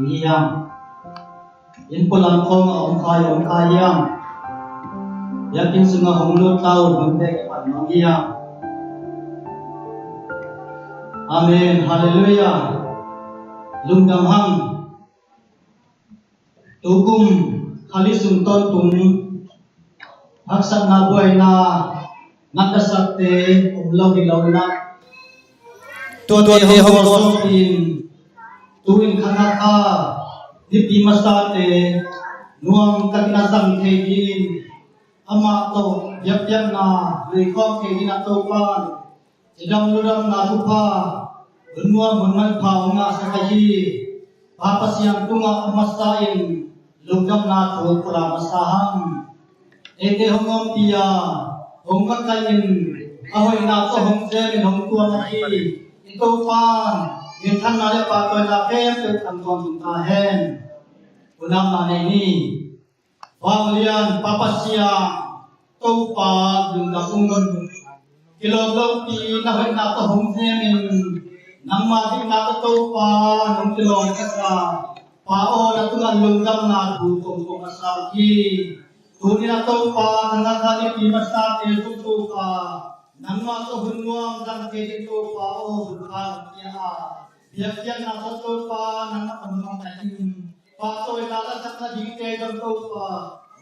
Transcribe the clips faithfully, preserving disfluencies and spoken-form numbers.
Hiam. Inn pualam khawng a om khai om khai hiam. Biakinn sungah hong lut ta uh hunte kipan nuam hiam. Amen. Halleluiah. Lungdam hang. Tukum kha li sung tawntung haksatna buaina nat a sakte om lo hi lo inah, tuate hong bawlsawm in tu-in kha ngakha nipi masate nuam takin a zang thei dingin, amah tawh biakpiakna leikhawm thei dingin a Topa'n i dam ludamna thupha hun nuam hun manpha hong ngahsak ahi Pa Pasian tungah a masa in lungdamna thu pulak masa hang. Eite hong ompih a, hong makaih in, a hoihna tawh hong sem in hong tuam ahi i Topa'n minthanna le pahtawina khempeuh thang tawntung ta hen. Unau mah nei ni. Vanglian Pa Pasian, Topa lungdam ung. Kilawm lopi na hoihna tawh hong sem in, nangma deihna tawh Topa nong kilawm ka sa. Pa aw, na tungah lungdamna thu kong ko masa hi. Tuni-in a Topa, na ngakha nipi masate zong Topa, nangma tawh hun nuam zang thei ding Topa aw, hun kha nong pia a, biakpiakna tawh Topa nangmah hong makaih in, pahtawina lasakna dingte zong Topa,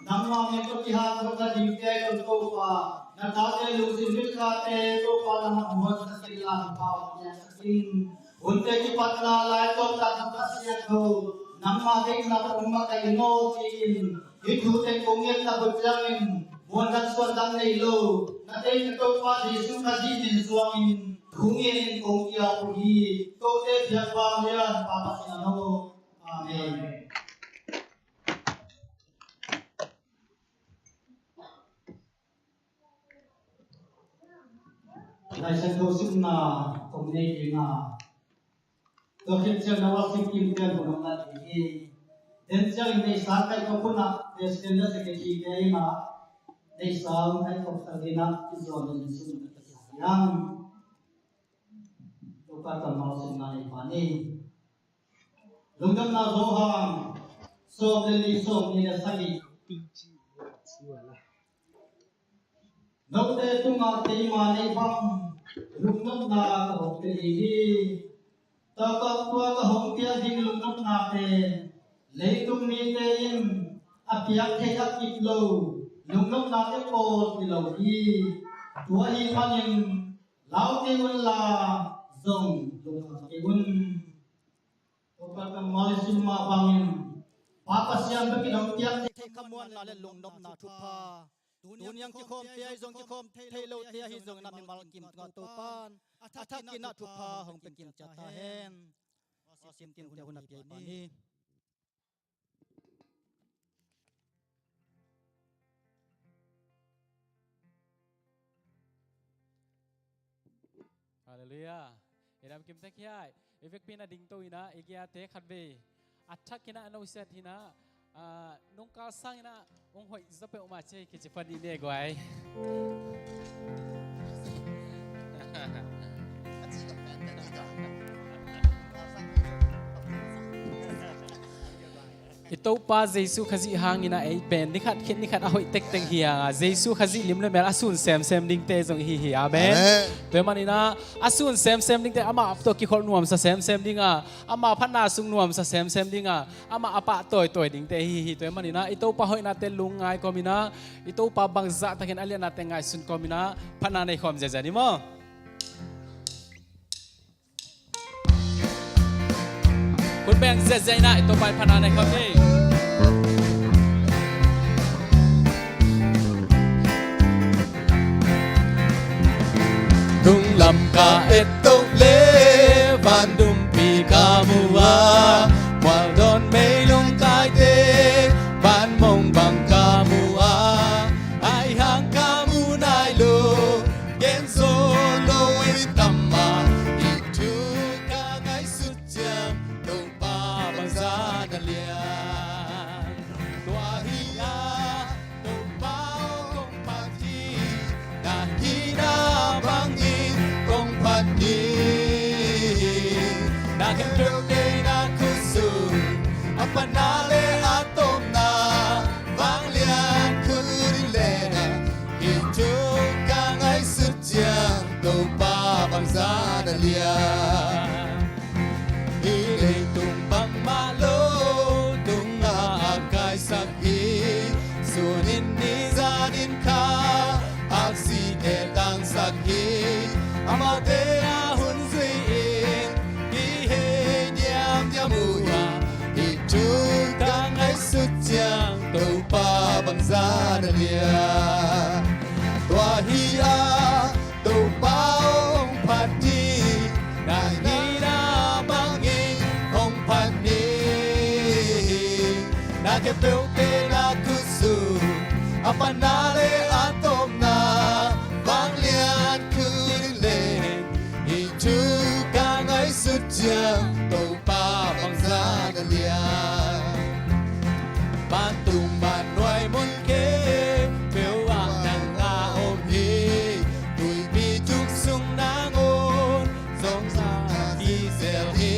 nangma min tawh kihanthawnna dingte zong Topa, na tate lungsim dikkhate Topa nangmah hong honsak in, la thupha hong piaksak in. Hunte kipatna lai tawmtawh Pasian aw, nangma deihna tawh hong makaih in aw ci-in, hih thute kong ngetna hun ciangin muan dang suan dang nei lo, na deihna Topa Jesu Khazih min suangin thu ngenin kong kiap uh hi. Kote biak vanglian Pa Pasian aw. Amen. Lai Siangtho simna kong nei ding a, tua khit ciangin a worship team te mun hong la ding hi. Den ciangin neihsa kaih kop hun ah President le Secretary te in ah neihsa hong kaih kop ta ding a, i zuan ding sum ka kisa hiam. Topa kammal simna nei pah ni. Lungdamna Johan sawm le li, sawmnih le sagih. Note tungah keima nei bang lungnopna ka hong pia ding hi. Tua ka, tua ka hong piak ding lungnopna pen leitung mite in a piak thei a kip lo lungnopnate pawl hi lo hi. Tua ahih manin lau kei un la, zong lungkham kei un. Topa kammal i sim mah bangin Pa Pasian bekin hong piak thei khamuanna le lungnopna thupha, tuni a kikhawmte ahi zong, kikhawm thei lote ahi zongin a mimal kim tungah Topa'n a thakin a thupha hong pia kim ciat ta hen. Worship team te hun a pia pah ni. Halleluiah. I dam kim tek hiai. I vekpi in a dingto in ah, i giate khatvei a thak in ah, a nusiat in ah, ah, nungkal sang in ah hong hoih zaw peuhmah ci hi, kici pah ni ne guai. I Topa Jesu Khazih hangin ah ei pen ni khat khit ni khat a hoih tektek hi hang a, Jesu Khazih lim le mel a sun semsem dingte zong i hi hi. Amen. Amen. Tua ahih manin ah a sun semsem dingte, amah tawh kikholh nuamsa semsem ding a, ama phatna sung nuamsa semsem ding a, amah a pahtawi tawi dingte i hi hi. Tua ahih manin ah i Topa hoihnate lungngai kawmin ah, i Topa bangzah takin a liatnate ngaihsun kawmin ah phatna nei khawm ziahziah ni maw. Khut beng ziahziah in ah i Topa in phatna nei khawm ni. Nunglam ka et toh leh van dumpi ka mu a, mual dawn meilung kaite van mong bang ka mu a, ahi hang ka mu nai lo, gen zo lo i tam a, i thu ka ngaihsut ciang Topa bangzah na lian. Tua hi a, Topa aw kong phat hi, na hihna bangin kong phat hi. Na khempeuh kei na khut sung lian. Hih leitung bangmah lo tungah a kaisak hi. Sunin ni zanin kha aksi e tangsak hi. Amaute a hun zui in kihei diamdiam uh a, hih thu ka ngaihsut ciang Topa bangzah na lian. Tua hi a Topa aw hong phat ni, na hihna bangin hong phat ni. Na khempeuhte na khutsung a panna le a tawpna vanglian khut in len. Hih thu ka ngaihsut ciang Topa bangzah na lian. Vantung vannuai mun khempeuh ah nang a om hi. Tuipi tung sung nangawn zong na kizel hi.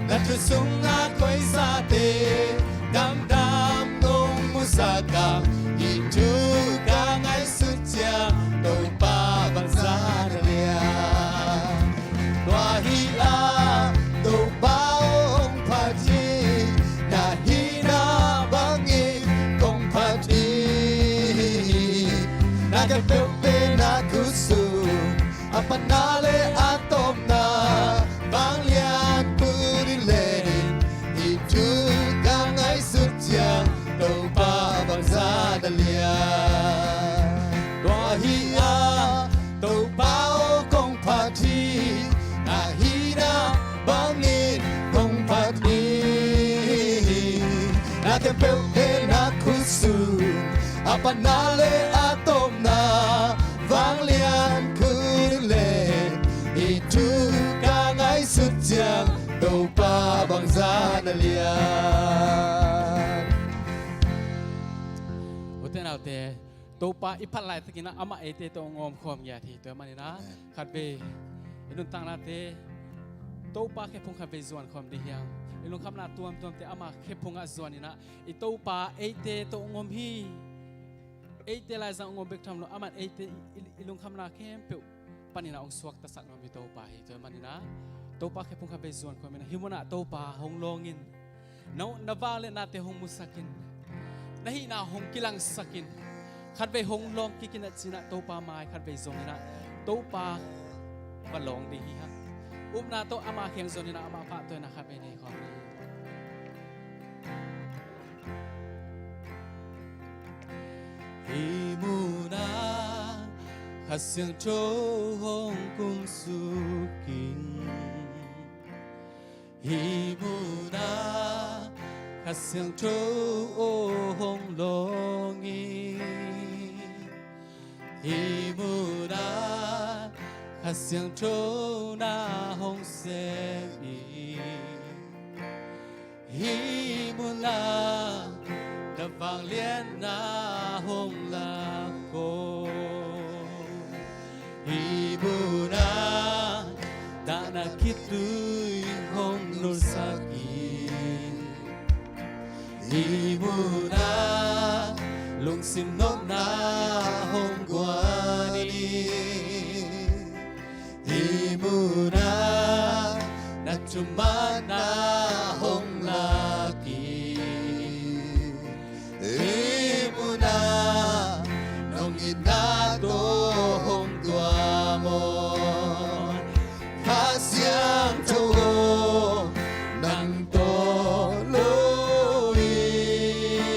Na thu sungah koisate damdam nong musak a, hih thu ka ngaihsut ciang Topa bangzah na lian. Tua hi a Topa aw hong phat hi. Na hihna bangin kong phat hi. Na khempeuhte na khutsung a panna le a tawpna vanglian khut in len. Hih thu ka ngaihsut ciang Topa bangzah na lian. Tua hi a Topa aw kong phat hi. Na hihna bangin kong phat hi. Na khempeuhte na khutsung a panna le a tawpna vanglian khut in len. Hih thu ka ngaihsut ciang Topa bangzah na lian. Ute naute, Topa i phat laitakin ah amah eite tawh hong om khawm ngiat hi. Tua manin ah khatvei i nuntaknate Topa khephung khatvei zuan khawm dih hiam? I lungkhamna tuamtuamte ama khephung ah zuan in ah, i Topa eite tawh hong om hi. Eite laizang hong om bek tham lo, aman eite i, i, i lungkhamna khempeuh panin ah hong suaktasak nuam i Topa hi. Tua manin ah Topa khephung khatvei zuan khawm in ah, hih munah Topa hong lawng in, na, na vangliatnate hong musak in, na hihna hong kilangsak in, khatvei hong lawng kik in ah ci-in ah Topa mai khatvei zong in ah Topa va lawng dih hi hang. Upna tawh ama kiang zuan in ah ama pahtawi in ah khatvei nei khawm ni. Hih munah Kha Siangtho hong kumsuk in. Hih munah Kha Siangtho aw hong lawng in. Hih munah Kha Siangtho na hong sem in. Hih munah na vangliatna hong lak ko. Hih munah dahna khitui hong nolsak in. Hih munah lungsim nopna hong guan in. Hih munah na thumanna hong lak in. Hih munah nong itna tawh hong tuam aw. Kha Siangtho aw, nang tawh lo in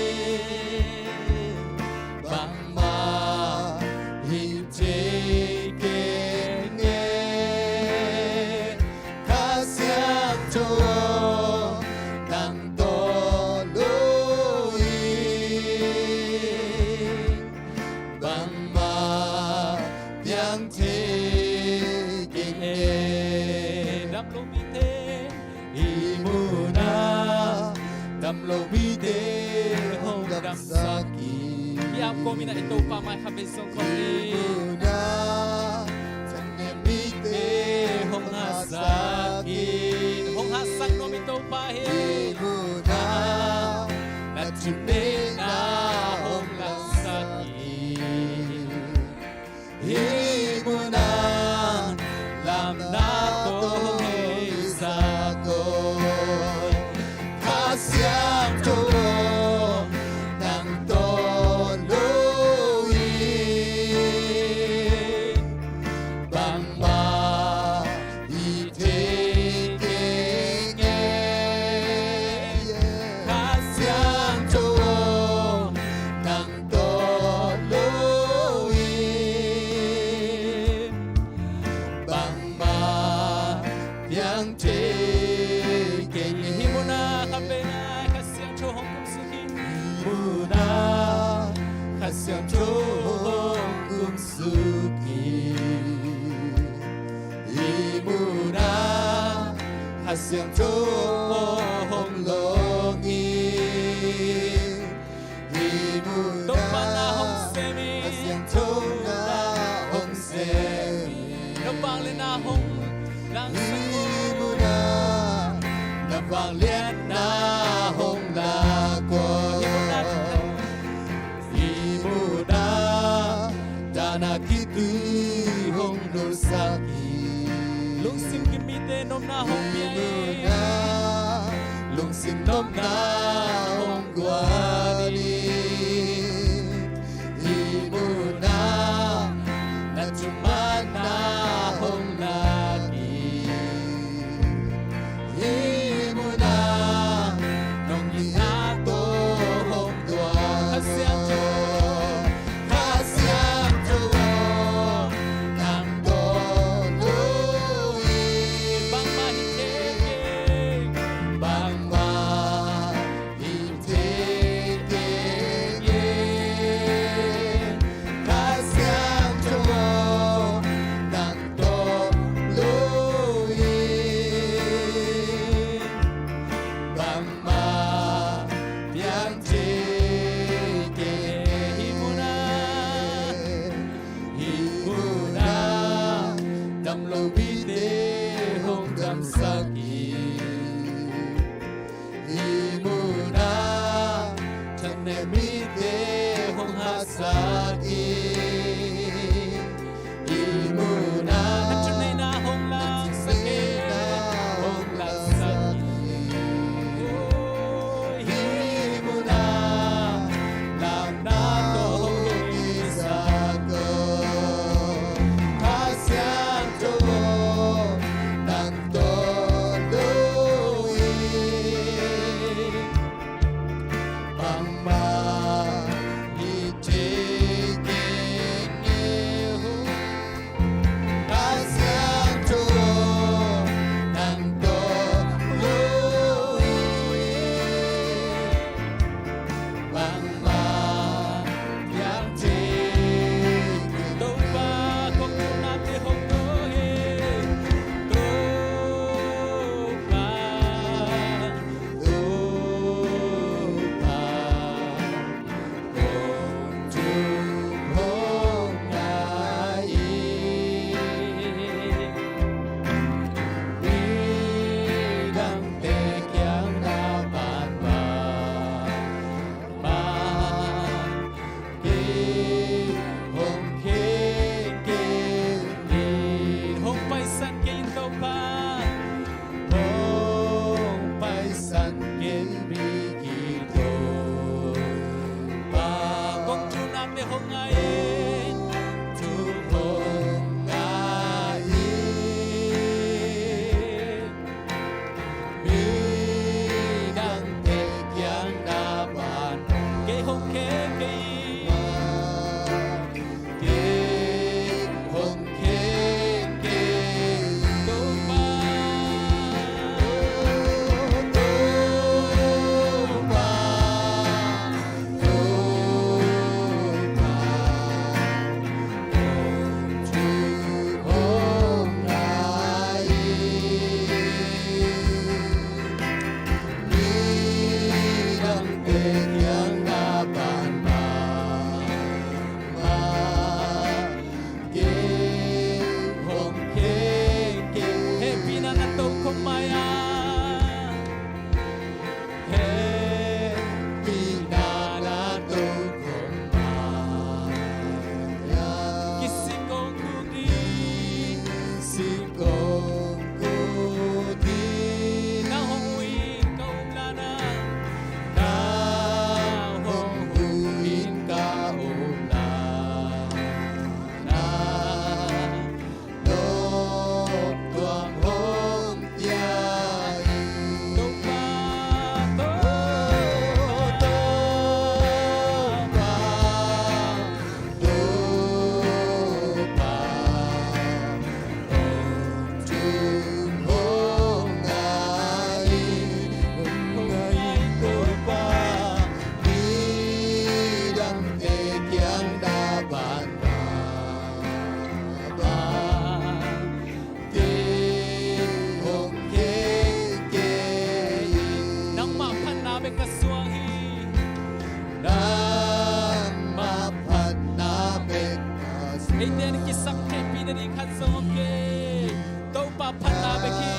bangmah hi thei keng e. Kha Siangtho aw, nang tawh lo in bangmah piang thei keng e. Dam lo mite, hih munah dam lo mite hong damsak in. Ki-ap kawm in ah i Topa mai khatvei zong kawm ni. Hih munah thanem mite hong hatsak in. Hong hatsak nuam i Topa hi. Hih munah na thunneihna hong laksak in. Hih munah lamna Siangtho hong kumsuk in, ihmu in ah, Kha Siangtho hong long in, ihmu in ah, Topa na hong sem in, Kha Siangtho na hong sem in, na vangliatna hong langsak in, ihmu in ah, na vangliatna hong lak in, ihmu in ah, ihmu in ah, dan a kitui hong nulsak in, lungsim kimpite nopna hong pia in, ihmu in ah, lungsim nopna hong guan in, ihmu in ah, na thumanna hong lak in, ihmu in ah, nong itna tawh hong duan. Kha Siangtho, Kha Siangtho aw, nang tawh lo in, bangmah hi thei keng, bangmah hi thei keng e. Kha Siangtho aw, nang tawh lo in, bangmah piang thei keng e. Ihmu in ah, ihmu in ah, damlo mite hong damsak in, ihmu in ah, thanem mite hong hatsak in, ihmu in ah, na thuneihna hong laksak in, hong laksak in, ihmu in ah, lamna tawh hong hehpihsak in, Kha Siangtho aw, nang tawh lo in, bangmah hi thei Eite in kisaktheihpih nading khat zong om kei. Topa phatna bek hi.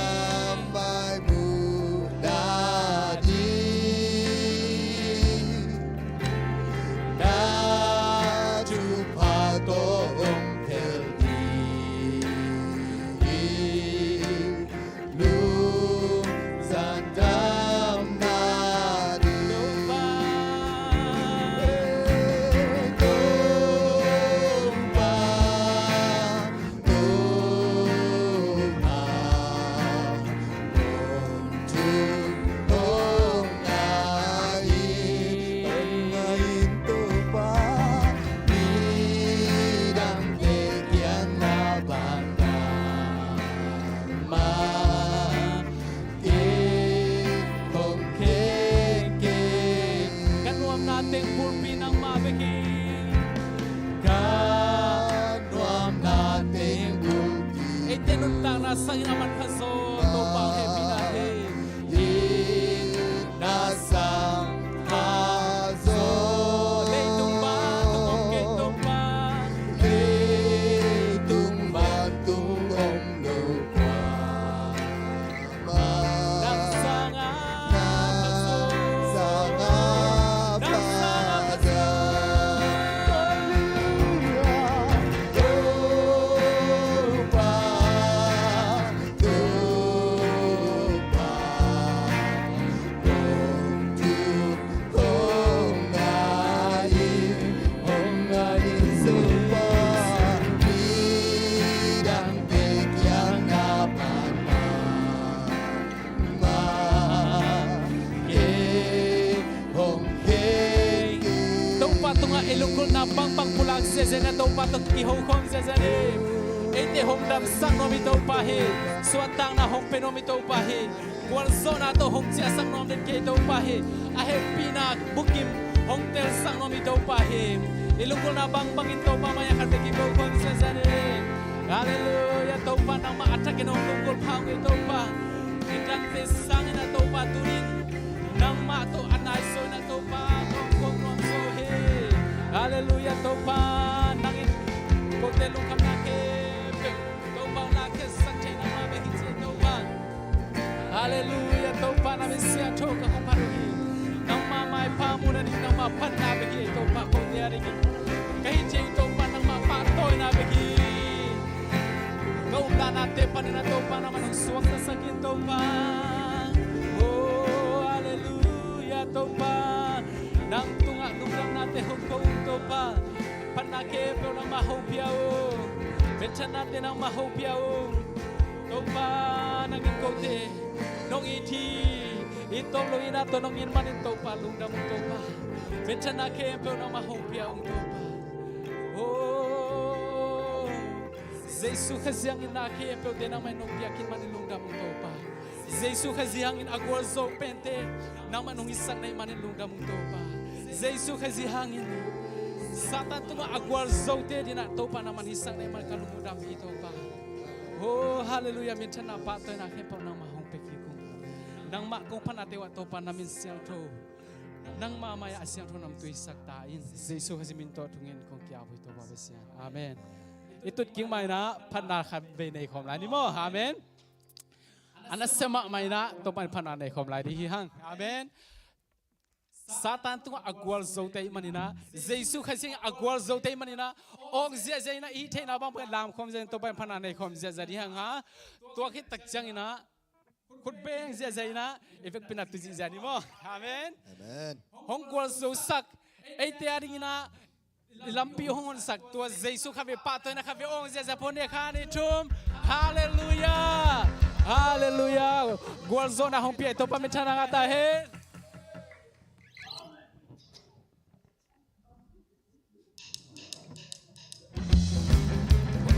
Mai muhna ding na thupha tawh om khel ding. Lungzan damna ding. Topa, Topa, Topa, hong thuk hong ngai in, hong ngai in Topa, midangte kiang na pan na mah kei hong khek kei. Ka nuamna teng bulpi nangmah bek hi. Ka nuamna teng bulpi. Eite nuntakna sangin a man khat zaw Topa hehpihna hi. Hih na sang khat zaw. Leitung vantung om kei Topa. Leitung vantung om lo kua mah. Nang sangin a pha zaw. Nang sangin a pha zaw. Nang sangin a pha zaw. Topa, Topa, hong thuk hong ngai in, hong ngai in Topa, midangte kiang na pan mah kei hong khek kei. Topa tungah i lunggulhna bangbang pulak ziahziah in ah Topa tawh kiho khawm ziahziah in. Eite hong damsak nuam i Topa hi. Suahtakna hong pia nuam i Topa hi. Gualzawhna tawh hong ciahsak nuam den kei Topa hi. A hehpihna bukim hong telsak nuam i Topa hi. I lunggulhna bangbangin Topa mai-ah khat bek kiho khawm ziahziah in. Halleluiah, Topa nangmah a thakin hong lunggulh pha ung ei Topa. Midangte sangin ah Topa tu-in nangmah tawh a naizaw in ah Topa kong kong nuam zaw hi. Halleluiah, Topa nang in kote lungkhamna khempeuh Topa hong lakkhiatsak thei nangmah bek hi ci Topa. Halleluiah, Topa na min siangtho ka kong phat uh hi. Nangmah maipha muhna ding nangmah phatna bek hi Topa, kote a dingin ka hih theih Topa nangmah pahtawina bek hi. Ka updanate panin ah Topa nangmah hong suaktasak in Topa. Oh, halleluiah Topa. Nang tungah lungdamnate hong ko ung Topa. Phatna khempeuh nangmah hong pia ung. Minthannate nangmah hong pia ung. Topa nang in kote nong it hi. It tawm lo in ah tawh nong it manin Topa lungdam ung Topa. Minthanna khempeuh nangmah hong pia ung Topa. Oh, Jesu Khazih hangin na khempeuhte nangmah in nong piak khit manin lungdam ung Topa. Jesu Khazih hangin a gualzo pente nangmah in nong hisak na hih manin lungdam ung Topa. Jesu Khazih hangin Satan tungah a gualzote dinah Topa nangmah in hisak na hih manin ka lung uh dam hi Topa. Oh, halleluiah, minthanna pahtawina khempeuh nangmah hong pia kik ung. Nangmah kong phatnate uh ah Topa na min siangtho, nangmah mai-ah a siangtho namtui sak ta in. Jesu Khazih min tawh thungen kong ki-ap uh hi Topa Pasian. Amen. I tut kik ma-in ah phatna khat vei nei khawm lai ni maw. Amen. A nasia mahmah in ah Topa in phatna nei khawm lai ding hi hang. Amen. Satan tungah a gualzote ahih manin ah, Jesu Khazih a gualzote ahih manin ah, awk ziahziah in ah, i hih theihna bang peuh lam khawm ziahziah in Topa in phatna nei khawm ziahziah ding hi hang a. Tua khit tak ciangin ah khut beng ziahziah in ah, i vekpi in ah tu ziahziah ni maw. Amen. Amen. Hong gualzosak, eite a dingin ah i lampi hong honsak, tua Jesu khat vei pahtawina khat vei awng ziahziah pawh ni, khat, nih, thum. Halleluiah. Halleluiah. Gualzawhna hong pia i Topa minthanna ngah ta hen.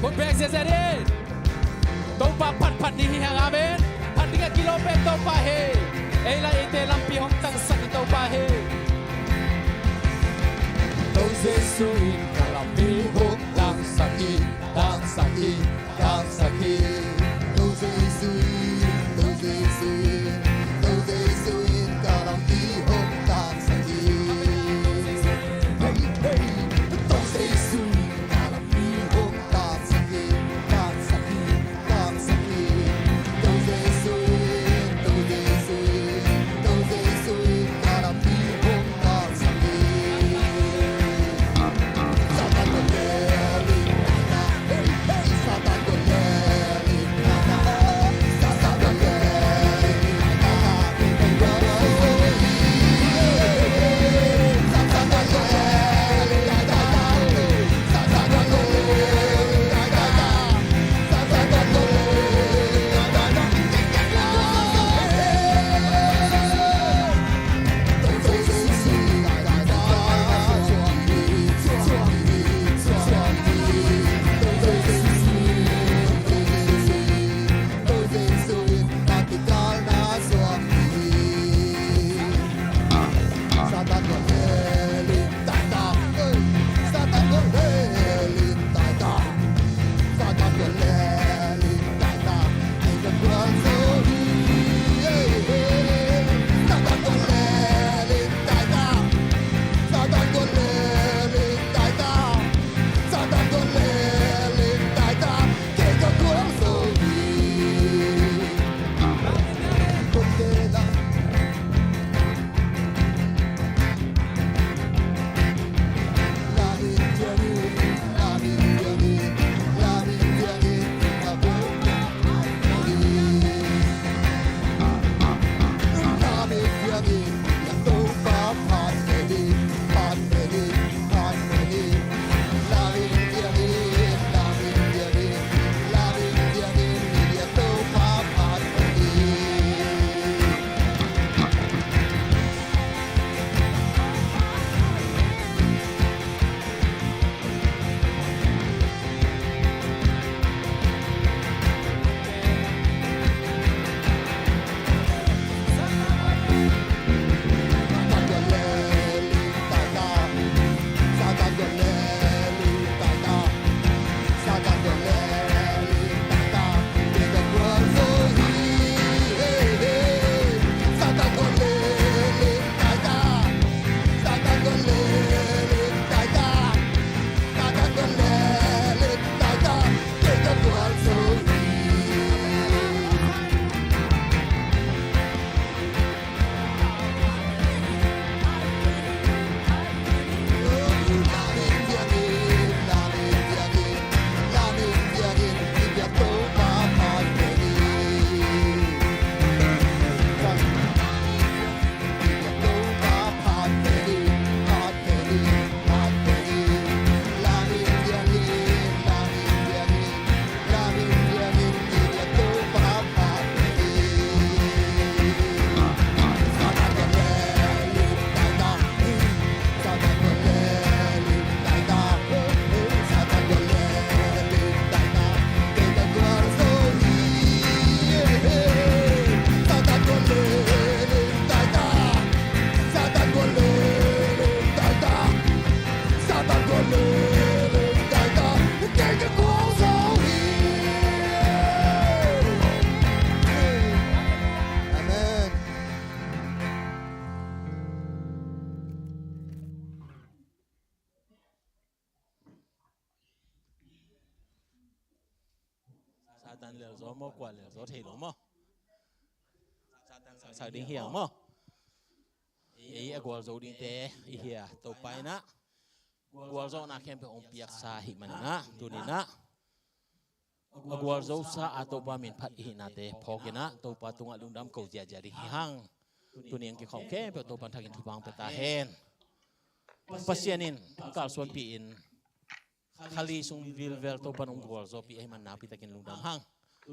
Khut beng ziahziah ni. Topa phat phat ding hi hang, amen. Phat ding a kilawm pen Topa hi. Ei le eite lampi hong tangsak ding Topa hi. To Jesu in ka lampi hong tangsak hi, tangsak hi, tangsak hi. To Jesu in, to Jesu in, to Jesu in ka lampi hong tangsak hi. Hey, hey. To Jesu in ka lampi hong Amen. Satan lel zaw maw, kua lel zaw thei lo maw? Satan sak ding hi hang maw? Ei a gualzo dingte i hi a, Topa in ah gualzawhna khempeuh hong piaksa ahih manin ah, tuni in ah a gualzosa a Topa min phat i hihnate phawk in ah Topa tungah lungdam ko ziahziah ding hi hang. Tuni hong kikhawm khempeuh Topa in thakin thupha hong pia ta hen. Pasian in kalsuanpih in kha li sung vilvel Topa in hong gualzawhpih ahih man nakpi takin lungdam hang.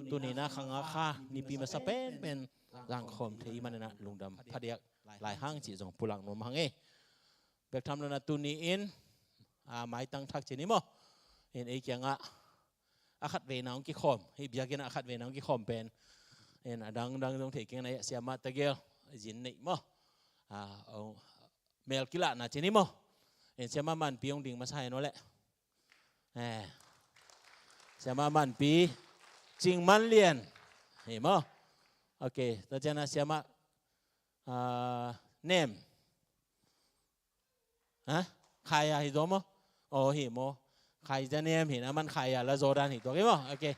Tuni in ah kha nga kha nipi masa penpen zangkhawm thei ahih manin ah lungdam phadiak lai hang cih zong pulak nuam hang e. Bek tham lo in ah tuni in, a, maitang thak ci ni maw? In ei kiangah a khat veina hong kikhawm, hih biakinn ah a khat veina hong kikhawm pen, in a dangdang zong thei keng na, Siamah Tagel, zin neih maw? A, hong, mel kilahna ci ni maw? In Siamah Manpi hong ding masa hi naw leh. Eh. Siamah Manpi, Cing Man Lian. Hi maw? Ok, tua ciang a Siamah, a, Nem. Ha? Khai a hi zaw maw? Aw, hi maw? Khai za Nem hi na man khai a la zaw dan hi tuak hi maw? Ok.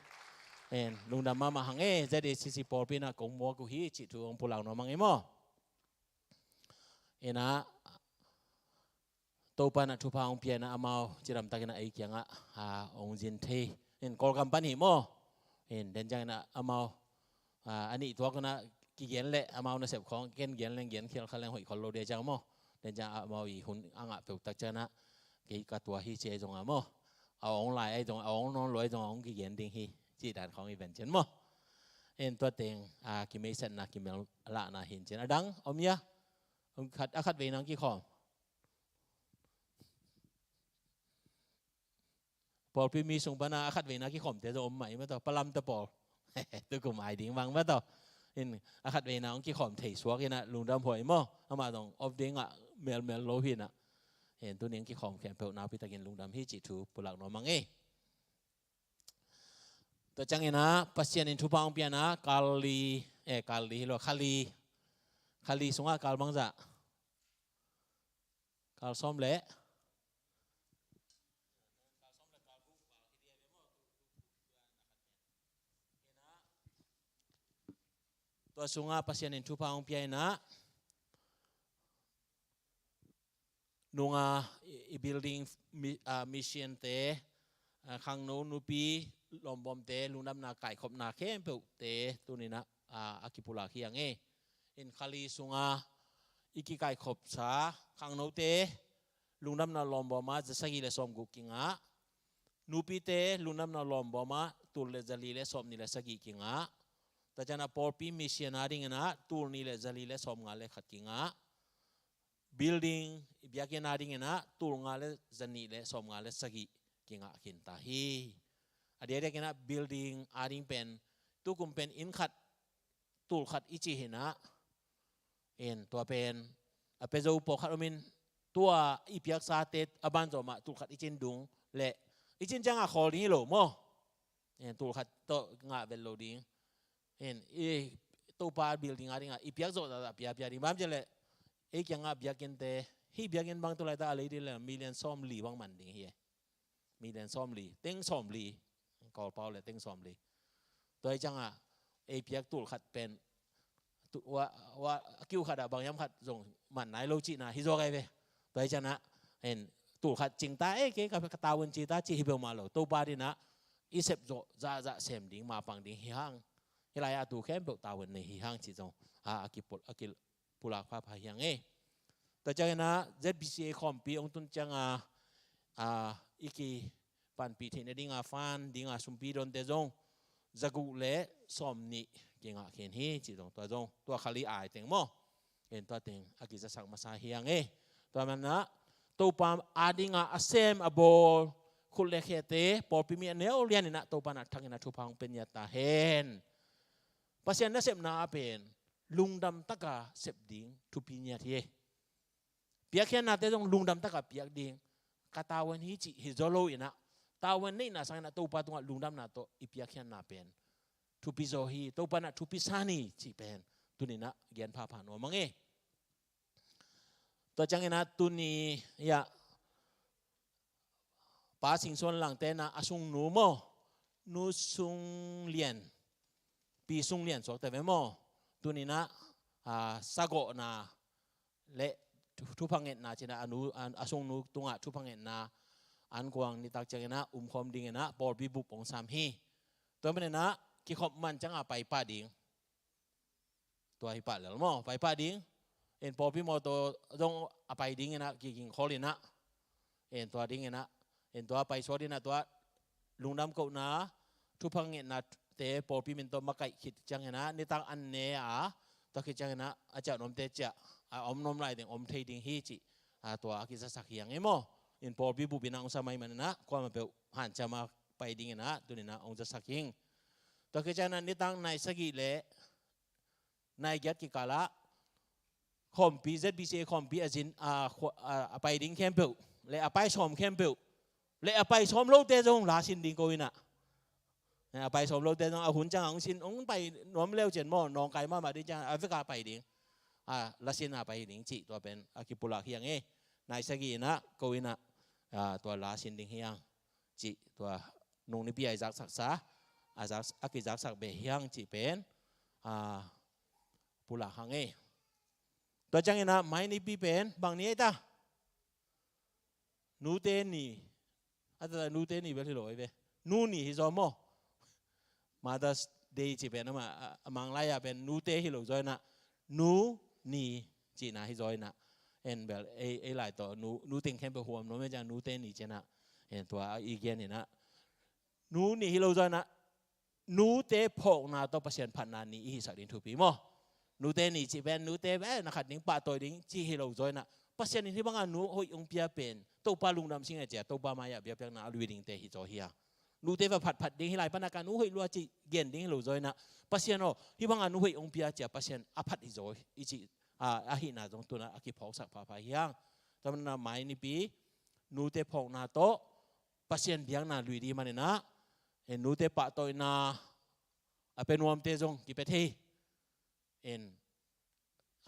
En, lungdam mahmah hang e, Z A C C pawlpi in ah kong muak uh hi cih thu hong pulak nuam hang e maw? In ah Topa in ah thupha hong pia in ah amau cidam takin ah ei kiangah, a, hong zin thei. In Kawlgam pan hi maw? In den ciangin ah amau, a, a nih tuak in ah kigen leh amau nasep khawng ken gen leng gen khial kha leng hoih khol lo de ciang maw? Den ciang amau i hun a ngah peuh tak ciangin ah kei ka tua hi ci ahi zong a maw? A hong lai ahi zong, a hong nawn lo ahi zong a hong kigen ding hi cih dan khawng i ven cian maw? In tua teng, a, kimeisatna kimelahna hi in cian a dang om hia? Hong khat, a khat veina hong kikhawm. Pawlpi mi sung pan a khat veina kikhawmte zong om mah hi mah tawh, palamte pawl. Tukum ai ding bang mah tawh. In a khat veina hong kikhawm thei suak in ah lungdam huai maw? Amah zong off day ngah melmel lo hi in ah. In tuni hong kikhawm khempeuh nakpi takin lungdam hi cih thu pulak nuam hang e. Tua ciangin ah Pasian in thupha hong pia in ah kal li, eh, kal li hi lo, kha li, kha li sungah kal bangzah? Kal sawm le, tua sungah Pasian in thupha hong pia in ah nunga i, i building mi-, a, mission te, a, khangno nupi lawmbawmte lungdamna kaikhopna khempeuhte tuni in ah, a, a kipulak hi hang e. In kha li sunga i kikaikhopsa khangnote lungdamna lawmbawm ah za sagih le sawmguk kingah, nupite lungdamna lawmbawm ah tul le za li le sawmnih le sagih kingah, tua ciang a pawlpi mission a dingin ah tul nih le za li le sawmnga le khat kingah, building, biakinn a dingin ah tul nga le za nih le sawmnga le sagih kingah khin ta hi. A diakdiakin ah building a ding pen, tukum pen inn khat tul khat i ci hi in ah, in tua pen a pia zo pawlkhat om in, tua i piaksate a banzawm ah tul khat i cin dung le i cin ciang a khawl ding hi lo maw? In tul khat tawh ngah vet lo ding. In i Topa building a ding ah i piak zawh zahzah pia pia ding. Bang hang hiam cih leh ei kiangah biakinnte, hih biakinn bang tu laitak a lei ding le million sawmli bang man ding hi e. Million sawmli, teng sawmli, Kawlpau le teng sawmli. Tua hi ciang a ei piak tul khat pen, tu, wa, wa, a kiu khat ah bang hiam khat zong man nai lo cihna hi zaw gai ve. Tua hi ciang a, en, tul khat cing ta, eh, kei ka, ka tavuan ci ta cih hi peuhmah lo. Topa ding ah i sep zawh zahzah sem ding, mapang ding hi hang. Hih lai-ah tu khempeuh tavuan nei hi hang cih zong a, a kipul-, a ki pulak phapha hi hang e. Tua ciangin ah Z B C A khawmpi hong tun ciang a, a, i kipanpih theih nading a fund ding a sumpi dawnte zong za guk le sawmnih kingah khin hi cih zong, tua zong tua kha li ai teng maw? En, tua teng a kizasak masa hi hang e. Tua manin ah Topa a ding a a sem a bawl khut le khete, pawlpi mi a neu lian in ah Topa in a thak in a thupha hong pia ngiat ta hen. Pasian nasepna ah pen lungdam taka sep ding thupi ngiat hi e. Piakkhiatnate zong lungdam taka piak ding. ka tavuan hi cih hi zaw lo in ah, tavuan neihna sangin ah Topa tungah lungdamna tawh i piakkhiatna pen thupi zaw hi. Topa in ah thupi sa ni cih pen tuni in ah gen phapha nuam ing e. Tua ciangin ah tuni ah Pa Sing Suan Langte in ah a sungnu maw, Nu Sung Lian, Pi Sung Lian suakte ve maw, tuni in ah, ah, sagawhna le thu-, thupha ngetna ci-in ah a nu, a, a sungnu tungah thupha ngetna ankuang nitak ciangin ah umkhawm dingin ah pawlpi bup hong sam hi. Tua manin ah kikhop man ciangin ah pai pah ding. Tua hi pah lel maw, pai pah ding. En pawlpi mawtaw zong a pai dingin ah kiging khol in ah, en tua dingin ah, en tua pai suak dingin ah tua lungdam kohna, thupha ngetnate pawlpi min tawh makaih khit ciangin ah nitak an ne a, tua khit ciangin ah a ciah nuamte ciah a om nuam lai ding, om thei ding hi cih, a, tua a kizasak hi hang e maw. En pawlpi bup in ah hong sam ahih manin ah kuamah peuh hanciam a pai dingin ah tuni in ah hong zasak hi ing. Tua khit ciangin ah nitak nai sagih le nai giat kikal ah khawmpi, Z B C A khawmpi a zin, a, khua-, a, a pai ding khempeuh le a pai sawm khempeuh le a pai sawm lote zong la sin ding ko in ah. A pai sawm lote zong a hun ciang a hong sin, hong pai nuam leu ciang maw, nawngkai mahmah ding ciang a vek a pai ding, a, la sin a pai ding cih tua pen a kipulak hi hang e. Nai sagih in ah ko in ah, a, tua la sin ding hi hang cih tua nung nipi a i zaksak sa, a zak, a kizaksak beh hi hang cih pen, a, pulak hang e. Tua ciangin ah mai nipi pen bang ni ei ta? Nute ni. A tata nute ni bel hi lo ei ve. Nu ni hi zaw maw. Mother's Day cih pen amah, a, a Mang lai ah pen nute hi lo zaw in ah, nu ni cihna hi zaw in ah. En bel ei, ei lai tawh nu, nu teng khempeuh huam nuam e ciang nute ni ci-in ah, en tua i gen in ah, nu ni hi lo zaw in ah, nute phawkna tawh Pasian phatna ni i hihsak ding thupi maw. Nute ni cih pen nute, eh, na khat ding, pahtawi ding cih hi lo zaw in ah, Pasian in hih banga nu hoih hong pia pen Topa lungdam sing e ci-a Topa mai-ah biakpiakna a lui dingte hi zaw hi a. Nute va phatphat ding, hih lai pan a ka nu hoih lua cih gen ding hi lo zaw in ah, Pasian aw, hih banga nu hoih hong pia ci-a Pasian a phat hi zaw i cih, a, ahihna zong tu-in ah a kiphawksak phapha hi hang. Tua manin ah mai nipi nute phawkna tawh Pasian biakna lui ding manin ah, en, nute pahtawina a pia nuamte zong kipia thei. En,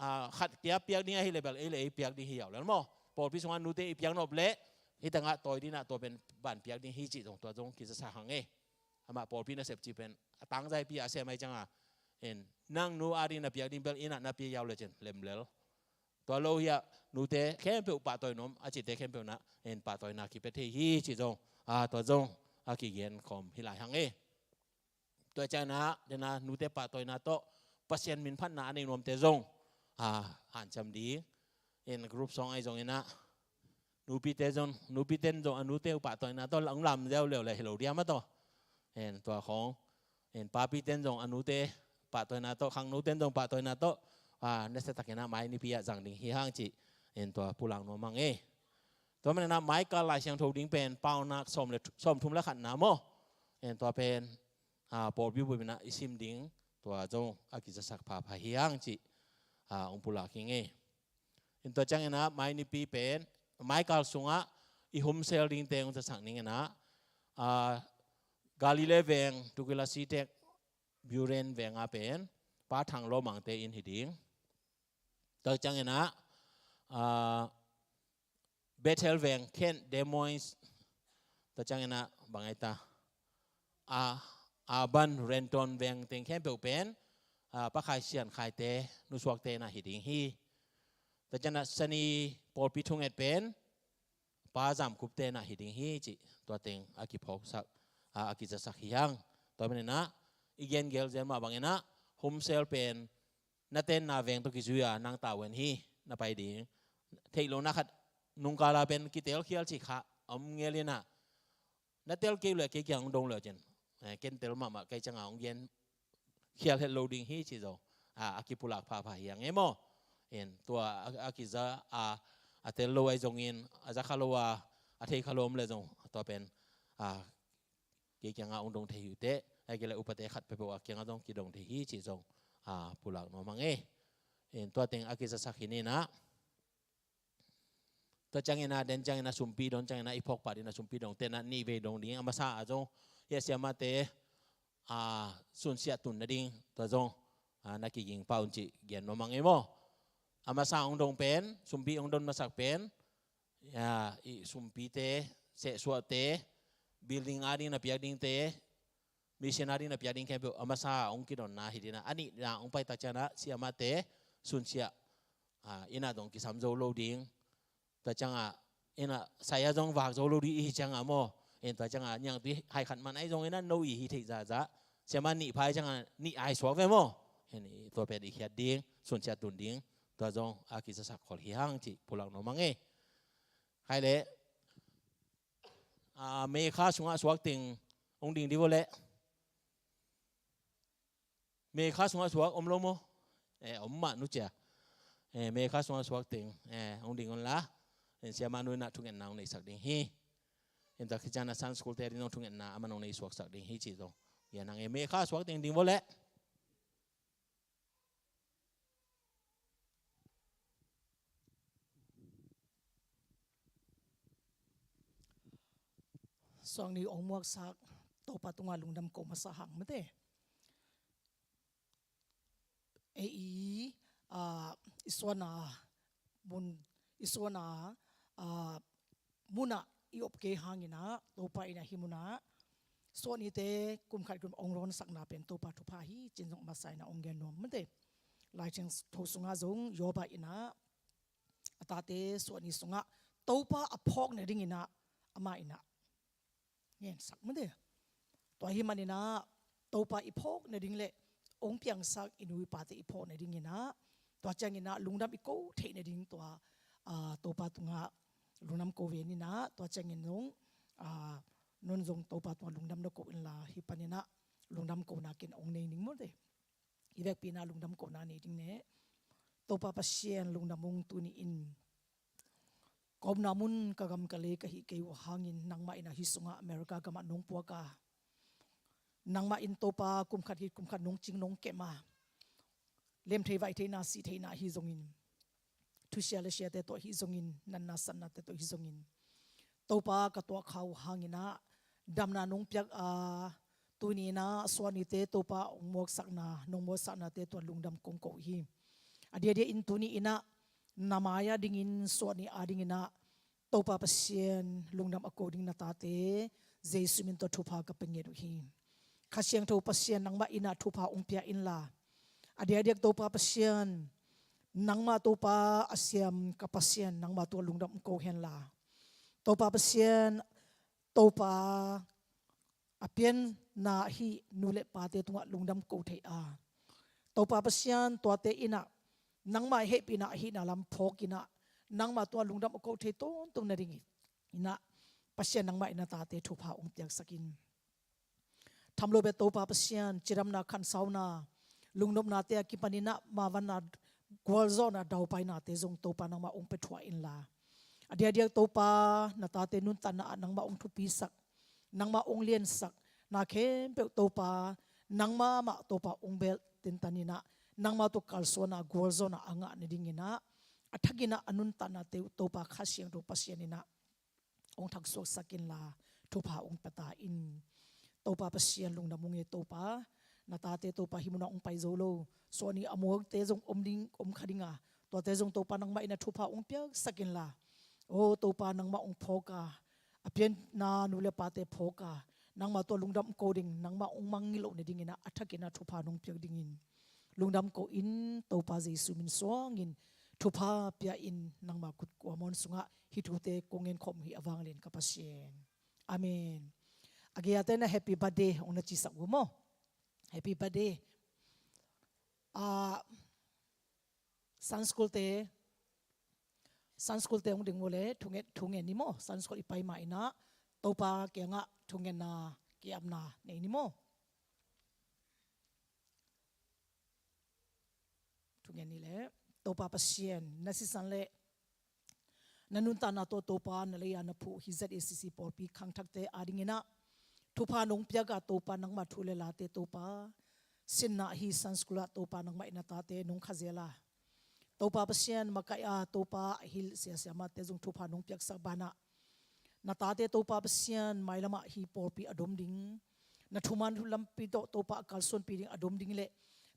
a, khat kia piak ding ahi leh bel ei le ei piak ding hi yaw lel maw. Pawlpi sungah nute i piak nop leh hih tengah tawi ding ah tua pen ban piak ding hi cih zong tua zong kizasak hang e. Amah pawlpi nasep cih pen a tangzaipi a sem ahi ciangin, en, nang nu a ding na piak ding bel inn ah na pia yaw le cin lem lel. Tua lo hi a, nute khempeuh pahtawi nuam a cihte khempeuh in ah, en, pahtawina kipia thei hi cih zong, a, tua zong a kigen khawm hi lai hang e. Tua ciangin ah, den a nute pahtawina tawh Pasian min phatna a nei nuamte zong, a, hanciam ding. En, group song ahi zongin ah, nupite zong, nupite in zong a nute uh pahtawina tawh hong lam ziau leu le hi lo diam a tawh. En, tua khawng, en, papite in zong a nute pahtawina tawh, khangnute in zong pahtawina tawh, a, nasiatakin ah mai nipi ah zang ding hi hang cih, en, tua pulak nuam hang e. Tua manin ah mai kal Lai Siangtho ding pen Paunak sawm le, sawmthum le khatna maw. En, tua pen, a, pawlpi bup in ah i sim ding tua zong a kizasak phapha hi hang cih, a, hong pulak hi ing e. En, tua ciangin ah mai nipi pen, mai kal sungah i home cell dingte hong zasak ning in ah, a, Galilee veng, Tukila Sitek, Buren veng ah pen Pa Thang Lawmangte inn hi ding. Tua ciangin ah, a, Bethel veng, Kent, Des Moines. Tua ciangin ah bang ai ta, a, Auburn, Renton veng teng khempeuh pen, a, Pa Khai Sian Khaite, Nu Suakte inn ah hi ding hi. Tua ciangin ah Sani pawlpi thunget pen Pa Zam Kupte inn ah hi ding hi cih tua teng a kiphawksak, a, a kizasak hi hang. Tua manin ah i gen gel zel mah bangin ah home cell pen na tenna veng tawh kizui a nang tavuan hi, na pai ding. Theih lohna khat nungkal a pen kitelkhial cih kha om ngel in ah, na tel kei uh leh kei kiang hong dong le uh cin, eh, ken tel mahmah kei ciangin hong gen khial het lo ding hi cih zong, a, a kipulak phapha hi hang e maw. En, tua a, a kiza a, a tel lo ahi zongin, a za kha lo a, a thei kha lo om leh zong tua pen, a, kei kiangah hong dong thei hi uh teh, ahih kei leh upate khat peuhpeuh a kiangah zong kidong thei hi cih zong, a, pulak nuam hang e. En, tua teng a kizasak hi ni in ah. Tua ciangin ah, den ciangin ah sumpi dong, ciangin ah i phawk pah ding ah sumpi dong, ten ah nih vei dong ding, a masa ah zong hih a siamahte, a, sunsiah tun nading, tua zong, a, na kiging pah un cih gen nuam ing ei maw. A masa hong dong pen, sumpi hong don masak pen, a, i sumpite, sehsuahte, building a ding na piak dingte, mission a ding na piak ding khempeuh a masa hong kidonna hi ding ah, a nihna hong pai tak ciangin ah siamahte sunsiah, a, inn ah dong kisam zo lo ding. Tua ciangin ah inn ah sai ah zong vak zo lo ding i hi ciangin ah maw. En tua ciangin ah niangtui hai khat man ahi zongin ah no i hi theih zahzah. Siamah nih pha ahi ciangin ah nih ai suak ve maw. En i tua pen i khiat ding, sunsiah tun ding. Tua zong a kizasak khol hi hang cih pulak nuam ing ei. Hai leh, a, May kha sungah suak teng hong ding dih vo leh. May kha sungah suak om lo maw? Eh, om mah nu cia. Eh, May kha sungah suak teng, eh, hong ding un la. En siamah nu in ah thungetna hong neisak ding hi. En tua khit ciangin ah Sunday school te ding zong thungetna aman hong neisuaksak ding hi cih zong. Ya nang, eh, May kha suak teng ding vo leh. Suang ni ong muaksak Topa tungah lungdam ko masa hang mate. Ei i, a, i suana mun, i suana, a, munah i op kei hangin ah Topa in ah hih munah suanite kum khat kum ong ronsakna pen Topa thupha hi cin zong masa in ah ong gen nuam mate. Lai Thiangtho sungah zong Job in ah a tate suani sungah Topa a phawk nadingin ah amah in ah ngensak mate. Tua hi manin ah Topa i phawk nading le ong piangsak i nu i pate i phawk nadingin ah tua ciangin ah lungdam i ko theih nading tua, a, Topa tungah lungdam ko ve ni in ah tua ciangin zong, a, nong zong Topa tungah lungdam na ko inla hih panin ah lungdam kona ken ong nei ning mate. I vekpi in ah lungdam kona nei ding ne. Topa Pasian lungdam ung tuni in. Ka omna mun ka gam ka lei ka hih kei uh hangin nangmah in ah hih sungah America gamah nong puak a. Nangmah in Topa kum khat hi kum khat nong cing nong kem a. Lem thei vaih theihna sih theihna hi zongin. Thusia le siate tawh hi zongin, natna satnate tawh hi zongin. Topa ka tuah kha uh hangin ah damna nong piak a, tuni in ah suanite Topa ong muaksakna, nong muaksaknate tua lungdam kong ko hi. A diadia in tuni in ah na mai a dingin suani a dingin ah Topa Pasian lungdam a ko ding na tate Jesu min tawh thupha ka pia ngiat uh hi. Kha Siangtho Pasian nangmah in ah thupha ong pia inla. A diakdiak Topa Pasian, nangmah Topa a siam ka Pasian, nangmah tua lungdam ko henla. Topa Pasian, Topa a pianna hih nu le pate tungah lungdam ko thei a. Topa Pasian tuate in ah nangmah hehpihna hihna lam phawk in ah nangmah tua lungdam ko thei tawntung nadingin ah Pasian nangmah in na tate thupha ong piaksak in. Tham lo bia Topa Pasian, cidamna, khansauna, lungnopnate a kipanin ah mavanna, gualzawhna, daupainate zong Topa nangmah ong pia thuah inla. A diakdiak Topa na tate nuntakna ah nangmah ong thupisak, nangmah ong liansak, na khempeuh Topa nangmah mah Topa ong belh tentan in ah nangmah tua kalsuanna, gualzawhna a ngah nadingin ah a thakin ah a nuntaknate uh Topa Kha Siangtho Pasian in ah ong thaksuaksak inla, thupha ong pia ta in. Topa Pasian lungdam ung e Topa, na tate Topa hih munah ong pai zo lo, suani a muakte zong om ding, om kha ding a, tuate zong Topa nangmah in ah thupha ong piaksak inla. O Topa nangmah ong phawk a, a pianna nu le pate phawk a, nangmah tua lungdam ko ding, nangmah ong mangngilh loh nadingin ah a thakin ah thupha nong piak dingin lungdam ko in, Topa Jesu min suangin thupha pia in, nangmah kut kuamawn sungah hih thute kong ngen khawm hi a vanglian ka Pasian. Amen. A gei-ate na happy birthday ong na cisak uh maw? Happy birthday. Ah, Sunday school te, Sunday school te ong ding uh le thungen, thungen ni maw? Sunday school i pai ma in ah Topa kiangah thungenna kiapna nei ni maw? Thungen ni le, Topa Pasian, na sisan le na nuntakna tawh Topa na lei-a na phuh hih Z A C C pawlpi khangthakte adingin ah thupha nong piak a Topa nangmah thu le late Topa, sinna hih Sunday school ah Topa nangmah in na tate nong khazel a, Topa Pasian makaih a, Topa a hilh siasia mahte zong thupha nong piaksak banah, na tate Topa Pasian mailamah hih pawlpi a dom ding, na thuman thu lampi tawh Topa a kalsuanpih ding a dom ding leh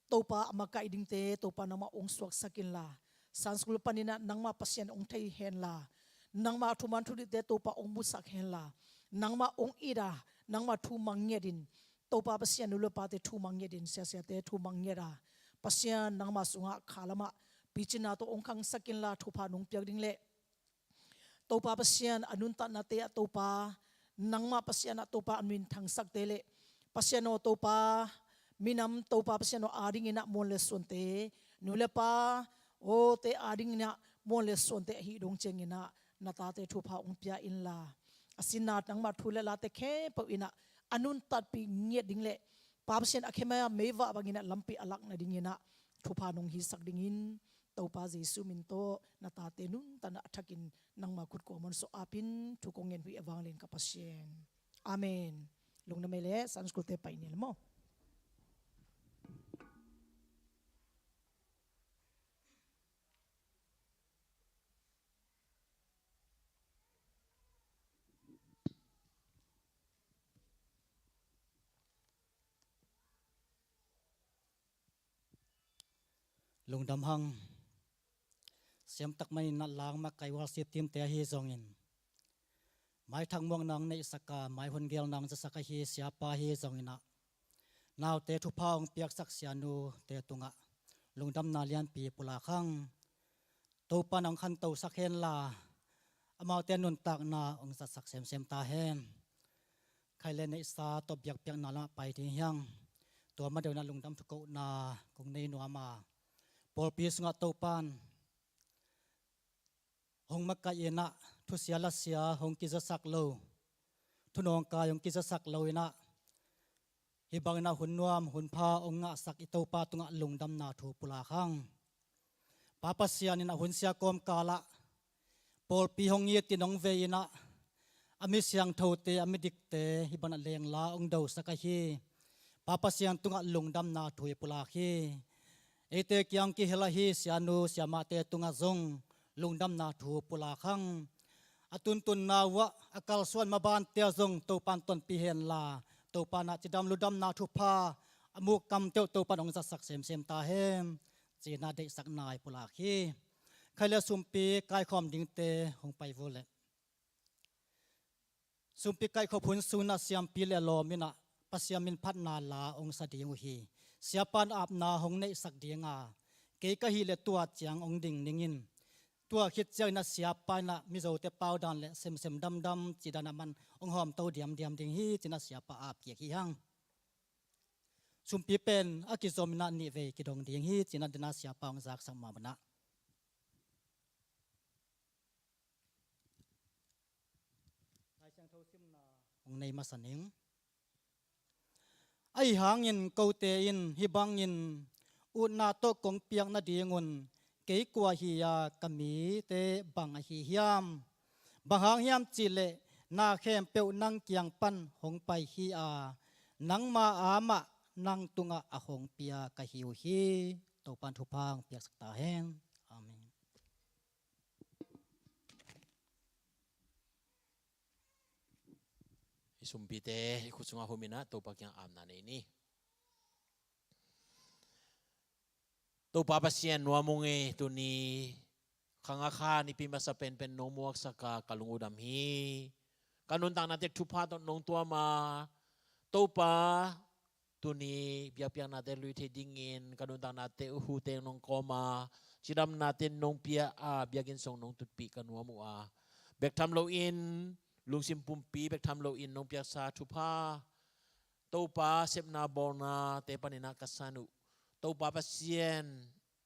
Topa a makaih dingte Topa nangmah hong suaksak inla, Sunday school paninah nangmah Pasian hong thei henla, nangmah thuman thudihte Topa hong busak henla, nangmah hong it a, nangmah thu mangngetin, Topa Pasian nu le pate thu mangngetin, siasiate thu mangnget a, Pasian nangmah sungah khalamah picina tawh hong khangsak inla, thupha nong piak ding leh Topa Pasian a nuntaknate ah Topa, nangmah Pasian ah Topa a minthang sakte leh Pasian aw Topa, minam Topa Pasian aw adinginah muan le suante, nu le pa awte adinginah muan le suante ahi dong cianginah na tate thupha hong pia inla, a sinna nangmah thu le late khempeuh inah a nuntakpih ngiat ding leh Pa Pasian a khema meivah banginah lampi a lak nadinginah thupha nong hisak dingin Topa Jesu min tawh na tate nuntakna a thakin nangma khut kuamah suah apin thu kong ngen uh hi a vanglian ka Pasian. Amen. Lungdam ei leh Sunday school te pai ni le maw. Lungdam hang. Siamtak maninah langmah kai worship team te ahi zongin, maithak muakna hong neihsak a, maihun gelna hong zasak ahi siapa ahi zonginah, naute thupha hong piaksak sianute tungah lungdamna lianpi pulak hang. Topa in hong khantosak henla, amaute nuntakna hong zatsak semsem ta hen. Khai le neihsa tawh biakpiakna lamah pai ding hiang. Tua ma deuh inah lungdam thukohna kong nei nuam a, pawlpi sungah Topa in hong makaih inah, thusia lasia hong kizasak lo, thunawngkai hong kizasak lo inah, hih banginah hun nuam hun pha hong ngahsak i Topa tungah lungdamna thu pulak hang. Pa Pasian in a hunsia kawmkalah pawlpi hong itin hong vei inah, a mi siangthote, a mi dikte hih banginah lengla hong dosak ahi Pa Pasian tungah lungdamna thu i pulak hi. Eite kiang kihel ahi sianu siamahte tungah zong lungdamna thu pulak hang. A tuntunna uhah a kalsuan mabante ah zong Topa in tonpih henla, Topa inah cidam ludamna thupha a muk kamteuh Topa in hong zatsak semsem ta hen. Cinah deihsakna i pulak hi. Khai le sumpi kaikhawm dingte hong pai vua leh, sumpi kaikhawm hun sunginah siampi le lawm inah Pasian min phatna la hong sa ding uh hi. Siapa in apna hong neihsak ding a, kei ka hih leh tua ciang hong ding ning in, tua khit cianginah siapa inah Mizote paudan le semsem damdam cidan a man hong hawmto diamdiam ding hi cinah siapa ap kik hi hang. Sumpi pen a kizom inah nih vei kidong ding hi cinah dena siapa hong zaksak mahmah inah Lai Siangtho simna hong nei masa ning. Ahi hangin kote in hih bangin utna tawh kong piak nadingun kei kua hi a, ka mite bang ahi hiam? Bang hang hiam cihleh na khempeuh nang kiang pan hong pai hi a, nangma amah nang tungah a hong pia ka hi uh hi. Topa in thupha hong piaksak ta hen. Amen. I sumpite i khut sungah hum inah Topa kiang apna nei ni. Topa Pasian nuam ung ei, tuni khang a kha nipi masa penpen nong muaksak a ka lung uh dam hi. Ka nuntaknate thupha tawh nong tuam a, Topa, tuni biakpiaknate lui thei dingin ka nuntaknate uh huteng nong kawm a, cidamnate nong pia a, biakinn sung nong tutpih ka nuam uh a, bek tham loin lungsim pumpi bek tham loin nong piaksa thupha, Topa, sepna bawlnate paninah ka san uh. Topa Pasian,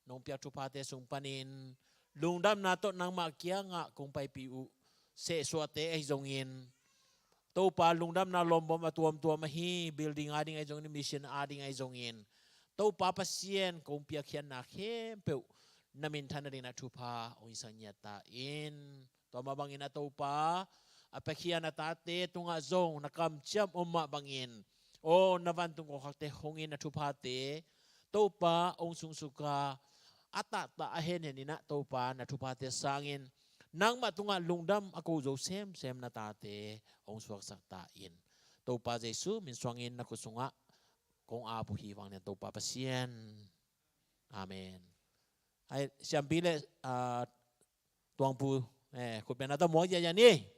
nong piak thuphate sung panin lungdamna tawh nangmah kiangah kong paipih uh. Sehsuahte ahi zongin, Topa, lungdamna lawmbawm a tuamtuam ahi, building ading ahi zongin, mission ading ahi zongin, Topa Pasian, kong piakkhiatna khempeuh na minthan nadingin a thupha hong hisak ngiat ta in. Tua mah bangin a Topa, a piakhia na tate tungah zong na kamciam om mah bangin, aw, na vantung kawkhakte hong in a thuphate Topa hong sungsuka, a tahtah a henhen in ah Topa na thuphate sangin nangmah tungah lungdam a ko zo semsem na tate hong suaksak ta in. Topa Jesu min suangin na khut sungah kong ap uh hi. Vanglian Topa Pasian. Amen. Ai, siampi le, ah, tuangpu, eh, khutbetna tawh muak ziahziah ni.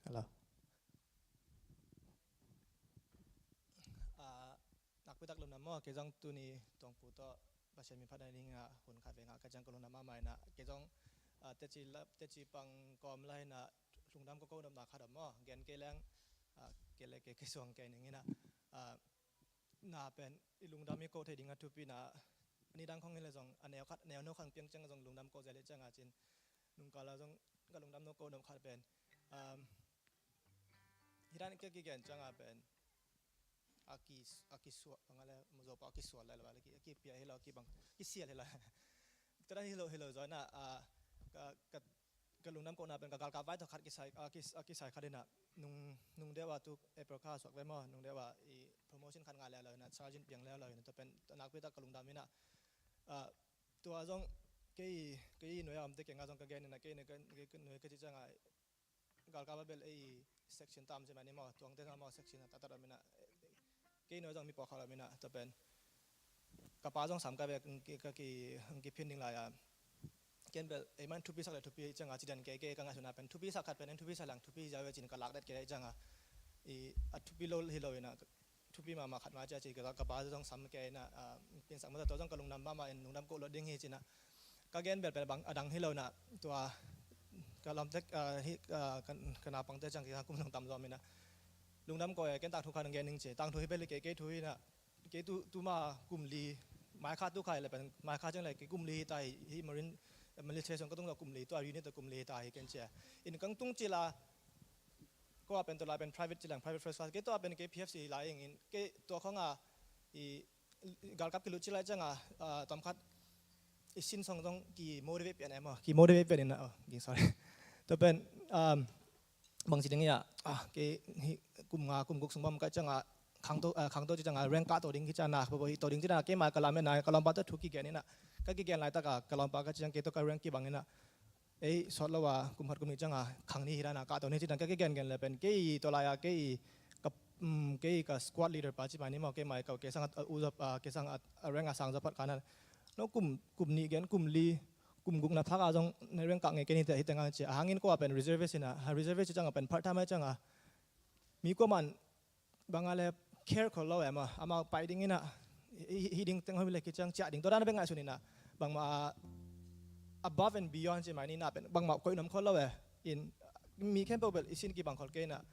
Hello. Ah, nakpi tak lungdam maw, kei zong tuni tuangpu tawh Pasian min phatna dingin ah hun khat vei ngah ka ciang ka lungdam mahmah in ah, kei zong, ah, teci la, teci pang kawm lai in ah lungdam ko ko nopna khat om maw, gen kei leng, ah, kei le kei, kei suang kei ning in ah, ah, na pen i lungdam i koh thei ding a thupi na, a nidang khong hi le zong a neu khat, a neu no khang piang ciang zong lungdam koh zel hi ciang a cin, nungkal a zong ka lungdam no koh nop khat pen, um, hi dan ka kigen ciang a pen a ki, a kisuah, bang a le, Zopa a kisuah lai lo, a ki, a kipia hi lo, a kibang, kisial hi lo. Tua dan hi lo, hi lo zaw na, ah, ka, ka ka lungdam kohna pen ka galkap vai tawh khat kisai, a, kis-, a kisai khat in ah nung, nung deuh a tu April kha suak ve maw, nung deuh a i promotion khat ngah leh lo in ah, sergeant piang leh lo in ah, tua pen nakpi tak ka lungdam in ah, ah, tua zong kei, kei nuai a omte kiangah zong ka gen in ah, kei nuai ka, kei nuai ka cih ciangah galkap a bel ei section tam ci mah ni maw, tuangte zong amau section a taktak om in ah, kei nuai zong mi pawlkhat om in ah, tua pen ka pa zong sam ka vek, ka ki, kiphin ding lai a. Ken bel ei man thupi sak le thupi ciang a ci dan kei, kei ka ngaihsutna pen thupi sak khat pen en thupi sak lang thupi ziau ve cin ka lak det kei ciang a, i, a thupi lo hi lo in ah, thupi mahmah khat mah ci a ci ka, ka pa zong sam kei in ah, a, piansak mah tua zong ka lungdam mahmah in lungdam koh lo ding hi cin ah. Ka gen bel pen bang a dang hi lo in ah, tua ka lawmte, a, hi, a, ka, ka naupangte ciang kei kum zong tam zaw om in ah. Lungdam koh e, ken tangthu khat gen ning ci. Tangthu hi bel hi kei, kei thu hi in ah. Kei tu, tu ma kum li, mai kha tu khai le pen, mai kha ciang le kei kum li hi ta hi, hi Marine, military sung ka tung lo kum li, tua unit kum li hi ta hi ken ci a. In kang tung ci la, ko a pen tua lai pen private ci lang, private first class. Kei tua pen kei P F C lai ing in, kei tua khong a, i, galkap kilut ci lai ciang a, a, tawm khat, i sin song zong ki motivate pian e maw, ki motivate pian in a, oh, sorry. Tua pen, um, bang ci ding ia, ah, kei hi kum nga, kum guk sung bang kai ciang a, khangto, ah, khangto ci ciang a, rank kah to ding ki ciang na, bo bo hi to ding ci na, kei mai ka lam e na, ka lawmpa tawh thu kigen in a, ka kigen laitak a, ka lawmpa ka ciang kei tawh ka rank kibang in a, ei, sawt lo a, kum khat kum nih ciang a, khang ni hi dan a, kah to ni ci dan, ka kigen gen le pen, kei tua lai a, kei, ka, um, kei ka squad leader pa ci mai ni maw, kei mai ka, kei sang a, a, u zop, a, kei sang a, a rank a sang zop phat ka na, no kum, kum nih gen, kum li, kum guk na phak a zong na rank kah ngei kei ni te hi teng a ci a, a hangin ko a pen reservist in a, ha reservist ciang a pen part time a ciang a, mi ko man bang a le care khol lo e maw, amau pai ding in a, hi, hi, hi ding teng hoi le ki ciang ciah ding, tua dan a bek ngaihsun in a, bangmah above and beyond ci mai ni na pen, bangmah koih nuam khol lo e, in mi khempeuh bel i sin kibang khol kei in a,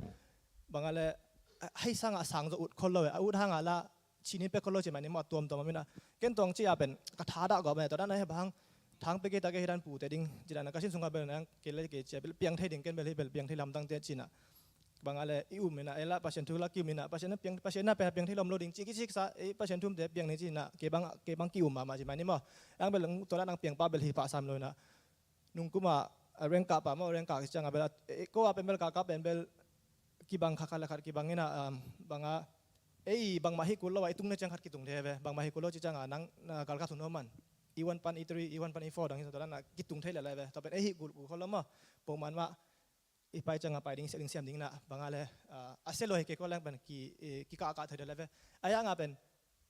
bang a le, hei sang a sang zo ut khol lo e, a ut hang a la, cinin pek khol lo ci mai ni maw, tuamtuam om in a. Ken tuang ci a pen ka tha dah gawp e, tua dan a he bang thang pek kei ta kei hi dan pu te ding ci dan a, ka sin sung a bel nang kei le kei ci a bel piang thei ding, ken bel hi bel piang thei lam tang te ci na. Bang a le i um in a, ei la Pasian thu la ki um in a, Pasian na piang, Pasian na piang, piang thei lom lo ding ci ki cik sa, ei Pasian thu um te piang ni ci na, kei bang, kei bang ki um mahmah ci mai ni maw. Ang bel tua dan ang piang pa bel hi pah sam lo in a. Nung kum a, a rank kah pa maw, rank kah ki ciang a bel a, e, ko a pen bel kah, kah pen bel kibang khat, khat le khat kibang in a, um, bang a, ei, bangmah hi kul lo a, i tung na ciang khat kitung thei ve, bangmah hi kul lo ci ciang a, nang, na galkap sung no man. E one pan E three, E one pan E four dang hi sa, tua dan a kitung thei le lai ve. Tua pen ei hi kul, kul khol lo maw, pawlman mah, i pai ciang a pai ding, siam ding, siam ding in a, bang a le, ah, a sia lo hi kei ko leng pen ki, eh, kikah kah thei le lai ve. A yang a pen,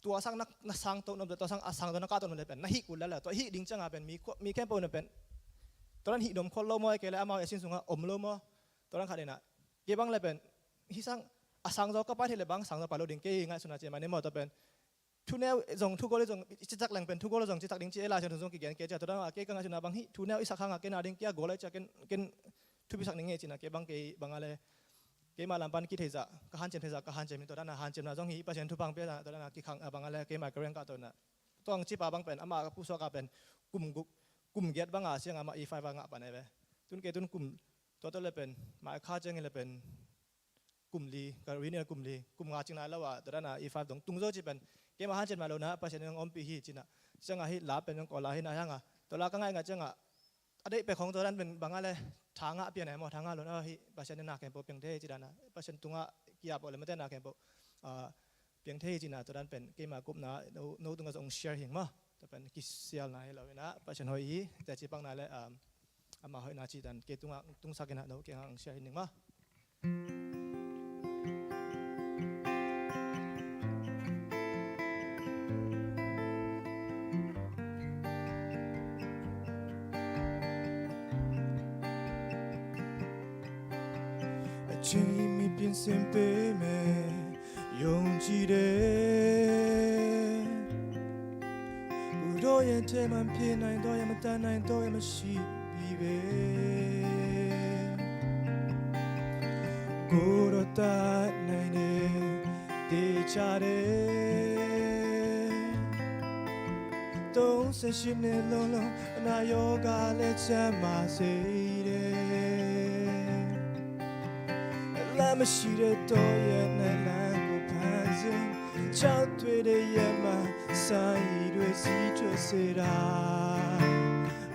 tua sang na, na sang to nuam, tua sang a sang to na kah to nuam le pen, na hih kul lala, tua hih ding ciang a pen, mi ko, mi khempeuh na pen, tua dan hih nuam khol lo maw, kei le amau a sin sung a om lo maw, tua dan khat in a, kei bang le pen, hih sang, a sang zaw ka pai thei le bang, sang zaw pai lo ding, kei ngaihsun a ci mai ni maw, tua pen, thuneu zong, thugol zong, citak leng pen, thugol zong, citak ding ci e la, sian zong kigen kei ci a, tua dan a, kei ka ngaihsun a bang hih, thuneu i sak hang a, kei na ding, kei a gol a ci a, ken, ken, thupisak ning e ci na, kei bang kei, bang a le, keima lam pan kithei zah, ka hanciam thei zah, ka hanciam hi, tua dan a hanciamna zong hi, Pasian thupha pia zah, tua dan a kikhang a bang a le, keima ka rank kah to na. Tua ang ci pa bang pen, ama ka pusuak a pen, kum guk, kum giat bang a siang ama E five a ngah pan e ve. Tun kei tun kum, tua tawh le pen, mai kha ciangin le pen, kum li, ka renew kum li, kum nga cing nai lo a, tua dan a E five dong tung zo ci pen, keima hanciam mah lo na, Pasian in hong ompih hi ci na, ciang a hih la pen hong kawl a hi na hiang a, tua la ka ngaih ngaih ciang a, a deih pek hong tua dan pen bang a le, tha ngah pian a hi maw, tha ngah lo na hi, Pasian in na khempeuh piang thei hi ci dan a, Pasian tungah ki-ap uh le mate na khempeuh, ah, piang thei hi ci na, tua dan pen keima gupna, no, no tungah zong share hi ing maw, tua pen kisialna hi lo hi na, Pasian hoih hi, teci pakna le, um, ama hoihna cih dan kei tungah tungsak in a, no kiangah hong share hi ning maw. Cing mi pian sem pe me yong ci de. ကိုယ်တော်ရဲ့ထဲမှာဖြစ်နိုင်သောယမတတ်နိုင်သောယမရှိပြီပဲ ကိုယ်တော်တတ်နိုင်တယ် သေချာတယ် သုံးဆယ့်ရှစ်နှစ်လုံးလုံးအနာရောဂါလည်းကျန်းမာစေတယ် လမ်းမရှိတဲ့တော့ရဲ့နဲ့လမ်းကိုဖန်ဆင်း ချောက်တွေတဲ့ရဲ့မှာစာရည်တွေစီးထွက်စေတာ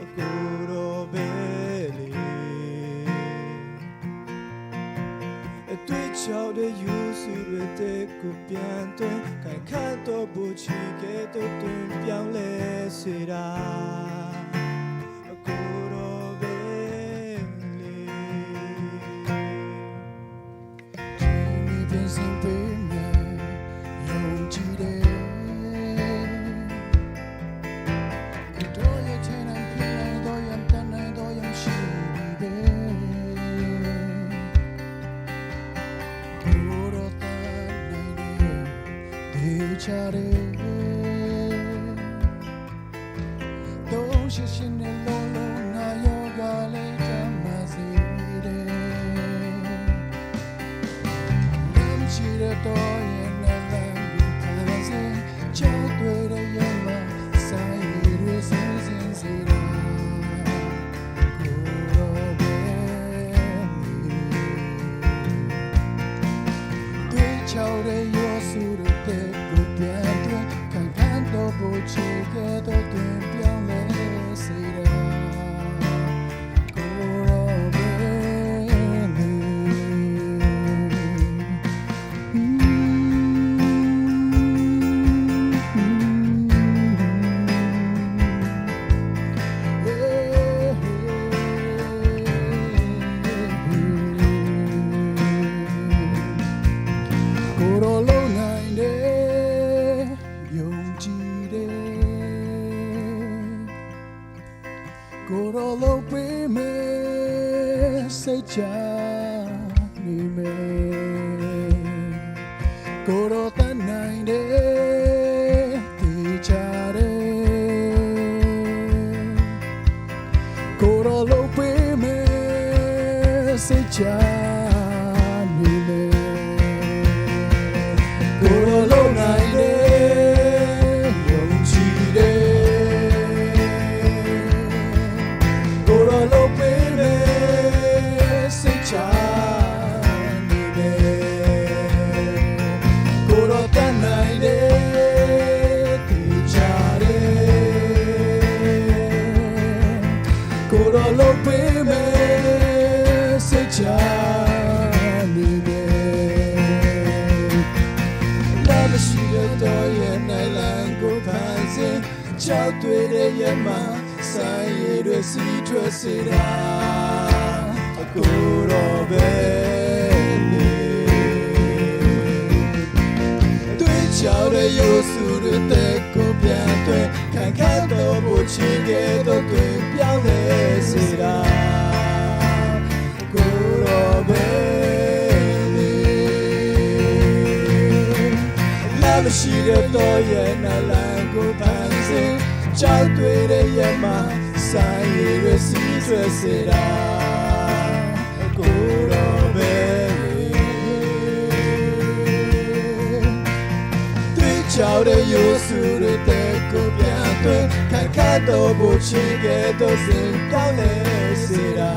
အကိုယ်တော်ပဲလေ အသွေးချောက်တဲ့ယူဆူတွေတဲ့ကိုပြန်သွင်း ခိုင်ခန့်သောဘူချီကဲ့သို့တွင်ပြောင်းလဲစေတာ အကိုယ်တော်ပဲလေ ဒီနေ့ပြင်ဆင်ပေးမယ် ယုံကြည်တယ် ကိုယ်တော်ရဲ့ထဲ၌ဖြစ်နိုင်သောယံတတ်နိုင်သောယံရှိပြီပဲ ကိုယ်တော်တတ်နိုင်တယ် သေချာတယ် သုံးဆယ့်ရှစ်နှစ်လုံးလုံးနာရောဂါလည်းကျန်းမာစေတယ် လမ်းရှိတဲ့တော့ရဲ့နဲ့လမ်းကိုဖန်ဆင်း ချောက်တွေတဲ့ရဲ့မှာစာရည်တွေစီစဉ်စေတာ ကိုယ်တော်ပဲသွေးချောက်တဲ့ရောဆူတဲ့ကိုပြန်သွင်း ခိုင်ခန့်သောဘူချီကဲ့သို့တွင်ပြောင်းလဲစေတာ ကိုယ်တော်ပဲလေ ကိုယ်တော်လုပ်နိုင်တယ် ယုံကြည်တယ် ကိုယ်တော်လုပ်ပေးမယ် စိတ်ချနေမယ် ကိုယ်တော်တတ်နိုင်တယ် သေချာတယ် ကိုယ်တော်လုပ်ပေးမယ်စိတ်ချနေမယ် ကိုယ်တော်လုပ်နိုင်တယ်ယုံကြည်တယ် ကိုယ်တော်လုပ်ပေးမယ်စိတ်ချနေမယ် ကိုယ်တော်တတ်နိုင်တယ်သေချာတယ် ကိုယ်တော်လုပ်ပေးမယ်စိတ်ချနေတယ် လမ်းမရှိတဲ့တော့ရဲ့နိုင်လမ်းကိုဖန်ဆင်း ချောက်တွေတဲ့ရဲ့မှာစာရည်တွေစီးထွက်စေတာ အကိုယ်တော်ပဲလေ သွေးချောက်တဲ့ယိုးစုတွေတဲ့ကိုပြန်သွင်း ခိုင်ခန့်သောဘူချီကဲ့သို့တွင်ပြောင်းလဲစေတာ ကိုယ်တော်ပဲလေ လမ်းမရှိတဲ့တော့ရဲ့နာလမ်းကိုဖန်ဆင်း ချောက်တွေတဲ့ရဲ့မှာစာရည်တွေစီးထွက်စေတာ ကိုယ်တော်ပဲလေ သွေးချောက်တဲ့ယိုးစုတွေတဲ့ကိုပြန်သွင်း ခိုင်ခန့်သောဘူချီကဲ့သို့တွင်ပြောင်းလဲစေတာ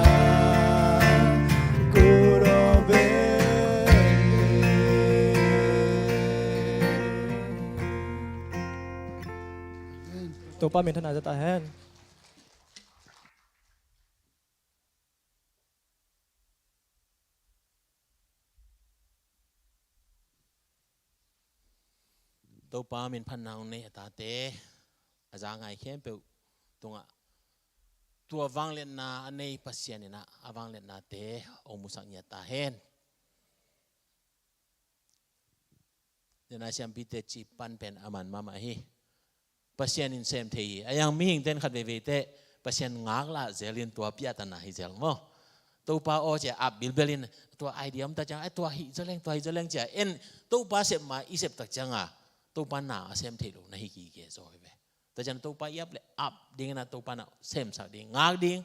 Topa minthanna za ta hen. Topa minphatna hong nei a tate, a za ngai khempeuh tungah tua vangliatna a nei Pasian in ah a vangliatnate hong musak ngiat ta hen. Dena siampite cih pan pen a man mahmah hi. Pasian in sem thei hi. A yang mihingte in khat veivei teh Pasian ngaklah zel in tua piahtana hi zel maw. Topa aw cia ap bilbel in tua idea om ta ciang, ai tua hi zaleng, tua hi zaleng cia en Topa sep ma i sep tak cianga Topa na a sem thei lo na hi kike zaw hi ve. Tua ciang Topa i ap le ap ding in ah Topa na semsak ding, ngak ding.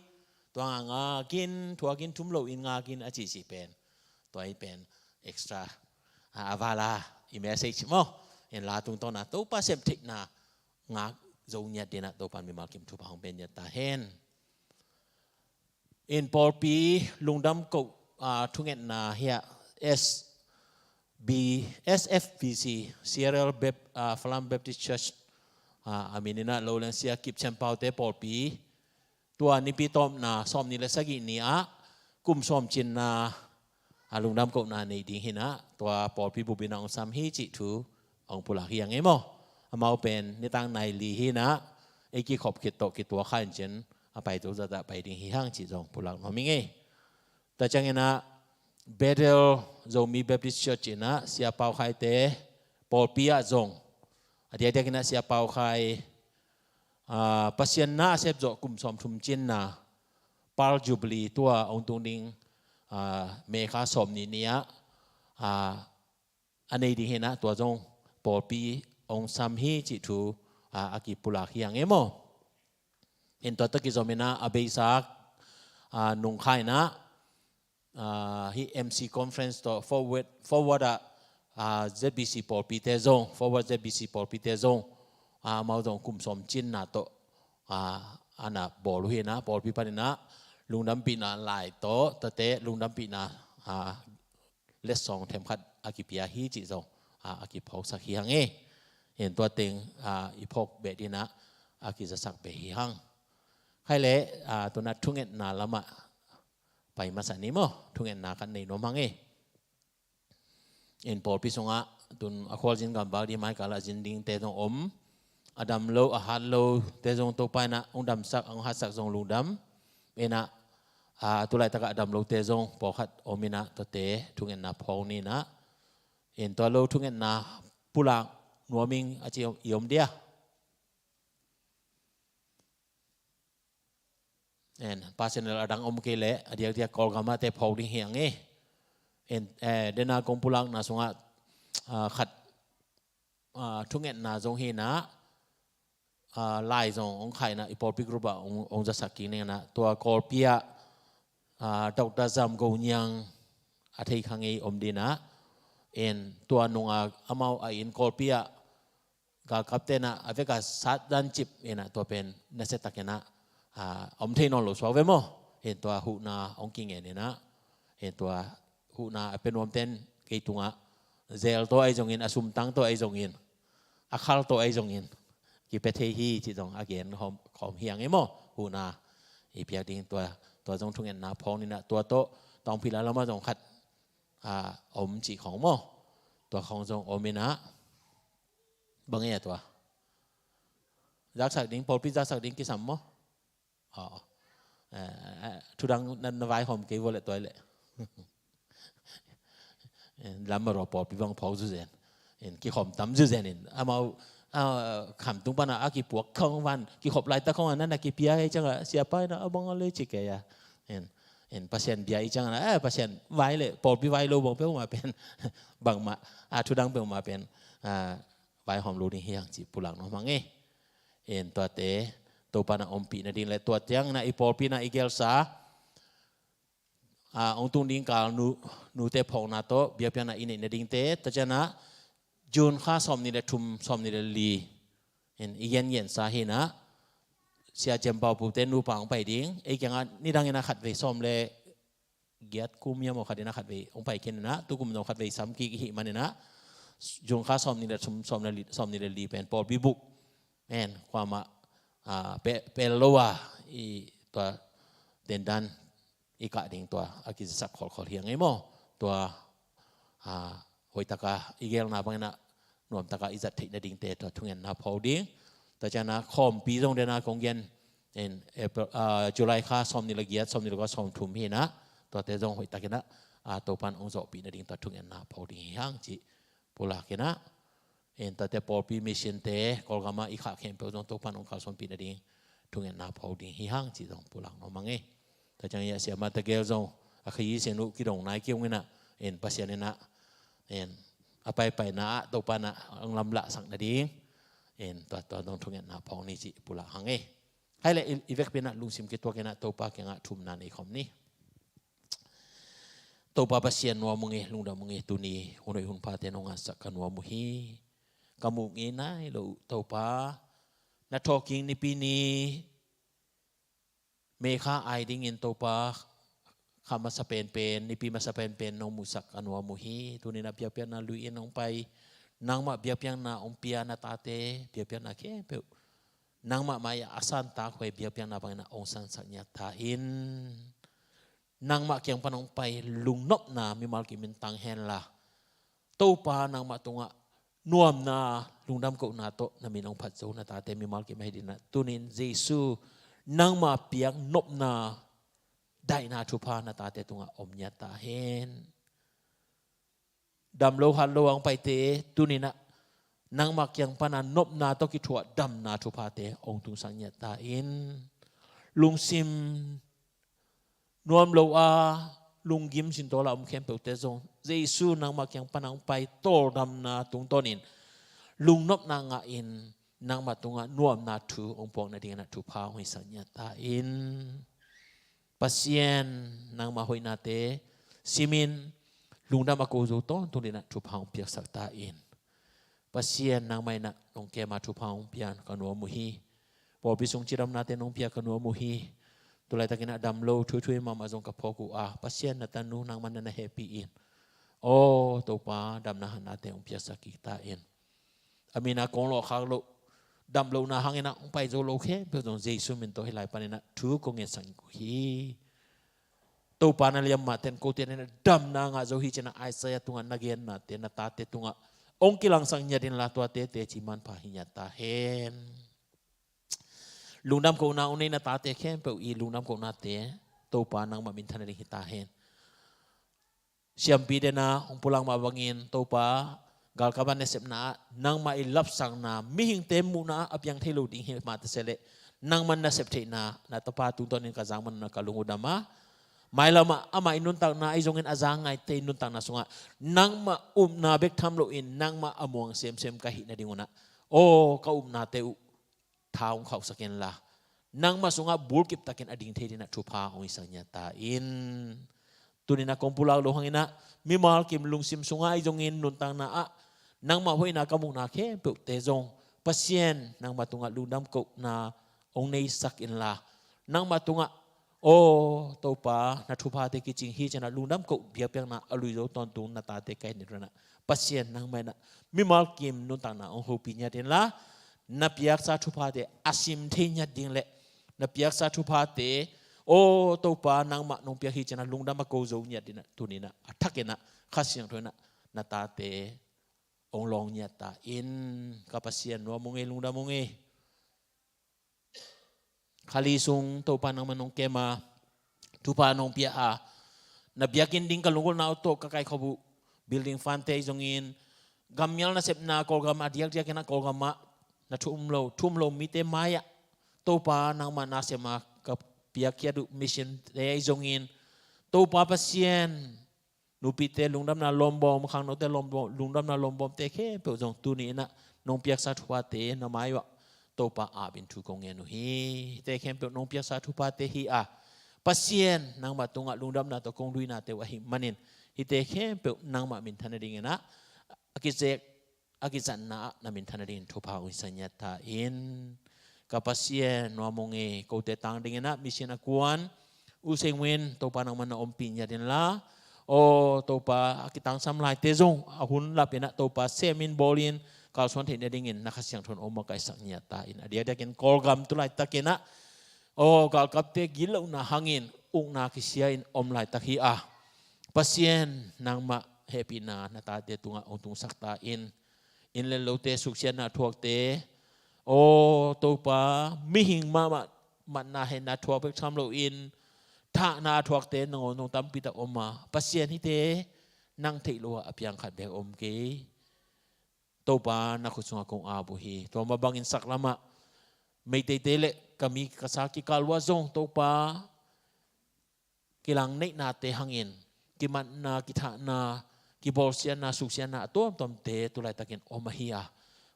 Tua nga ngakin, thuakin thum lo in ngakin a cihcih pen. Tua i pen extra a, a vala i message maw. En la tungtawna Topa sem theihna ngak zo ngiat ding in ah Topa mimal kim thupha hong pia ngiat ta hen. In pawlpi lungdam koh, ah, thungetna hiah S B, S F B C, Sierra Bap-, ah, Falam Baptist Church, ah, a min in ah Loleng Sia Kip Chem Paute pawlpi tua nipi tawpna sawmnih le sagih ni ah kum sawm cinna a lungdam kohna nei ding hi in ah tua pawlpi bup in ah hong sam hi cih thu hong pulak hi a ngei maw. Amau pen nitak nai li hi in ah ei kikhop khit tawh kituak kha in cin a pai to zat ah pai ding hi hang cih zong pulak nuam hi ngei. Tua ciang in ah Bethel Zomi Baptist Church in ah Sia Pau Khaite pawlpi ah zong a diakdiak in ah Sia Pau Khai, ah, Pasian na a sep zawh kum sawmthum cinna Pearl Jubilee tua hong tung ding, ah, May kha sawmnih ni ah, ah, a nei ding hi in ah tua zong pawlpi hong sam hi cih thu, ah, a kipulak hi a ngei maw. In tua tawh kizom in ah a beisa, ah, nung kha in ah, ah, hih M C Conference tawh Forward, Forward ah, ah, Z B C pawlpite zong, Forward Z B C pawlpite zong, ah, amau zong kum sawm cinna tawh, ah, a na bawl uh hi in ah pawlpi pan in ah lungdampihna lai tawh tate lungdampihna, ah, letsong themkhat a kipia hi cih zong, ah, a kiphawksak hi hang e. In tua teng, ah, i phawk beh ding in ah a kizasak beh hi hang. Khai le, ah, tuna thungetna lamah pai masa ni maw, thungetna kan nei nuam hang e. In pawlpi sungah tun a khualzin gamvak ding, maikal a zin dingte zong om. A dam lo, a hat lote zong Topa in ah hong damsak, hong hatsak zong lungdam. In ah, ah, tulaitak ah a dam lote zong pawlkhat om in ah tuate thungetna phawk ni in ah. In tua lo thungetna pulak nuam ing a ci i om dia. En, personal a dang om kei leh a diakdiak Kawlgam ah te phawk ding hi hang e. En, eh, dena kong pulakna sungah, ah, khat, ah, thungetna zong hi in ah, ah, lai zong hong khai in ah i pawlpi group ah hong, hong zasak kik ning in ah tua Kawlpi ah, ah, Doctor Zam Go Niang a thei kha ngei om ding in ah. En, tua nungah amau a inn Kawlpi ah galkapte in ah a vek a sat dan cip in ah tua pen nasia tak in ah, ah, om thei nawn lo suak ve maw. En, tua huhna hong kingen in ah, en, tua huhna a pia nuamte in kei tungah zel tawh ahi zongin, a sumtang tawh ahi zongin, a khal tawh ahi zongin kipia thei hi cih zong a gen khawm, khawm hi hang e maw. Huhna i piak ding tua, tua zong thungetna phawk ni in ah tua tawh Taungphila lamah zong khat, ah, om cih khawng maw. Tua khawng zong om in ah. Bang e a tua? Zaksak ding, pawlpi zaksak ding kisam maw? Aw. Eh, eh, thudang na, na vaihawm kei vua leh tua leh. Eh, lam maraw pawlpi bang phawk zuzen. En, kikhawm tam zuzen in. Amau, ah, khamtung pana a kipuak khawng van kikhop laitak khawng a na na kipia hi ciangah siapa in ah a bang a lei ci kei a. En, en, Pasian bia i ciangah, eh, Pasian vai leh pawlpi vai lo bang peuhmah pen bangmah, ah, thudang peuhmah pen, ah, vaihawm lo ding hi hang cih pulak nuam hang e. En, tuate Topa na ompih nading leh tua ciang in ah i pawlpi in ah i gelsa, ah, hong tung ding kal nu, nute phawkna tawh biakpiakna i neih nadingte, tua ciang in ah June kha sawmnih le thum, sawmnih le li in i gengensa hi in ah Sia Cem Pau Pute nupa hong pai ding. Ei kiangah nidang in ah khatvei sawm le giat kum hiam aw khat in ah khatvei hong pai khin in ah, tukum zong khatvei sam kik i hih man in ah June kha sawmnih le thum, sawmnih le li, sawmnih le li pen pawlpi bup. En, kuamah ah, pe-, pel lo a i tua tendan i kah ding tua a kizasak kholkhol hi a ngei maw. Tua, ah, hoihtaka i gelna bangin ah nuamtaka i zat theih nadingte tua thungetna pho ding. Tua ciangin ah khawmpi zong dena kong gen in April, ah, July kha sawmnih le giat, sawmnih le kua, sawmthum hi in ah, tuate zong hoihtakin ah, ah, Topan hong zawhpih nading tua thungetna pho ding hi hang cih pulak in ah, in tuate pawlpi mission te Kawlgam ah i khah khempeuh zong Topan hong kalsuanpih nading thungetna pho ding hi hang cih zong pulak nuam a ngei. Tua ciang i a siamah tegel zong a khayi sin uh kidong nai kei ung in ah, in Pasian in ah, in a paipaina ah Topan ah hong lamlahsak nading, in tua, tua zong thungetna pho ni cih pulak hang ei. Hai le i, i vekpi in ah lungsim kituak in ah Topa kiangah thumna nei khawm ni. Topa Pasian, nuam ung ei, lungdam ung ei, tuni hun hoih hun phate nong ngahsak ka nuam uh hi. Ka muh ngei nai lo uh Topa, na thawhkik nipi ni May kha ai dingin Topa, kha masa penpen, nipi masa penpen nong musak ka nuam uh hi. Tuni in ah biakpiakna lui in hong pai, nangmah biakpiakna hong pia na tate biakpiakna khempeuh nangmah mai-ah a santak huai biakpiakna bangin ah hong sansak ngiat ta in. Nangmah kiang pan hong pai lungnopna mimal kim in tang hen la, Topa nangmah tungah nuamna, lungdam kohna tawh na min hong phat zo na tate mimal kim ahi dingin ah tuni in Jesu nangmah piak nopna daihna thupha na tate tungah om ngiat ta hen. Dam lo hat lo a hong paite tuni in ah nangmah kiang pan a nopna tawh kithuah damna thuphate hong tungsak ngiat ta in. Lungsim nuam lo a, lunggim sintawl a om khempeuhte zong Jesu nangmah kiang pan a hong pai tawldamna tungtawnin lungnopna ngah in nangmah tungah nuamna thu hong puak nadingin ah thupha hong hisak ngiat ta in. Pasian, nangmah hoihnate simin lungdam a ko zo tawntung dingin ah thupha hong piaksak ta in. Pasian, nangmah in ah nong kem a thupha hong pia ka nuam uh hi. Pawlpi sung cidamnate nong pia ka nuam uh hi. Tulaitakin ah dam lo, thuithui mahmah zong ka phawk uh a, Pasian, na tanu nangmah na na hehpih in. Aw Topa, damna hatnate hong piaksak kik ta in. A min a kong lawhkhak loh dam lohna hangin ah hong pai zo lo khempeuh zong Jesu min tawh hih lai panin ah thu kong ngetsak uh hi. Topa, na liammahte'n kote in ah damna ngah zo hi ci-in ah Isaiah tungah na gennate na tate tungah hong kilangsak ngiat inla tuate teci manpha hi ngiat ta hen. Lungdam kohna hong nei na tate khempeuh i lungdam kohnate Topa nangmah minthan nading hi ta hen. Siampi dena hong pulak mah bangin Topa, galkap a nasepna ah nangmah i lapsangna mihingte muhna ah a piang thei lo ding hi mah ta se leh, nangmah nasep theihna na tapa tungtawnin ka zang man un ah ka lung uh dam a, mailam ah amah i nuntakna ahi zongin a zang ngaite i nuntakna sungah nangmah upna bek tham loin nangmah a muang semsem ka hih nading un ah, aw ka upnate uh tha hong khauhsak inla, nangmah sungah bulkip takin a ding thei dingin ah thupha hong hisak ngiat ta in. Tuni in ah kong pulak loh hangin ah mimal kim lungsim sungah ahi zongin nuntakna ah nangmah hoihna ka muhna khempeuhte zong Pasian, nangmah tungah lungdam kohna hong neisak inla, nangmah tungah, aw Topa, na thuphate kicing hi ci-in ah lungdam koh biakpiakna a lui zo tawntung na tate ka hih nading un ah, Pasian, nangmah in ah mimal kim nuntakna hong hopih ngiat inla, na piaksa thuphate a sim thei ngiat ding leh na piaksa thuphate, aw Topa, nangmah nong piak hi ci-in ah lungdam a ko zo ngiat dingin ah tuni in ah a thakin ah Kha Siangtho in ah na tate hong lawng ngiat ta in. Ka Pasian, nuam ung ei, lungdam ung ei. Kha li sung Topa, nangmah nong kem a, thupha nong pia a, na biakinn ding ka lunggulhna uh tawh ka kaikhop uh building fund te ahi zongin, gammial nasepna Kawlgam a diakdiak in ah Kawlgam ah na thu um lo, thu um lo mite mai-ah Topa, nangmah na sem a ka piakkhiat uh mission te ahi zongin, Topa Pasian, nupite lungdamna lawmbawm, khangnote lawmbawm, lungdamna lawmbawmte khempeuh zong tuni in ah nong piaksa thuphate na mai uh ah Topa, ap in thu kong ngen uh hi. Hihte khempeuh nong piaksa thuphate hi a, Pasian, nangmah tungah lungdamna tawh kong luinate uh ahih manin, hihte khempeuh nangmah minthan nadingin ah a kizek a kizatna ah na minthan nadingin thupha hong hisak ngiat ta in. Ka Pasian, nuam ung ei, kote tang dingin ah mission a kuan U Seng Win, Topa, nangmah na ompih ngiat inla, aw Topa, a kitangsam laite zong a hun lap in ah Topa, sem in, bawl in, kalsuan theih nadingin na Kha Siangtho in hong makaihsak ngiat ta in. A diakdiakin Kawlgam tu laitakin ah, aw, galkapte gitlohna hangin ukna kisia in om laitak hi a, Pasian nangmah hehpihna na tate tungah hong tungsak ta in. Inn le lote suksiatna a thuakte, aw Topa, mihing mahmah matna henna thuak bek tham loin thahna a thuakte nangawn zong tampi tak om a, Pasian hihte nang theih loh ah a piang khat bek om kei. Topa, na khut sungah kong ap uh hi. Tua mah bangin saklamah Meiteite le ka mi ka sa kikal uh ah zong Topa, kilang neihnate hangin kimatna, kithahna, kibawlsiatna, suksiatna a tuamtuamte tu laitakin om ahi a,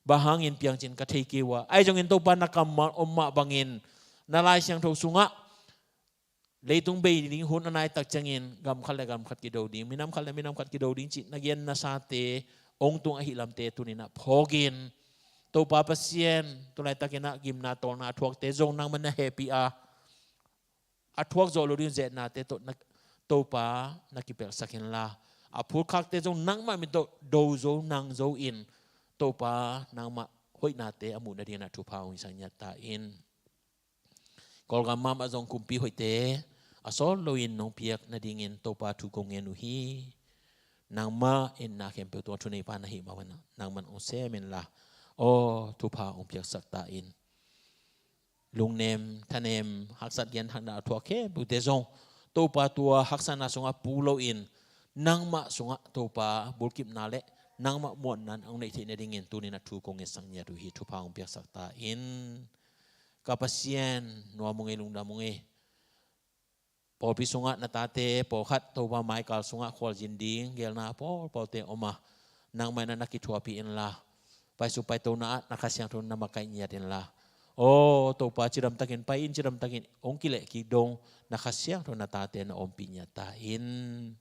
bang hangin piangcin ka thei kei uh a, ahi zongin Topa, na kammal om mah bangin na Lai Siangtho sungah leitung bei ding hun a nai tak ciangin gam khat le gam khat kido ding, minam khat le minam khat kido ding cih na gen na sate hong tung ahih lamte tuni-in ah phawk in. Topa Pasian, tu laitakin ah gimna tawlna a thuakte zong nangmah na hehpih a, a thuak zawh loh ding zehnate tawh na, Topa, na kipelhsak inla, a phutkhakte zong nangmah min tawh do zo nang zo in, Topa, nangmah hoihnate a muh nadingin ah thupha hong hisak ngiat ta in. Kawlgam mahmah zong kumpi hoihte a sawt loin nong piak nadingin Topa thu kong ngen uh hi. Nangmah in na khempeuh tungah thuneipa na hih mah bangin nangman hong sem inla, aw, thupha hong piaksak ta in. Lungnem, thanem, haksat, genthei a thuak khempeuhte zong Topa, tua haksatna sungah puk loin nangmah sungah Topa bulkipna le nangmah muanna hong neih theih nadingin tuni-in ah thu kong ngetsak ngiat uh hi. Thupha hong piaksak ta in. Ka Pasian, nuam ung ei, lungdam ung ei. Pawlpi sungah na tate pawlkhat Topa, maikal sungah khualzin ding geelna pawlpawlte om a, nangmah in ah na kithuapih inla, paisuk paitona ah na Kha Siangtho in na makaih ngiat inla, aw Topa, cidamtakin pai in, cidamtakin hong kilehkik dong na Kha Siangtho na tate na ompih ngiat ta in.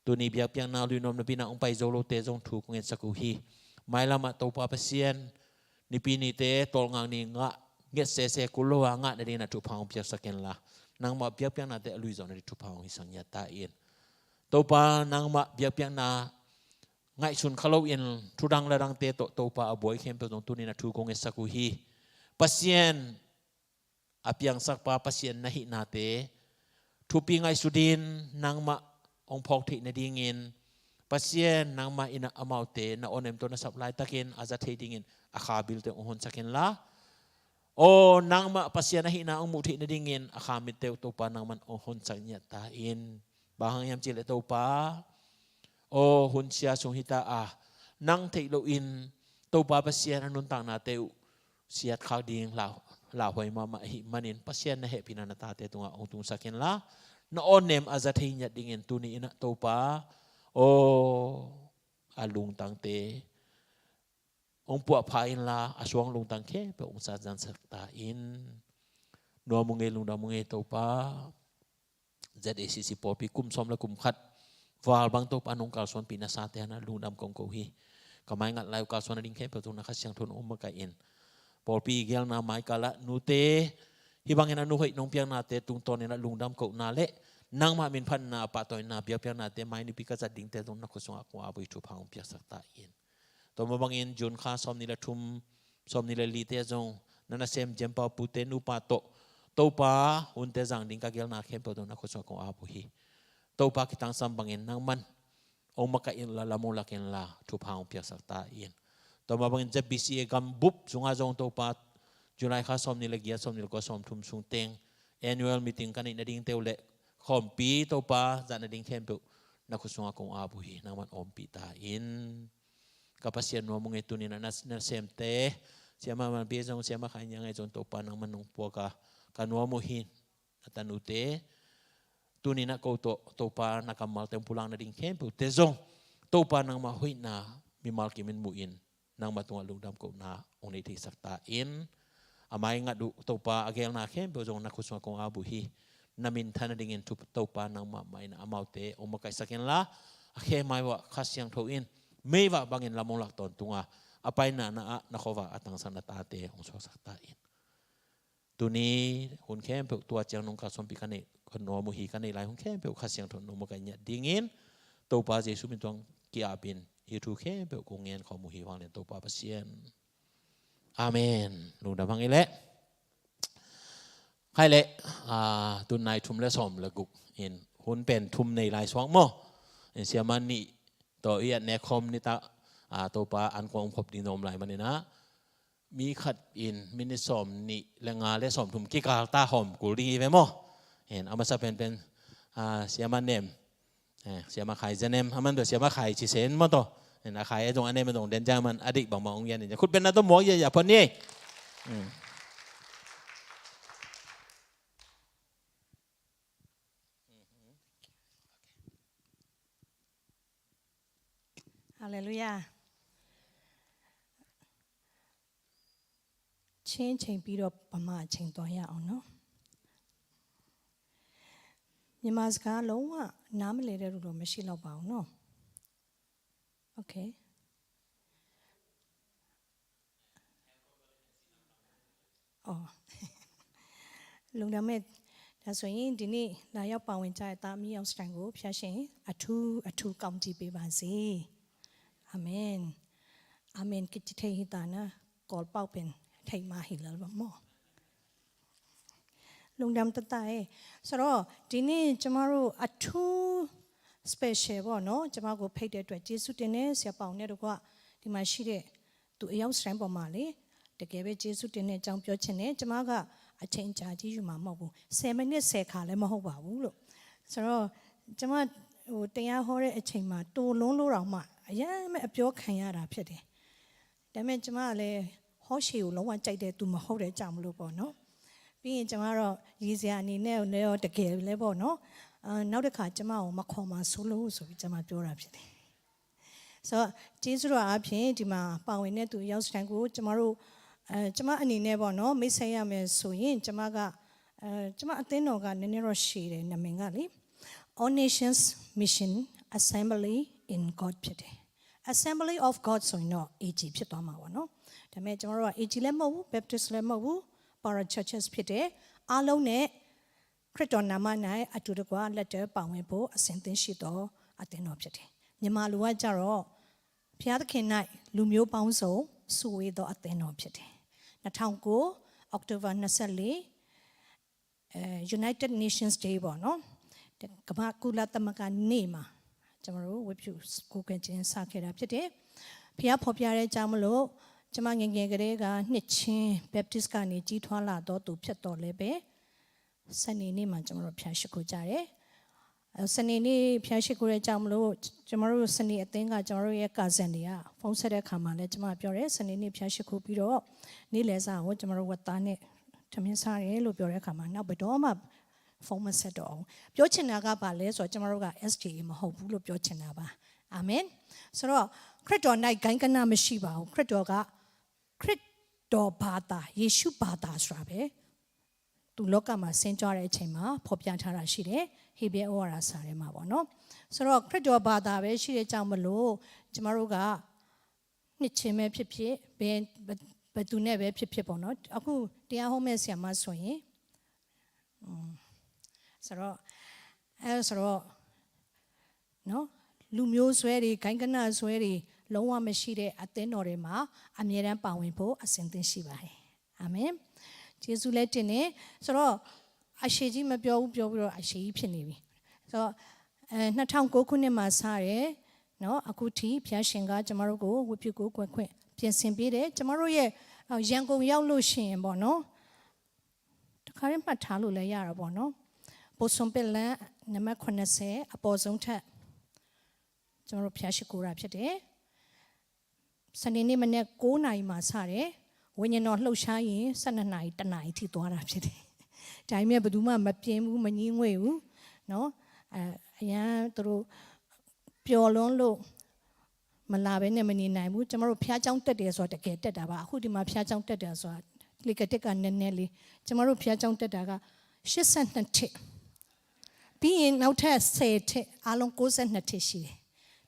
Tuni biakpiakna lui nuam napi-in ah hong pai zo lote zong thu kong ngetsak uh hi. Mailam ah Topa Pasian, Nipi nite tawlnga ni ngah, nget sese kul lo a ngah nadingin ah thupha hong piaksak inla, nangmah biakpiaknate a lui zawh nading thupha hong hisak ngiat ta in. Topa, nangmah biakpiakna ngaihsun kha loin thudang ladangte tawh Topa, a buai khempeuh zong tuni-in ah thu kong ngetsak uh hi. Pasian, a piangsakpa Pasian na hihnate thupi ngaihsutin nangmah hong phawk theih nadingin, Pasian, nangmah in ah amaute na awnem tawh na sap laitakin a za thei dingin a kha bilte hong honsak inla, aw, nangmah Pasian a hihna hong muh theih nadingin a kha mitte uh Topa, nangman hong honsak ngiat ta in. Bang hang hiam cih leh Topa, aw, hun sia sung hi ta a, nang theih loin Topa Pasian a nuntaknate uh siatkhak ding lau, lauhuai mahmah ahih manin, Pasian, na hehpihna na tate tungah hong tungsak inla, na awnem a za thei ngiat dingin tuni-in ah Topa, aw, a lungtangte hong puahpha inla, a suang lungtang khempeuh hong satzansak ta in. Nuam ung ei, lungdam ung ei Topa. Z A C C pawlpi kum sawm le kum khat val bang Topa nong kalsuanpih na sate hanah lungdam kong ko hi. Ka maingat lai uh kalsuan nading khempeuh tungah na Kha Siangtho in hong makaih in. Pawlpi geelna maikal ah nute, hih bangin a nu hoih nong piaknate tungtawnin ah lungdam kohna le nangmah minphatna, pahtawina, biakpiaknate mai nipi ka zat dingte zong na khut sungah kong ap uh hi. Thupha hong piaksak ta in. Tua mah bangin June kha sawmnih le thum, sawmnih le lite zong na nasem Jem Pau pute nupa tawh Topa, hunte zang ding ka geelna khempeuh tawh na khut sungah kong ap uh hi. Topa, kitangsam bangin nangman hong makaih inla, lam hong lak inla, thupha hong piaksak ta in. Tua mah bangin Z B C A gambup sungah zong Topa, July kha sawmnih le giat, sawmnih le kua, sawmthum sung teng annual meeting ka neih nadingte uh le khawmpi Topa zat nading khempeuh na khut sungah kong ap uh hi. Nangman ompih ta in. Ka Pasian, nuam ung ei, tuni-in ah na, na semte, Siamah Manpi zong, Siamah Khai Niang ahi zong Topa, nangman nong puak a, ka nuam uh hi. A tanute, tuni-in ah ko tawh Topa na kammalte hong pulak nading khempeuhte zong Topa, nangmah hoihna mimal kimin muhin nangmah tungah lungdam kohna hong neih theisak ta in. A mai ngat uh Topa, a geelna khempeuh zong na khut sungah kong ap uh hi. Na minthan nadingin thu Topa, nangmah mah in ah amaute hong makaihsak inla, a khe mai uah Kha Siangtho in meivak bangin lam hong lak tawntung a, a paina na ah na khuavak a tangsak na tate hong suaksak ta in. Tuni hun khempeuh tua ciang nong kalsuanpih ka neih, ka nuam uh hi, ka neih lai hun khempeuh Kha Siangtho in hong makaih ngiat dingin Topa Jesu min tawh ki-ap in. hih thu khempeuh kong ngen khawm uh hi. Vanglian Topa Pasian. Amen. Lungdam hang i leh. Khai leh, ah, tun nai thum le sawm le guk in hun pen thum nei lai suak maw? In siama nih tawh i at nek khawm nitak, ah, Topa an kong om khop ding na om lai manin ah, mi khat in minit sawm nih le nga le sawm thum kikal ta hawm kul ding i ve maw? In a masa penpen, ah, siama nem, eh, siama khai zenem, a man tua siama khai ci sen maw taw. In a khai a dong a nem a dong den jang man a dik bangbang ong yan in khut pen na taw muak ya ya pon ni. Hmm. Halleluia. ချင်းချိန်ပြီးတော့ဗမာအချိန်သွားရအောင်နော်။ မြန်မာစကားလုံးဝနားမလည်တဲ့လူတော့မရှိတော့ပါဘူးနော်။ Okay. အော်။ လုံတာမဲ့ဒါဆိုရင်ဒီနေ့လာရောက်ပါဝင်ကြတဲ့သားအမိအောင်စတိုင်ကိုဖျားရှင်အထူးအထူးကောင်းချီးပေးပါစေ။ အာမင်။ အာမင်ကတိထေဟိတာနာကောလ်ပေါက်ပင်ထိတ်မဟိလလ်ဘမော်။ လုံတာမတတအဲဆိုတော့ဒီနေ့ကျမတို့အထူး special ပေါ့နော်။ ကျမကိုဖိတ်တဲ့အတွက်ကျေးဇူးတင်တယ်ဆရာပေါင်နဲ့တကွဒီမှာရှိတဲ့သူအယောက်စတိုင်းပေါ်မှာလေတကယ်ပဲကျေးဇူးတင်တဲ့အကြောင်းပြောချင်တယ်။ ကျမကအချိန်ကြာကြီးယူမှာမဟုတ်ဘူး။ ဆယ်မိနစ်ဆယ်ခါလည်းမဟုတ်ပါဘူးလို့ဆိုတော့ကျမဟိုတရားဟောတဲ့အချိန်မှာတိုလွန်းလို့တော့မှအရင်မအပြောခံရတာဖြစ်တယ်။ ဒါပေမဲ့ကျမကလည်းဟောရှေကိုလုံးဝကြိုက်တဲ့သူမဟုတ်တဲ့ကြောင့်မလို့ပေါ့နော်။ ပြီးရင်ကျမတော့ရည်စရာအနေနဲ့လည်းရောတကယ်လည်းပေါ့နော်။ အာနောက်တစ်ခါကျမကိုမခေါ်မှာစိုးလို့ဆိုပြီးကျမပြောတာဖြစ်တယ်။ ဆိုတော့ကျေးဇူးတော်အားဖြင့်ဒီမှာပါဝင်တဲ့သူအယောက်စတိုင်းကိုကျမတို့အဲကျမအနေနဲ့ပေါ့နော်မိတ်ဆက်ရမယ်ဆိုရင်ကျမကအဲကျမအသင်းတော်ကနည်းနည်းတော့ရှည်တယ်နာမည်ကလေ All Nations Mission Assembly in God ဖြစ်တယ်။ Assembly of God ဆိုရင်တော့ A G ဖြစ်သွားမှာပေါ့နော်။ ဒါပေမဲ့ကျွန်တော်တို့က A G လည်းမဟုတ်ဘူး Baptist လည်းမဟုတ်ဘူး Para Churches ဖြစ်တယ်။ အားလုံးနဲ့ခရစ်တော်နာမ၌အတူတကွလက်တွဲပါဝင်ဖို့အဆင်သင့်ရှိသောအသင်းတော်ဖြစ်တယ်။ မြန်မာလိုကကြတော့ဘုရားသခင်၌လူမျိုးပေါင်းစုံစုဝေးသောအသင်းတော်ဖြစ်တယ်။ နှစ်ထောင်ကို October နှစ်ဆယ့်လေး အဲ United Nations Day ပေါ့နော်။ ကမ္ဘာကုလသမဂ္ဂနေ့မှာကျွန်တော်တို့ဝတ်ပြုကိုးကွယ်ခြင်းစခဲ့တာဖြစ်တယ်။ ဘုရားဖော်ပြတဲ့အကြောင်းမလို့ကျွန်မငယ်ငယ်ကလေးကနှစ်ချင်း Baptist ကနေကြီးထွားလာတော့သူဖြစ်တော်လဲပဲစနေနေ့မှာကျွန်တော်တို့ဘုရားရှိခိုးကြတယ်။ အဲစနေနေ့ဘုရားရှိခိုးတဲ့အကြောင်းမလို့ကျွန်တော်တို့စနေအသင်းကကျွန်တော်တို့ရဲ့ cousin တွေကဖုန်းဆက်တဲ့အခါမှာလည်းကျွန်မပြောတယ်စနေနေ့ဘုရားရှိခိုးပြီးတော့နေ့လယ်စာကိုကျွန်တော်တို့ဝတ်သားနဲ့ထမင်းစားတယ်လို့ပြောတဲ့အခါမှာနောက်ဘယ်တော့မှဖုန်းမဆက်တော့ဘူး။ ပြောချင်တာကဘာလဲဆိုတော့ကျွန်တော်တို့က S D A မဟုတ်ဘူးလို့ပြောချင်တာပါ။ အာမင်။ ဆိုတော့ခရစ်တော်၌ဂိုဏ်းကနမရှိပါဘူး။ ခရစ်တော်ကခရစ်တော်ဘာသာယေရှုဘာသာဆိုတာပဲသူလောကမှာဆင်းကြွတဲ့အချိန်မှာဖော်ပြထားတာရှိတယ်။ ဟေဘရဲဩဝါဒစာထဲမှာပေါ့နော်။ ဆိုတော့ခရစ်တော်ဘာသာပဲရှိတဲ့ကြောင့်မလို့ကျမတို့ကနှစ်ချင်းပဲဖြစ်ဖြစ်ဘယ်ဘယ်သူနဲ့ပဲဖြစ်ဖြစ်ပေါ့နော်။ အခုတရားဟောမဲ့ဆရာမဆိုရင်อืมဆိုတော့အဲဆိုတော့နော်လူမျိုးစွဲတွေဂိုဏ်းကနစွဲတွေလုံးဝမရှိတဲ့အသင်းတော်တွေမှာအမြဲတမ်းပါဝင်ဖို့အဆင်သင့်ရှိပါတယ်။ အာမင်။ ကျေးဇူးလည်းတင်တယ်ဆိုတော့အရှိကြီးမပြောဘူးပြောပြီးတော့အရှိကြီးဖြစ်နေပြီဆိုတော့အဲနှစ်ထောင်ကိုခုနှစ်မှာစတယ်နော်အခုထိဘုရားရှင်ကကျွန်တော်တို့ကိုဝတ်ပြုကိုးကွယ်ခွင့်ပြင်ဆင်ပေးတယ်ကျွန်တော်တို့ရဲ့ရန်ကုန်ရောက်လို့ရှိရင်ပေါ့နော်တခါတည်းမှတ်ထားလို့လည်းရတာပေါ့နော်။ ဘိုစွန်ပစ်လန်နံပါတ်ခုနှစ်ဆယ်အပေါ်ဆုံးထပ်ကျွန်တော်တို့ဘုရားရှိခိုးတာဖြစ်တယ်။ စနေနေ့မနေ့9နာရီမှာစတယ်။ ဝိညာဉ်တော်လှုပ်ရှားရင်12နာရီတနာရီထိသွားတာဖြစ်တယ်။ ဒါပေမဲ့ဘယ်သူမှမပြင်းဘူးမငြင်းငွေ့ဘူးနော်။ အဲအရန်သူတို့ပျော်လွန်းလို့မလာဘဲနဲ့မနေနိုင်ဘူးကျွန်တော်တို့ဘုရားကျောင်းတက်တယ်ဆိုတာတကယ်တက်တာပါအခုဒီမှာဘုရားကျောင်းတက်တယ်ဆိုတာလေကတက်ကနည်းနည်းလေးကျွန်တော်တို့ဘုရားကျောင်းတက်တာက82ထစ်ပြီးရင်နောက်ထပ်10ထစ်အားလုံး62ထစ်ရှိတယ်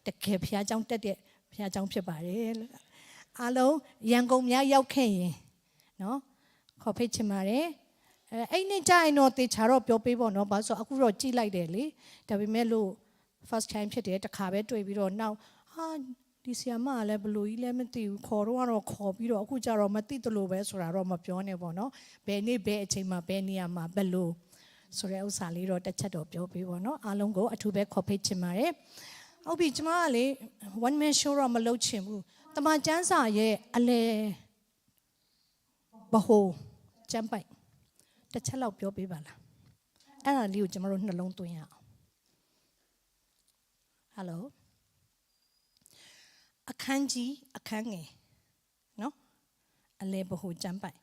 တကယ်ဘုရားကျောင်းတက်တဲ့ဘုရားကျောင်းဖြစ်ပါတယ်လို့အားလုံးရန်ကုန်များရောက်ခဲ့ရင်နော်ခေါ်ဖိတ်ချင်ပါတယ်အဲအဲ့နေ့ကျရင်တော့သေချာတော့ပြောပေးပေါ့နော်ဘာလို့ဆိုအခုတော့ကြည့်လိုက်တယ်လေဒါပေမဲ့လို့ first time ဖြစ်တယ်တခါပဲတွေ့ပြီးတော့နောက်ဟာ ဒီဆရာမကလည်းဘယ်လိုကြီးလဲမသိဘူး၊ ခေါ်တော့ကတော့ခေါ်ပြီးတော့ အခုကျတော့မသိသလိုပဲဆိုတာတော့မပြောနဲ့ပေါ့နော်။ ဘယ်နေ့ဘယ်အချိန်မှာဘယ်နေရာမှာဘယ်လိုဆိုတဲ့ဥစ္စာလေးတော့တစ်ချက်တော့ပြောပေးပေါ့နော်။ အားလုံးကိုအထူးပဲခေါ်ဖိတ်ချင်ပါတယ်။ ဟုတ်ပြီ၊ ကျမကလေ one man show တော့မလုပ်ချင်ဘူး။ သမ္မာကျမ်းစာရဲ့အလယ်ဗဟိုကျမ်းပိုဒ်တစ်ချက်လောက်ပြောပေးပါလား။ အဲ့ဒါလေးကိုကျမတို့နှလုံးသွင်းရအောင်။ Hello. အခန်းကြီးအခန်းငယ်နော်။ အလယ်ဗဟိုကျမ်းပိုဒ်၊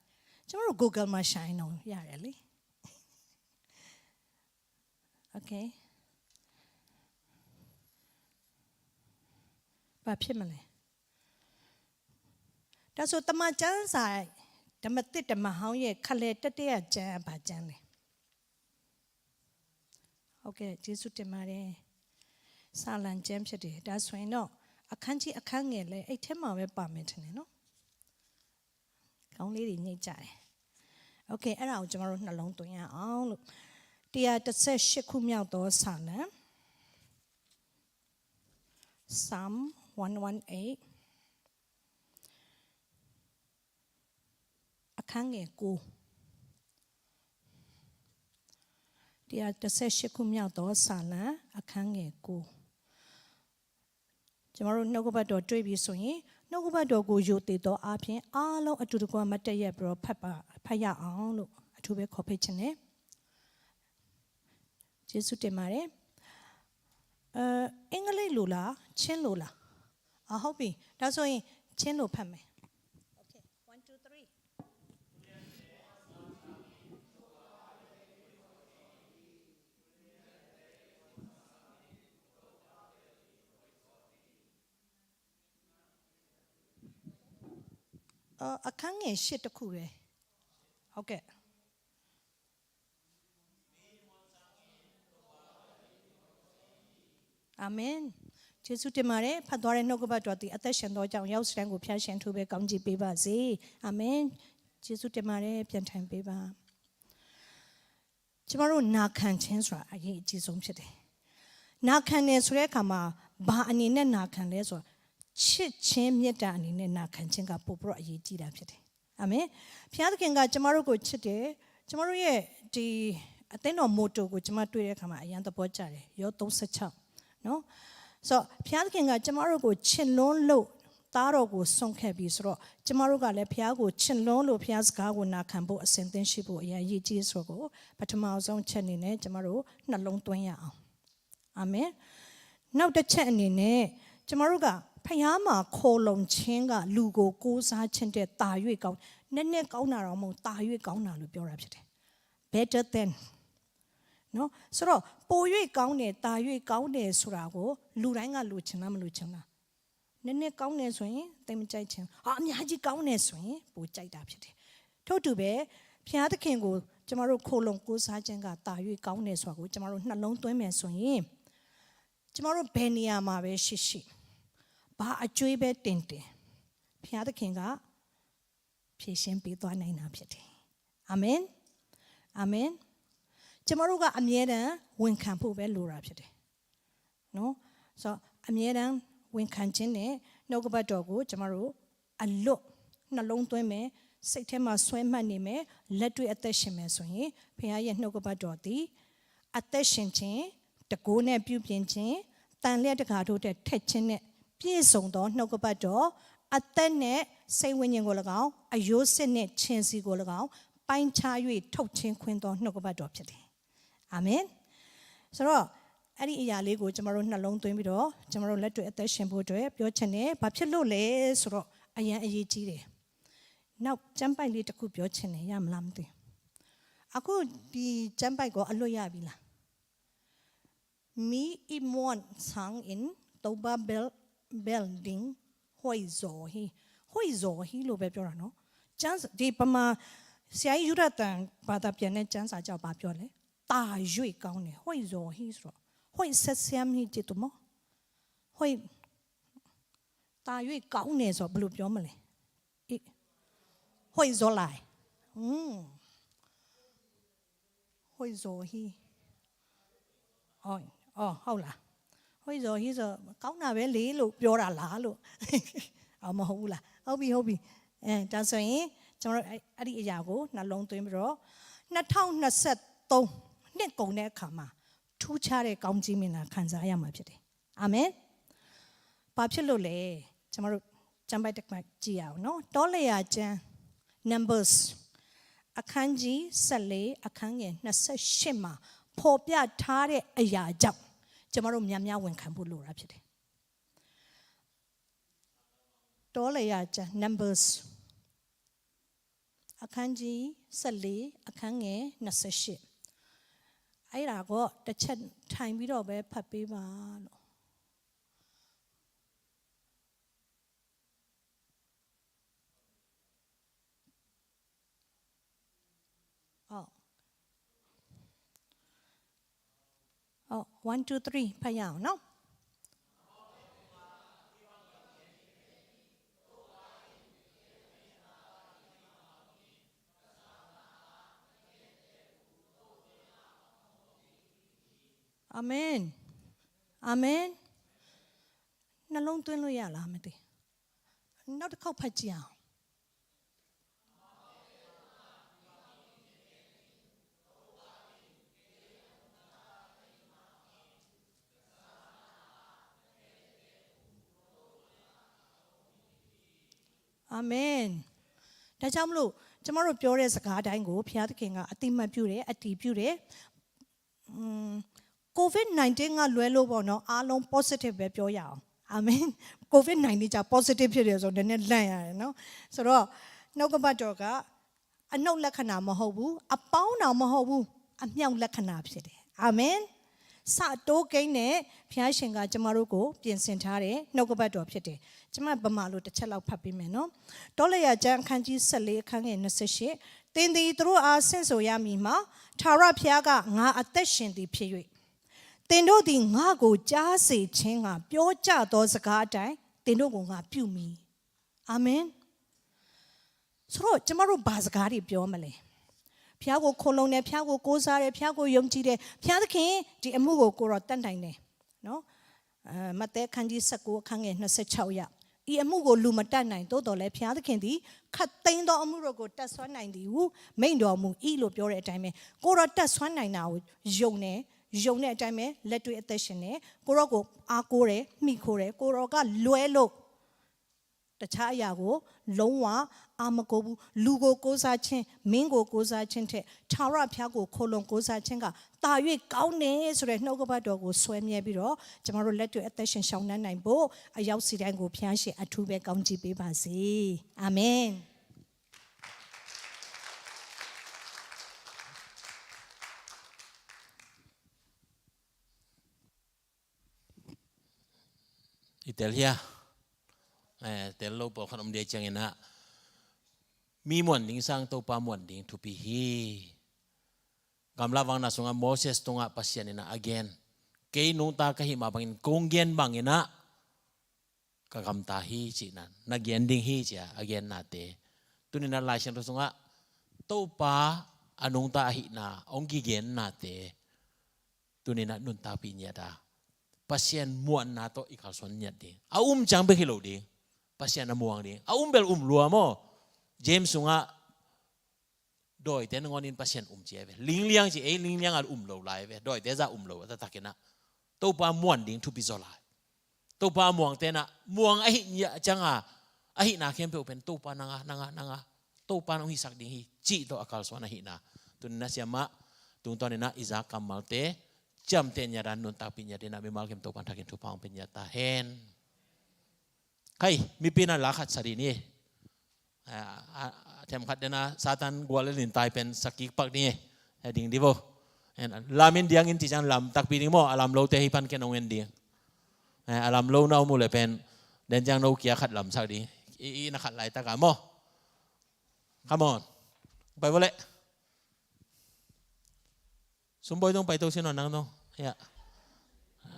ကျမတို့ Google မှာရှာရင်တော့ရတယ်လေ။ Okay. ဘာဖြစ်မလဲ။ ဒါဆိုသမ္မာကျမ်းစာဓမ္မသစ်ဓမ္မဟောင်းရဲ့ခက်လဲတတိယကျမ်းကဘာကျမ်းလဲ။ ဟုတ်ကဲ့၊ ကျေးဇူးတင်ပါတယ်။ ဆာလံကျမ်းဖြစ်တယ်။ ဒါဆိုရင်တော့အခန်းကြီးအခန်းငယ်လည်းအဲ့ထဲမှာပဲပါမယ်ထင်တယ်နော်။ ခေါင်းလေးတွေညှိကြတယ်။ Okay, အဲ့ဒါကိုကျမတို့နှလုံးသွင်းရအောင်လို့။ တစ်ရာတစ်ဆယ့်ရှစ်ခုမြောက်သောဆာလံ Psalm one one eight အခန်းငယ်ကိုး၊ တစ်ရာတစ်ဆယ့်ရှစ်ခုမြောက်သောဆာလံအခန်းငယ်ကိုး။ ကျမတို့နှုတ်ကပတ်တော်တွေ့ပြီဆိုရင်နှုတ်ကပတ်တော်ကိုယုံသေးသောအားဖြင့်အားလုံးအတူတကွမတ်တရပ်ပြီးတော့ဖတ်ပါဖတ်ရအောင်လို့အထူးပဲခေါ်ဖိတ်ချင်တယ်။ ကျေးဇူးတင်ပါတယ်။ အဲအင်္ဂလိပ်လိုလား၊ ချင်းလိုလား။ အဟုတ်ပြီ။ ဒါဆိုရင်ချင်းလိုဖတ်မယ်။ Okay, one two three. အခန်းငယ်ရှစ်တစ်ခုပဲ။ ဟုတ်ကဲ့။ အာမင်။ ကျေးဇူးတင်ပါတယ်။ ဖတ်သွားတဲ့နှုတ်ကပတ်တော်သည်အသက်ရှင်သောကြောင့်ယောက်ျားကိုဖျားရှင်ထူပဲကောင်းကြီးပေးပါစေ။ အာမင်။ ကျေးဇူးတင်ပါတယ်။ ပြန်ထိုင်ပေးပါ။ ကျမတို့နာခံခြင်းဆိုတာအရေးအကြီးဆုံးဖြစ်တယ်။ နာခံတယ်ဆိုတဲ့အခါမှာဘာအနေနဲ့နာခံလဲဆိုတော့ချစ်ခြင်းမေတ္တာအနေနဲ့နာခံခြင်းကပိုပြီးတော့အရေးကြီးတာဖြစ်တယ်။ အာမင်။ ဘုရားသခင်ကကျမတို့ကိုချစ်တယ်။ ကျမတို့ရဲ့ဒီအသင်းတော် motto ကိုကျမတွေ့တဲ့အခါမှာအရမ်းသဘောကျတယ်။ ယောသုံးဆယ့်ခြောက်နော်။ ဆိုတော့ဘုရားသခင်ကကျမတို့ကိုချစ်လွန်းလို့သားတော်ကိုစွန့်ခဲ့ပြီဆိုတော့ကျမတို့ကလည်းဘုရားကိုချစ်လွန်းလို့ဘုရားစကားကိုနာခံဖို့အဆင်သင့်ရှိဖို့အရမ်းအရေးကြီးဆိုတော့ပထမအဆုံးအချက်အနေနဲ့ကျမတို့နှလုံးသွင်းရအောင်။ အာမင်။ နောက်တစ်ချက်အနေနဲ့ကျမတို့ကဘုရားမှာခိုလှုံခြင်းကလူကိုကိုးစားခြင်းထက်သာ၍ကောင်းနည်းနည်းကောင်းတာတော့မဟုတ်သာ၍ကောင်းတာလို့ပြောတာဖြစ်တယ်။ Better than နော်။ ဆိုတော့ပို၍ကောင်းတယ်သာ၍ကောင်းတယ်ဆိုတာကိုလူတိုင်းကလိုချင်လားမလိုချင်လား။ နည်းနည်းကောင်းတယ်ဆိုရင်သိပ်မကြိုက်ချင်ဘူး။ ဟာအများကြီးကောင်းတယ်ဆိုရင်ပိုကြိုက်တာဖြစ်တယ်။ ထို့တူပဲဘုရားသခင်ကိုကျမတို့ခိုလှုံကိုးစားခြင်းကသာ၍ကောင်းတယ်ဆိုတာကိုကျမတို့နှလုံးသွင်းမယ်ဆိုရင်ကျမတို့ဘယ်နေရာမှာပဲရှိရှိဘာအကြွေးပဲတင်တင်ဘုရားသခင်ကဖြေရှင်းပေးသွားနိုင်တာဖြစ်တယ်။ အာမင်။ အာမင်။ ကျမတို့ကအမြဲတမ်းဝန်ခံဖို့ပဲလိုတာဖြစ်တယ်နော်။ ဆိုတော့အမြဲတမ်းဝန်ခံခြင်းနဲ့နှုတ်ကပတ်တော်ကိုကျမတို့အလွတ်နှလုံးသွင်းမယ်။ စိတ်ထဲမှာဆွဲမှတ်နေမယ်။ လက်တွေ့အသက်ရှင်မယ်ဆိုရင်ဘုရားရဲ့နှုတ်ကပတ်တော်သည်အသက်ရှင်ခြင်းတကိုးနဲ့ပြုပြင်ခြင်းတန်လျက်တကာတို့တဲ့ထက်ချင်းနဲ့ပြည့်စုံသောနှုတ်ကပတ်တော်အသက်နဲ့စိတ်ဝိညာဉ်ကို၎င်းအယိုးစစ်နဲ့ခြင်စီကို၎င်းပိုင်းခြား၍ထုတ်ချင်းခွင်းသောနှုတ်ကပတ်တော်ဖြစ်တယ်။ အာမင်။ ဆိုတော့အဲ့ဒီအရာလေးကိုကျမတို့နှလုံးသွင်းပြီးတော့ကျမတို့လက်တွေ့အသက်ရှင်ဖို့အတွက်ပြောချင်တယ်။ ဘာဖြစ်လို့လဲဆိုတော့အရမ်းအရေးကြီးတယ်။ နောက်ကျမ်းပိုဒ်လေးတစ်ခုပြောချင်တယ်ရမလားမသိဘူး။ အခုဒီကျမ်းပိုဒ်ကိုအလွတ်ရပြီလား။ มีอีมวนสังอินโตบาเบลเบลดิงห้วยโซฮีห้วยโซฮีလို့ပဲပြောတာနော်။ ကျမ်းဒီပမာဆရာကြီးယူဒတန်ဘာသာပြန်တဲ့ကျမ်းစာကြောင့်ဘာပြောလဲ။ တာရွေ့ကောင်းတယ်။ ဟွိုက်ဇော်ဟီဆိုတော့ဟွိုက်ဆက်ဆံမီးကျတူမောဟွိုက်တာရွေ့ကောင်းတယ်ဆိုတော့ဘယ်လိုပြောမလဲ။ အေးဟွိုက်ဇော်လိုက်อืมဟွိုက်ဇော်ဟီအော်အော်ဟုတ်လား။ ဟိုးဇော်ဟိုးဇော်ကောင်းတာပဲလေလို့ပြောတာလားလို့ အော်မဟုတ်ဘူးလားဟုတ်ပြီဟုတ်ပြီအဲဒါဆိုရင်ကျွန်တော်တို့အဲ့အဲ့ဒီအရာကိုနှလုံးသွင်းပြီးတော့နှစ်ထောင်နှစ်ဆယ့်သုံးနှစ်ကုန်တဲ့အခါမှာထူးခြားတဲ့ကောင်းကြီးမင်္ဂလာခံစားရမှာဖြစ်တယ်အာမင်ဘာဖြစ်လို့လဲကျွန်တော်တို့ကျမ်းပိုဒ်တစ်ခွက်ကြည့်ရအောင်နော်တောလျာကျမ်း Numbers အခန်းကြီးဆယ့်လေးအခန်းငယ်နှစ်ဆယ့်ရှစ်မှာဖော်ပြထားတဲ့အရာကြောင့်ကျွန်တော်တို့များများဝန်ခံဖို့လိုတာဖြစ်တယ်တောလျာကျမ်း Numbers အခန်းကြီးဆယ့်လေးအခန်းငယ်နှစ်ဆယ့်ရှစ်အဲ့ဒါကိုတစ်ချက်ထိုင်ပြီးတော့ပဲဖတ်ပေးပါလို့ Oh. Oh, one, two, three ဖတ်ရအောင်နော်အာမင်အာမင်နှလုံးသွင်းလို့ရလားမသိနောက်တစ်ခေါက်ဖတ်ကြည့်အောင်အာမင်ဒါကြောင့်မလို့ကျမတို့ပြောတဲ့စကားအတိုင်းကိုဘုရားသခင်ကအသိမှတ်ပြုတယ်အတည်ပြုတယ် COVID nineteen ကလွဲလို့ပေါ့နော်အားလုံး positive ပဲပြောရအောင်အာမင် COVID nineteen ကြာ positive ဖြစ်တယ်ဆိုတော့နည်းနည်းလန့်ရတယ်နော်ဆိုတော့နှုတ်ကပတ်တော်ကအနုတ်လက္ခဏာမဟုတ်ဘူးအပေါင်းတော်မဟုတ်ဘူးအမြောက်လက္ခဏာဖြစ်တယ်အာမင်စာတိုးကိန်းနဲ့ဘုရားရှင်ကကျမတို့ကိုပြင်ဆင်ထားတဲ့နှုတ်ကပတ်တော်ဖြစ်တယ်ကျမဗမာလိုတစ်ချက်လောက်ဖတ်ပေးမယ်နော်တောလျာကျမ်းအခန်းကြီးဆယ့်လေးအခန်းငယ်နှစ်ဆယ့်ရှစ်သင်သည်သူတို့အားဆင့်ဆိုရမည်မှာထာဝရဘုရားကငါအသက်ရှင်သည်ဖြစ်၍သင်တို့သည်ငါ့ကိုကြားစေခြင်းငှာပြောကြသောစကားအတိုင်းသင်တို့ကိုငါပြုမည်အာမင်ဆိုတော့ကျမတို့ဘာစကားတွေပြောမလဲဘုရားကိုခိုလှုံတယ်ဘုရားကိုကိုးစားတယ်ဘုရားကိုယုံကြည်တယ်ဘုရားသခင်ဒီအမှုကိုကိုတော့တတ်နိုင်တယ်နော်အဲမဿဲအခန်းကြီးဆယ့်ကိုးအခန်းငယ်နှစ်ဆယ့်ခြောက်အရဤအမှုကိုလူမတတ်နိုင်သို့တော်လည်းဘုရားသခင်သည်ခပ်သိမ်းသောအမှုတို့ကိုတတ်စွမ်းနိုင်သည်ဟုမိန့်တော်မူ၏လို့ပြောတဲ့အတိုင်းပဲကိုတော့တတ်စွမ်းနိုင်တာကိုယုံတယ်ယုံတဲ့အတိုင်းပဲလက်တွေ့အသက်ရှင်တယ်ကိုတော့ကိုအားကိုးတယ်မိခိုးတယ်ကိုတော့ကလွဲလို့တခြားအရာကိုလုံးဝအားမကိုးဘူးလူကိုကိုးစားခြင်းမင်းကိုကိုးစားခြင်းထက်ထာဝရဘုရားကိုခိုလှုံကိုးစားခြင်းကသာ၍ကောင်းတယ်ဆိုတဲ့နှုတ်ကပတ်တော်ကိုဆွဲမြဲပြီးတော့ကျမတို့လက်တွေ့အသက်ရှင်ရှောင်တန်းနိုင်ဖို့အရောက်စီတိုင်းကိုဘုရားရှင်အထူးပဲကောင်းချီးပေးပါစေအာမင်။ I tel hia? Eh, tel lo pawlkhat om dia ciangin ah mi muan ding sang Topa muan ding thupi hi. Gamla vangna sungah Moses tungah Pasian in ah a gen kei nungta ka hih mah bangin kong gen bangin ah ka gamta hi cihna na gen ding hi cia a gennate tuninah Lai Siangtho sungah Topa a nungta ahihna hong kigennate tuninah nuntakpih ngiata Pasian muanna tawh i kalsuan ngiat ding a um ciang bek hi lo ding Pasian a muang ding a um bel um lua maw James sungah dawite nangawn in Pasian um ci ai ve. Lingliang ci ei lingliang a um lo lai ve. Dawite za um lo a taktakinah Topa muan ding thupi zaw lai. Topa muang tenah muang ahi nia cianga ahihna khempeuh pen Topa nanga nanga nanga Topa nong hisak ding hi cih tawh a kalsuan ahihna. Tuninah siamah tungtawninah i za kammalte ciamteh nia dan nuntakpih nia dinah mimal kim Topa thakin thupha hong pe nia ta hen. Khai, mipi na la khat sa dih ni. A, a, a, them khat dena Satan gual le lintai pen sakik pak ding e. A ding di bo. En, lam in diang in ti ciang lam takpi ding maw, a lam lote hi pan ken ong en ding. Eh, a lam lo na um uh le pen den ciang no kia khat lam sak ding. I, i na khat lai taka maw. Come on. Pai bo le. Sumbawi dong pai to sin on nang dong. Ya.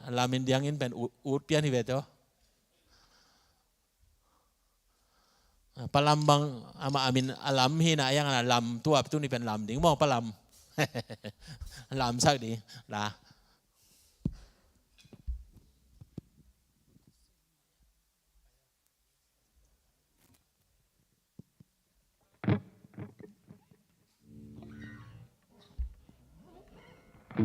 Lam in diang in pen ut pian hi ve to. Palam bang ama amin alam hi na yang na lam tuap tu ni pen lam ding mo palam. Lam sak ding la. Topa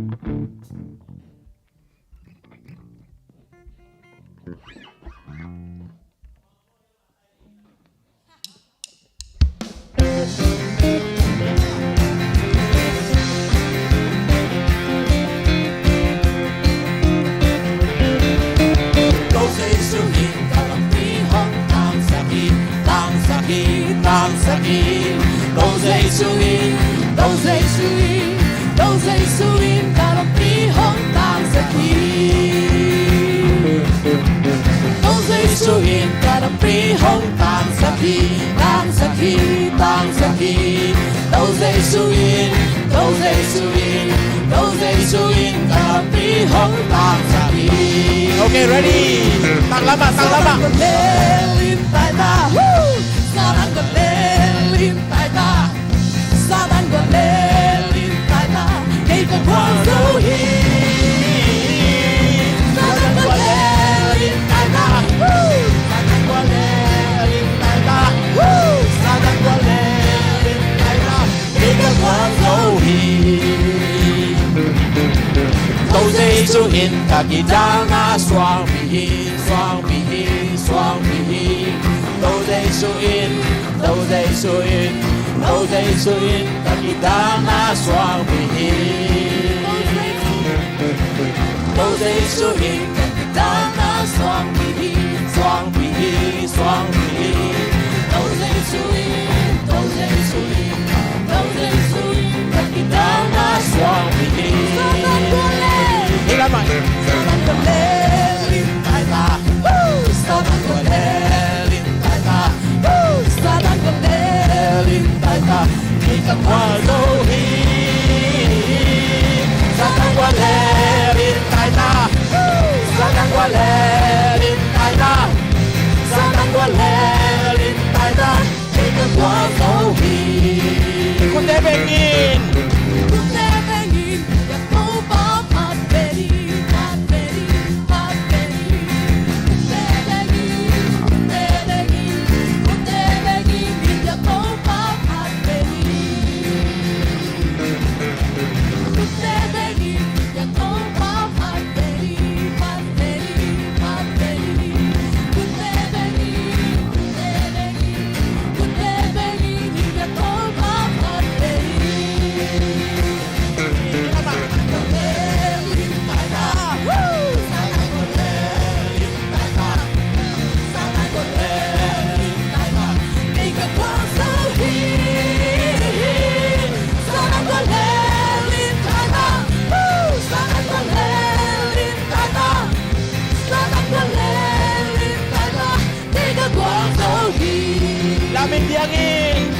Jesu in, Topa Jesu in, Topa Jesu in ka lampi hong tangsak hi. Topa Jesu in ka lampi hong tangsak hi, tangsak hi, tangsak hi. Topa Jesu in, Topa Jesu in, Topa Jesu in ka lampi hong tangsak hi. Okay, ready. Tang lam ah, tang lam ah. Satan gua lel in tai ta. Woo! Satan gua lel in tai ta. Satan gua lel in tai ta. Kei ka gual zo hi. Satan gua lel in tai ta. Woo! Satan gua lel in tai ta. Woo! Satan gua lel in tai ta. Kei ka gual zo hi. Topa Jesu in ka kidalna suangpi hi, suangpi hi, suangpi hi. Topa Jesu in, Topa Jesu in, Topa Jesu in ka kidalna suangpi hi. Topa Jesu in ka kidalna suangpi hi, suangpi hi, suangpi hi. Topa Jesu in, Topa Jesu in, Topa Jesu in ka kidalna suangpi hi. Satan gua lel. Hei lam ah. Satan gua lel in tai ta. Woo! Satan gua lel in tai ta. Woo! Satan gua lel in tai ta. Kei ka gual zo hi. Satan gua lel in tai ta. Satan gua lel in tai ta. Satan gua lel in tai ta. Kei ka gual zo hi. Khutbeng in. Khutbeng in. Topa phat ve ni, phat ve ni, phat ve ni. Khutbeng in, khutbeng in, khutbeng in. Topa phat ve ni. Lam in diang in.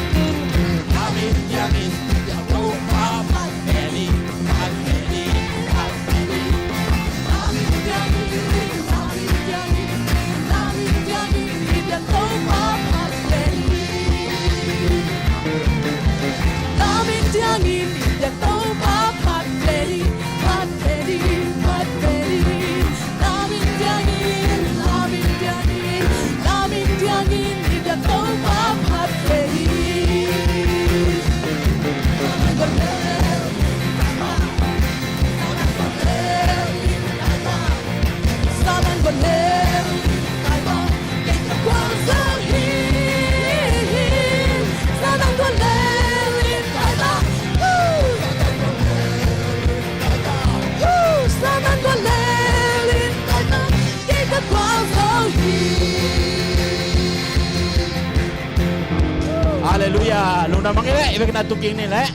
Halleluiah. Lungdam mang ei leh, i bek na tung kik ni leh.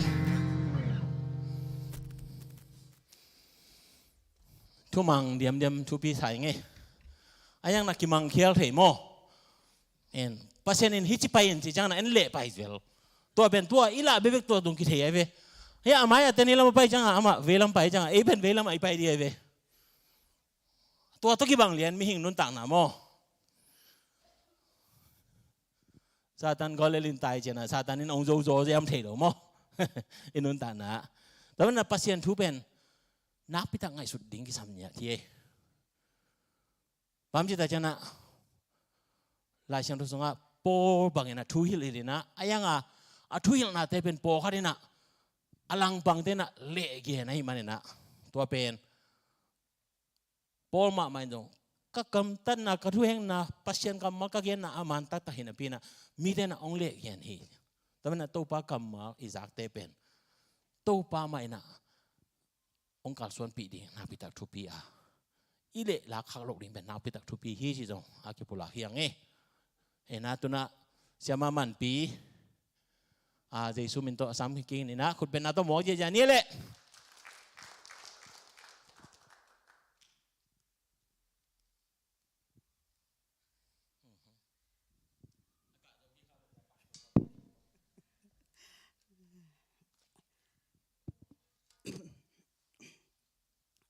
Thumang diamdiam thupi sa ing ei. A iang na kimangkhial thei maw? En, Pasian in hih ci pai in ci ciangin en leh pai zel. Tua pen tua i lah bekbek tua tung kithei ai ve. Hih a mai a ten i lam a pai ciangin, amah vei lam pai ciangin, ei pen vei lam a i pai di ai ve. Tua tawh kibang lian mihing nuntakna maw? Satan gua lel in tai ciangin, Satan in ong zo zo ziam thei lo maw? I nuntakna. Tua manin Pasian thu pen nakpi tak ngaihsut ding kisam nia thei. Bang ci ta ciangin, Lai Siangtho sungah Paul bangin a thuhilh hilh in, a iang a, a thuhilhnate pen pawlkhat in a langpangte in lehgen ahih manin, Tua pen Paul mahmah in zong, ka gamtatna, ka thuhengna, Pasian kammal ka genna a man taktak hi napi-in ah, mite in ah hong lehgen hi. Tua manin ah Topa kammal i zakte pen Topa mah in ah hong kalsuanpih ding nakpi tak thupi a, i lehlak khak loh ding pen nakpi tak thupi hi ci zong a kipulak hi hang e. Hi-in ah tu-in ah Siamah Manpi, a, Jesu min tawh a sam kik in ah, khutbetna tawh mawk ziahziah ni leh.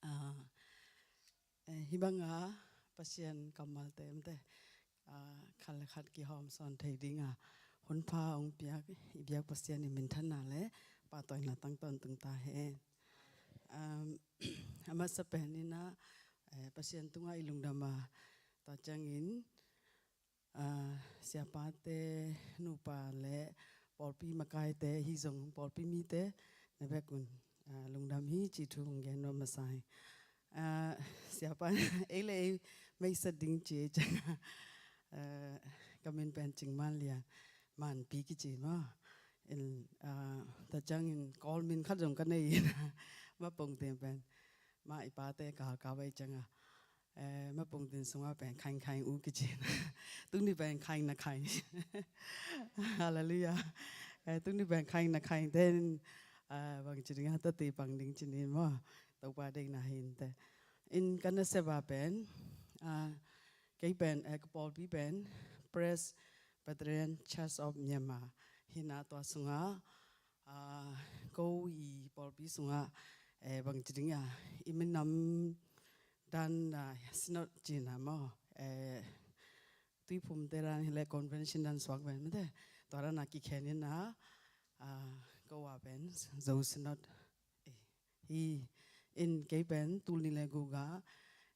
Ah, eh, hih banga Pasian kammalte, mate, ah, khat le khat kihawm sawn thei dinga hun pha hong piak i biak Pasian i minthanna le pahtawina tang tawntung ta hen. Um, a masa pen in ah, eh, Pasian tungah i lungdam a, tua ciangin, ah, siapate, nupa le pawlpi makaite, hih zong pawlpi mite na bek un, ah, lungdam hi ci thu hong gen nuam masa hi. Ah, siapa, ei le ei meisa ding ci ei ciang, ah, ka min pen Cing Man Lian, Manpi kici maw. In, ah, tua ciangin Kawl min khat zong ka nei in, Mapong teng pen, mah i pate galkap ei cianga, eh, Mapung tin sungah pen Khaing Khaing U kici in. Tuni pen Khaing Na Khaing. Halleluiah. Eh, tuni pen Khaing Na Khaing ten, ah, bangci ding a, tate pang ding ci ni maw. Topa deihna hi inteh. In ka nasep a pen, ah, kei pen, eh, ka pawlpi pen Presbyterian Church of Myanmar hi-in ah, tua sungah, ah, ko i pawlpi sungah, eh, bangci ding a, i minam dan, ah, synod ci-in ah maw, eh, Tuiphum te dan hi leh convention dan suak ven mate, tua dan a kikhen in ah, ah, ko a pen Zo Synod, eh, hi. In kei pen tul nih le guk a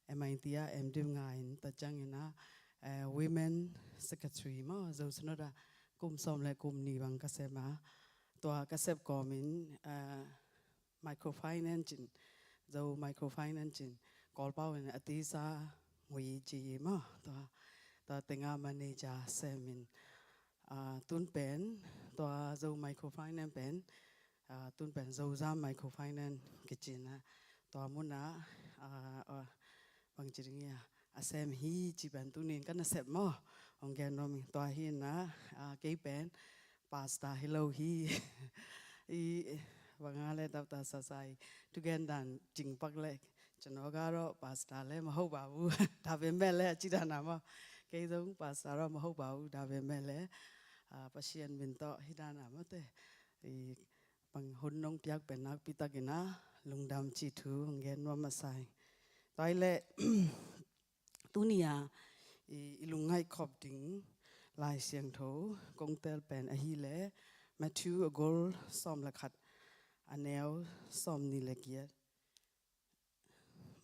M I T ah M.Div ngah in, tua ciangin ah, eh, Women Secretary maw, Zo Synod ah kum sawm le kum nih bang ka sem a, tua ka sep kawmin, eh, microfinance cin, Zo microfinance cin, Kawlpau in a tisa ngui ci maw, tua, tua teng ah manager sem in, ah, tun pen, tua Zo microfinance pen, ah, tun pen Zozam Microfinance kici in ah, tua mun ah, ah, ah, bangci ding a, a sem hi ci pen tuni in ka nasep maw, hong gen nuam ing. Tua hi-in ah, ah, kei pen pastor hi lo hi. I, bang a leh dapta sasa i thugen dan cing pak leh, cano ga ro pastor le maho ba u, da ve meh leh a ci dan a maw. Kei zong pastor ro maho ba u, da ve meh leh, ah, Pasian min tawh hi dan a mate. I, bang hun nong piak pen nakpi takin ah lungdam ci thu hong gen nuam masa hi. Tua hi leh, tuni a i, i lungngaih khop ding Lai Siangtho kong tel pen ahih leh Matthew a gol sawm le khat, a neu sawm nih le giat.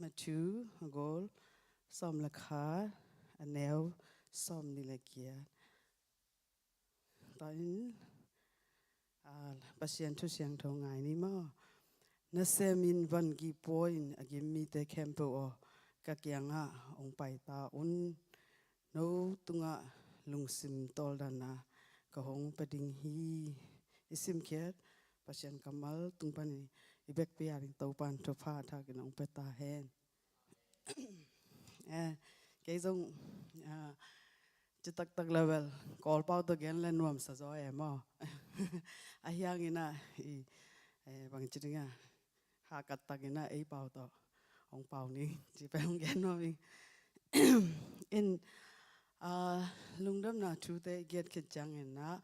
Matthew a gol sawm le khat, a neu sawm nih le giat. Tua in, ah, Pasian thu siangtho ngai ni maw. Nasem in vangik pua-in a gim mite khempeuh aw, ka kiangah hong pai ta un. No tungah lungsim tawldana ka hong pia ding hi. I simkhiat Pasian kammal tung panin i bek pia ding Topan thupha thakin hong pia ta hen. Eh, kei zong, ah, ci taktak level Kawlpau tawh gen le nuamsa zaw e maw. Ahi hangin ah i, eh, bangci ding a, hakat takin ah ei pau tawh hong pau ni ci pen hong gen nuam ing. In, ah, lungdamna thute i giat khit ciangin ah,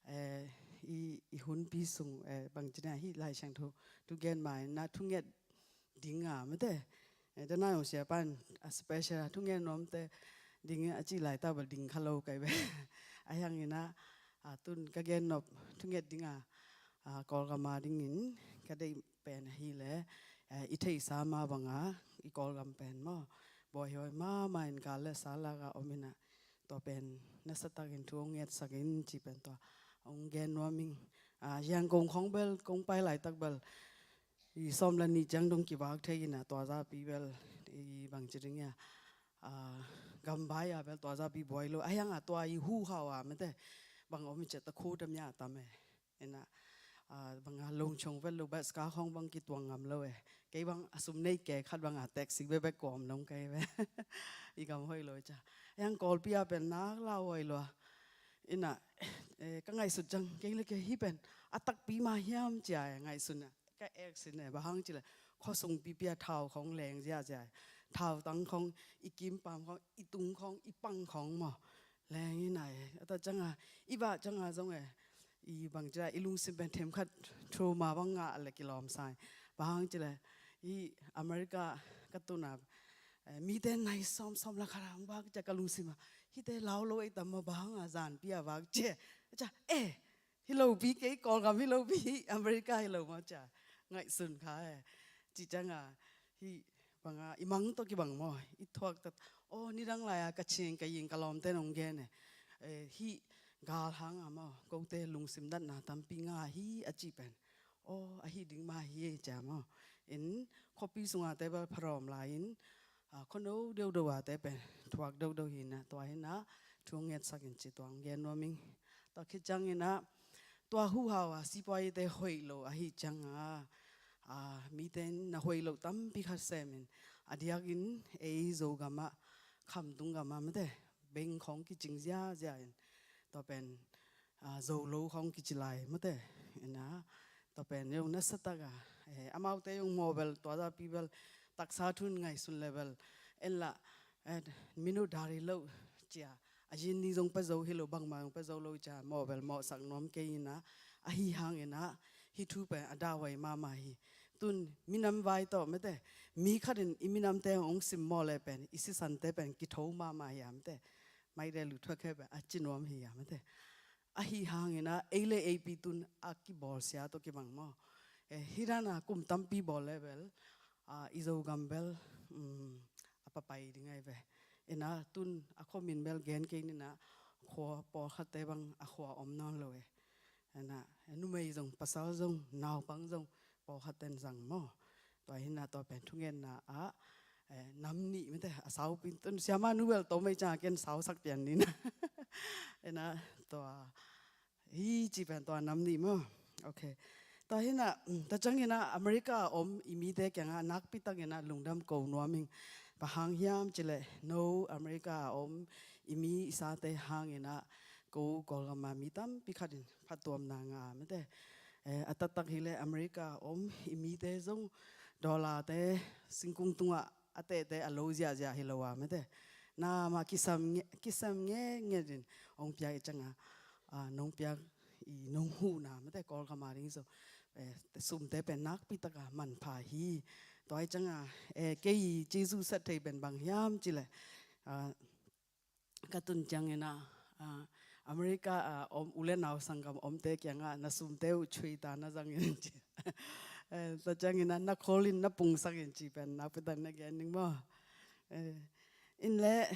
eh, i, i hunpi sung, eh, bangci ding a, hih Lai Siangtho thu gen ma-in ah thunget ding a mate. Eh, tena yong siapan a special a thungen nuamte ding a ci laitak bel ding kha lo kai ve. Ahi hangin ah, ah, tun ka gen nop thunget ding a, ah, Kawlgam a dingin ka deih pen ahih leh, eh, i theihsa mah banga i Kawlgam pen maw, bawihawi mahmah in gal le sa lak a om in ah, tua pen nasa takin thu hong ngetsak in ci pen tua hong gen nuam ing. Ah, Yangon khawng bel kong pai laitak bel I sawm le nih ciang dong kivak thei ina, tua zapi bel i bang ci ding ia, a, gambai a bel tua zapi buai lo. A hiang a tua i hu hau a mete bang om i ciat a khu tam ia tam e. Ina, a, bang a longchong vet lo, bas ka khong bang kituang ngam lo e. Kei bang a sum nei ke khat bang a taxi bebek ko om long kei ve. I gam hoi lo i ca. A hiang Kawlpi a pen nak lau hoi lo a. Ina, e, ka ngaihsut ciang kei le kei hi pen a takpi ma hiam cia e ngaihsun a. Ka ek sin e, bang hang ci le khuasung pipi a thau khong leng ziazia e. Thau tang khong, i kimpam khong, i tung khong, i pang khong maw. Leng ina e, a ta ciang a, i bah ciang a zong e, i bang ci le, i lungsim pen themkhat trauma bang ngah le kilawm sa e. Bang hang ci le, i America ka tun a, e, mite nai sawm, sawm le khat a hong vak cia ka lungsim a, hite lau lo ei tam maw, bang hang a zanpi a vak cia. Cia, e, hi lo pi, kei Kawlgam hi lo pi, America hi lo maw cia. Ngaihsun kha e. Ci ciang a, hi bang a, i mang tawh kibang maw, i thuak tat, o, nidang lai a ka cing, ka ying, ka lawmte nong gen e. E, hi gal hang a maw, kote lungsim datna tampi ngah hi a ci pen. O, a hi ding mah hi e cia maw. In, khuapi sung a te bel pharawm lai in, a, khuano deuhdeuh a te pen thuak deuhdeuh hi ina, tua hi ina, thu ngetsak in ci tua hong gen nuam ing. Tua khit ciang ina, tua hu hau a sipuaite hoih lo a hi ciang a, a, mite in na hoih lo tampi khat sem in, a diak in ei Zogam a, Khamtung gam a mete, beng khong kicing ziazia in, tua pen, a, Zolo khong kici lai mete, ina, tua pen zong nasa tak a, e, amaute zong maw bel, tua zapi bel, taksa thu in ngaihsun le bel, en la, e, minute dari lo cia, a zin ni zong pia zo hi lo, bangmah zong pia zo lo cia, maw bel, mawhsak nuam kei ina, a hi hang ina, hi thu pen, a dah huai mahmah hi. Tun minam vai tawh mete, mi khat in i minamte hong simmawh le pen, i sisante pen, kitho mahmah hi a mete. Mai de lu thuak he pen, a ci nuam hi a mete. A hi hang ina, ei le ei pi tun a kibawlsia tawh kibang maw. E, hi dan a kum tampi bawl le bel, a, i Zogam bel, um, a papai ding ai ve. Ina tun a khua min bel gen kei ina, khua pawlkhatte bang a khua om nawn lo e. Ina, numei zong, pasal zong, naupang zong, pawlkhat ten zang maw. Tua hi ina tua pen thungetna a, e, nam nih mete, a saupi, tun siama nu bel to mai ciang ken sausak pian ni ina. Ina, tua, hi ci pen tua nam nih maw. Ok. Tua hi ina, mm, tua ciang ina America a om i mite kiang a nakpi tak ina lungdam ko nuam ing. Bang hang hiam ci le no America a om i mi i sate hang ina ko Kawlgam a mi tampi khat in phattuamna ngah mete. E, a taktak hi le America a om i mite zong dollar te singkung tungah a tehte a lo ziahziah hi lo a mete. Na mah kisam nge, kisam nge nge din hong piak i ciang a, a, nong piak i nong huhna mete Kawlgam a ding zong, e, sumte pen nakpi tak a manpha hi. Tua i ciang a, e, kei Jesu sat thei pen bang hiam ci le, a, ka tun ciang ina, a, America a om u le nau sanggam omte kiang a na sumte uh chui ta na zang in ci. E, tua ciang ina na khol in na pungsak in ci pen nakpi tak na gen ning maw. E, in le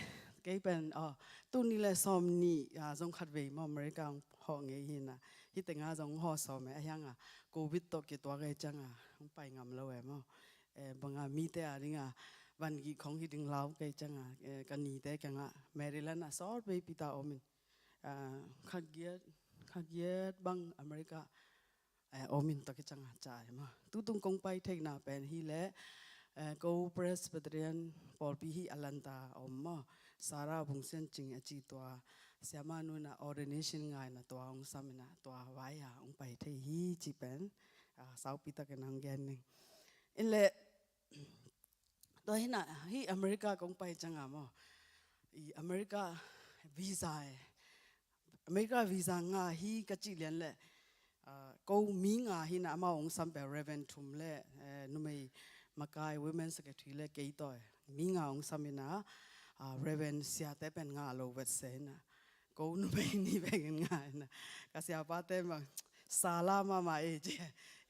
kei pen, o, tuni le sawm nih, a, zong khat vei maw America hong hawh ngei hi ina. Hi teng a zong hawh sawm e a hiang a Covid tawh kituak e ciang a hong pai ngam lo e maw. E, bang a mite a ding a van gih khong hi ding lau kei ciang a, e, ka nite kiang a Maryland a sawt veipi ta om in, a, kha giat, kha giat bang America, e, om in tua kiang a ca e maw. Tutung kong pai theihna pen hi le, e, ko Presbyterian pawlpi hi Atlanta a om maw. Sarah Vungsian Cing a ci tua siama nu ina ordination ngai ina tua hong sam ina tua vai a hong pai thei hi ci pen, a, saupi tak ina hong gen ning. In le, tua hi ina, hi America kong pai ciang a maw. I America visa e. America visa ngah hi ka cih lian le, a, ko mi nga hi ina amau hong sam pen Reverend thum le, e, numei makai women secretary le kei tawh e. Mi nga hong sam ina, a, Reverend siate pen ngah lo vet se ina. Ko numei nih bek in ngah ina. Ka siapate bang sala mahmah e ci.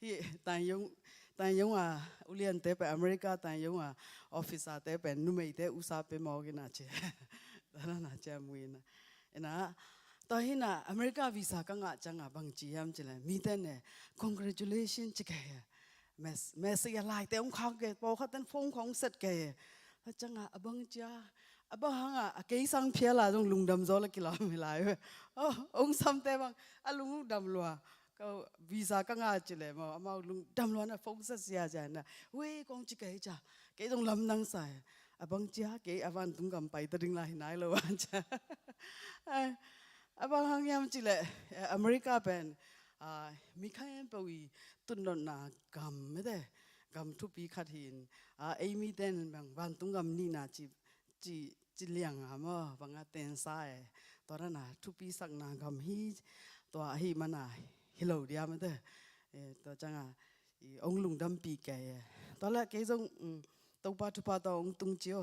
Hi Tanyong, Tanyong a uliante pen America Tanyong a officer te pen numeite usa pe mawk ina ci. Tua na na ci a mu ina. Ina, tua hi ina America visa ka ngah ciang a bang ci hiam ci le mite ne congratulation ci kei. mes-, message a laite hong khak kei, pawlkhat ten phone khawng set kei. A ciangah a bang cia, a bang hangah a kei sang phial a zong lungdam zaw la kilawm hi lai ve. Oh, hong samte bang a lungdam lua. Ka visa ka ngah ci leh maw, amau lungdam lua na phone set sia sia na. Wei kong ci kei cia, kei zong lamdang sa e. A bang cia kei a vantung gam pai ta ding lai hi nai lo a cia. A bang hang hiam ci leh, eh, America pen, ah, mi khempeuh i tutnotna gam mete, gam thupi khat hi in, ah, ei mite in bang vantung gam nihna ci, ci, ci liang a maw, bang a tensa e. Tua dan a thupi sakna gam hi, tua ahih man a hi lo dia mete. Eh, tua ciang a, i hong lungdampih kei e. Tua leh kei zong, um, Topa thupha tawh hong tung ci aw.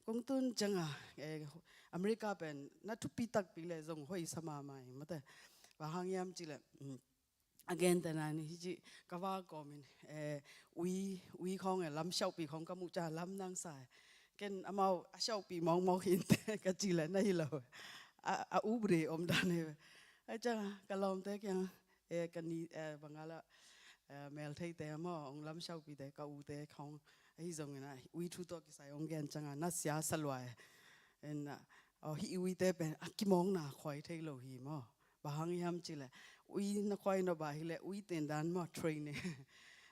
Kong tun ciang a, eh, America pen na thupi takpi leh zong hoih sa mahmah hi mate. Bang hang hiam ci leh, um, a gentehna in hi ci, ka va kawm in, eh, ui, ui khawng e, lam siauhpih khawng ka muh ciang lamdang sa e. Ken amau a siauhpih mawkmawk hi inteh ka ci leh na hi lo. A, a ubre om dan hi ve. Ai ciang a, ka lawmte kiang, eh, ka ni, eh, bang a la, eh, meltheite maw, hong lam siauhpihte, ka ute khawng, ahi zongin a, ui thu tawh kisai hong gen ciang a, na sia sa lua e. En a, aw, hih uite pen a kimawkna khuai thei lo hi maw. Bang hang hiam ci leh, ui na khuai nop a hi leh, ui tendan maw, training.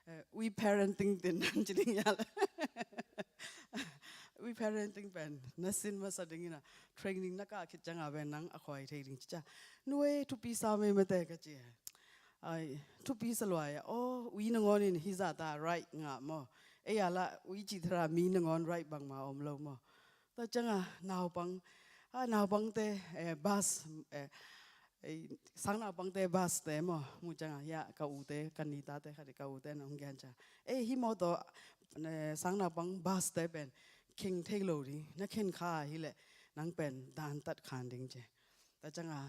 Eh, ui parenting tendan ci ding hia leh. Ui parenting pen, na sin masa ding in a, training na kah khit ciang a pen nang a khuai thei ding ci cia. Nuai thupi sa mei mate ka ci. Ai, thupi sa lua e. Aw, ui nangawn in hi zah ta right ngah maw. Ei a lah, ui cih thara mi nangawn right bangmah om lo maw. Tua ciang a, naupang, a, naupangte, eh, bus, eh, eh, sang naupangte bus te maw, muh ciang a, hia, ka ute, ka ni tate khat i ka ute na hong gen ciang. Eh, hih mawtaw, eh, sang naupang bus te pen, kheng thei lo ding, na khen kha hi leh, nang pen dan tat khan ding ci. Tua ciang a,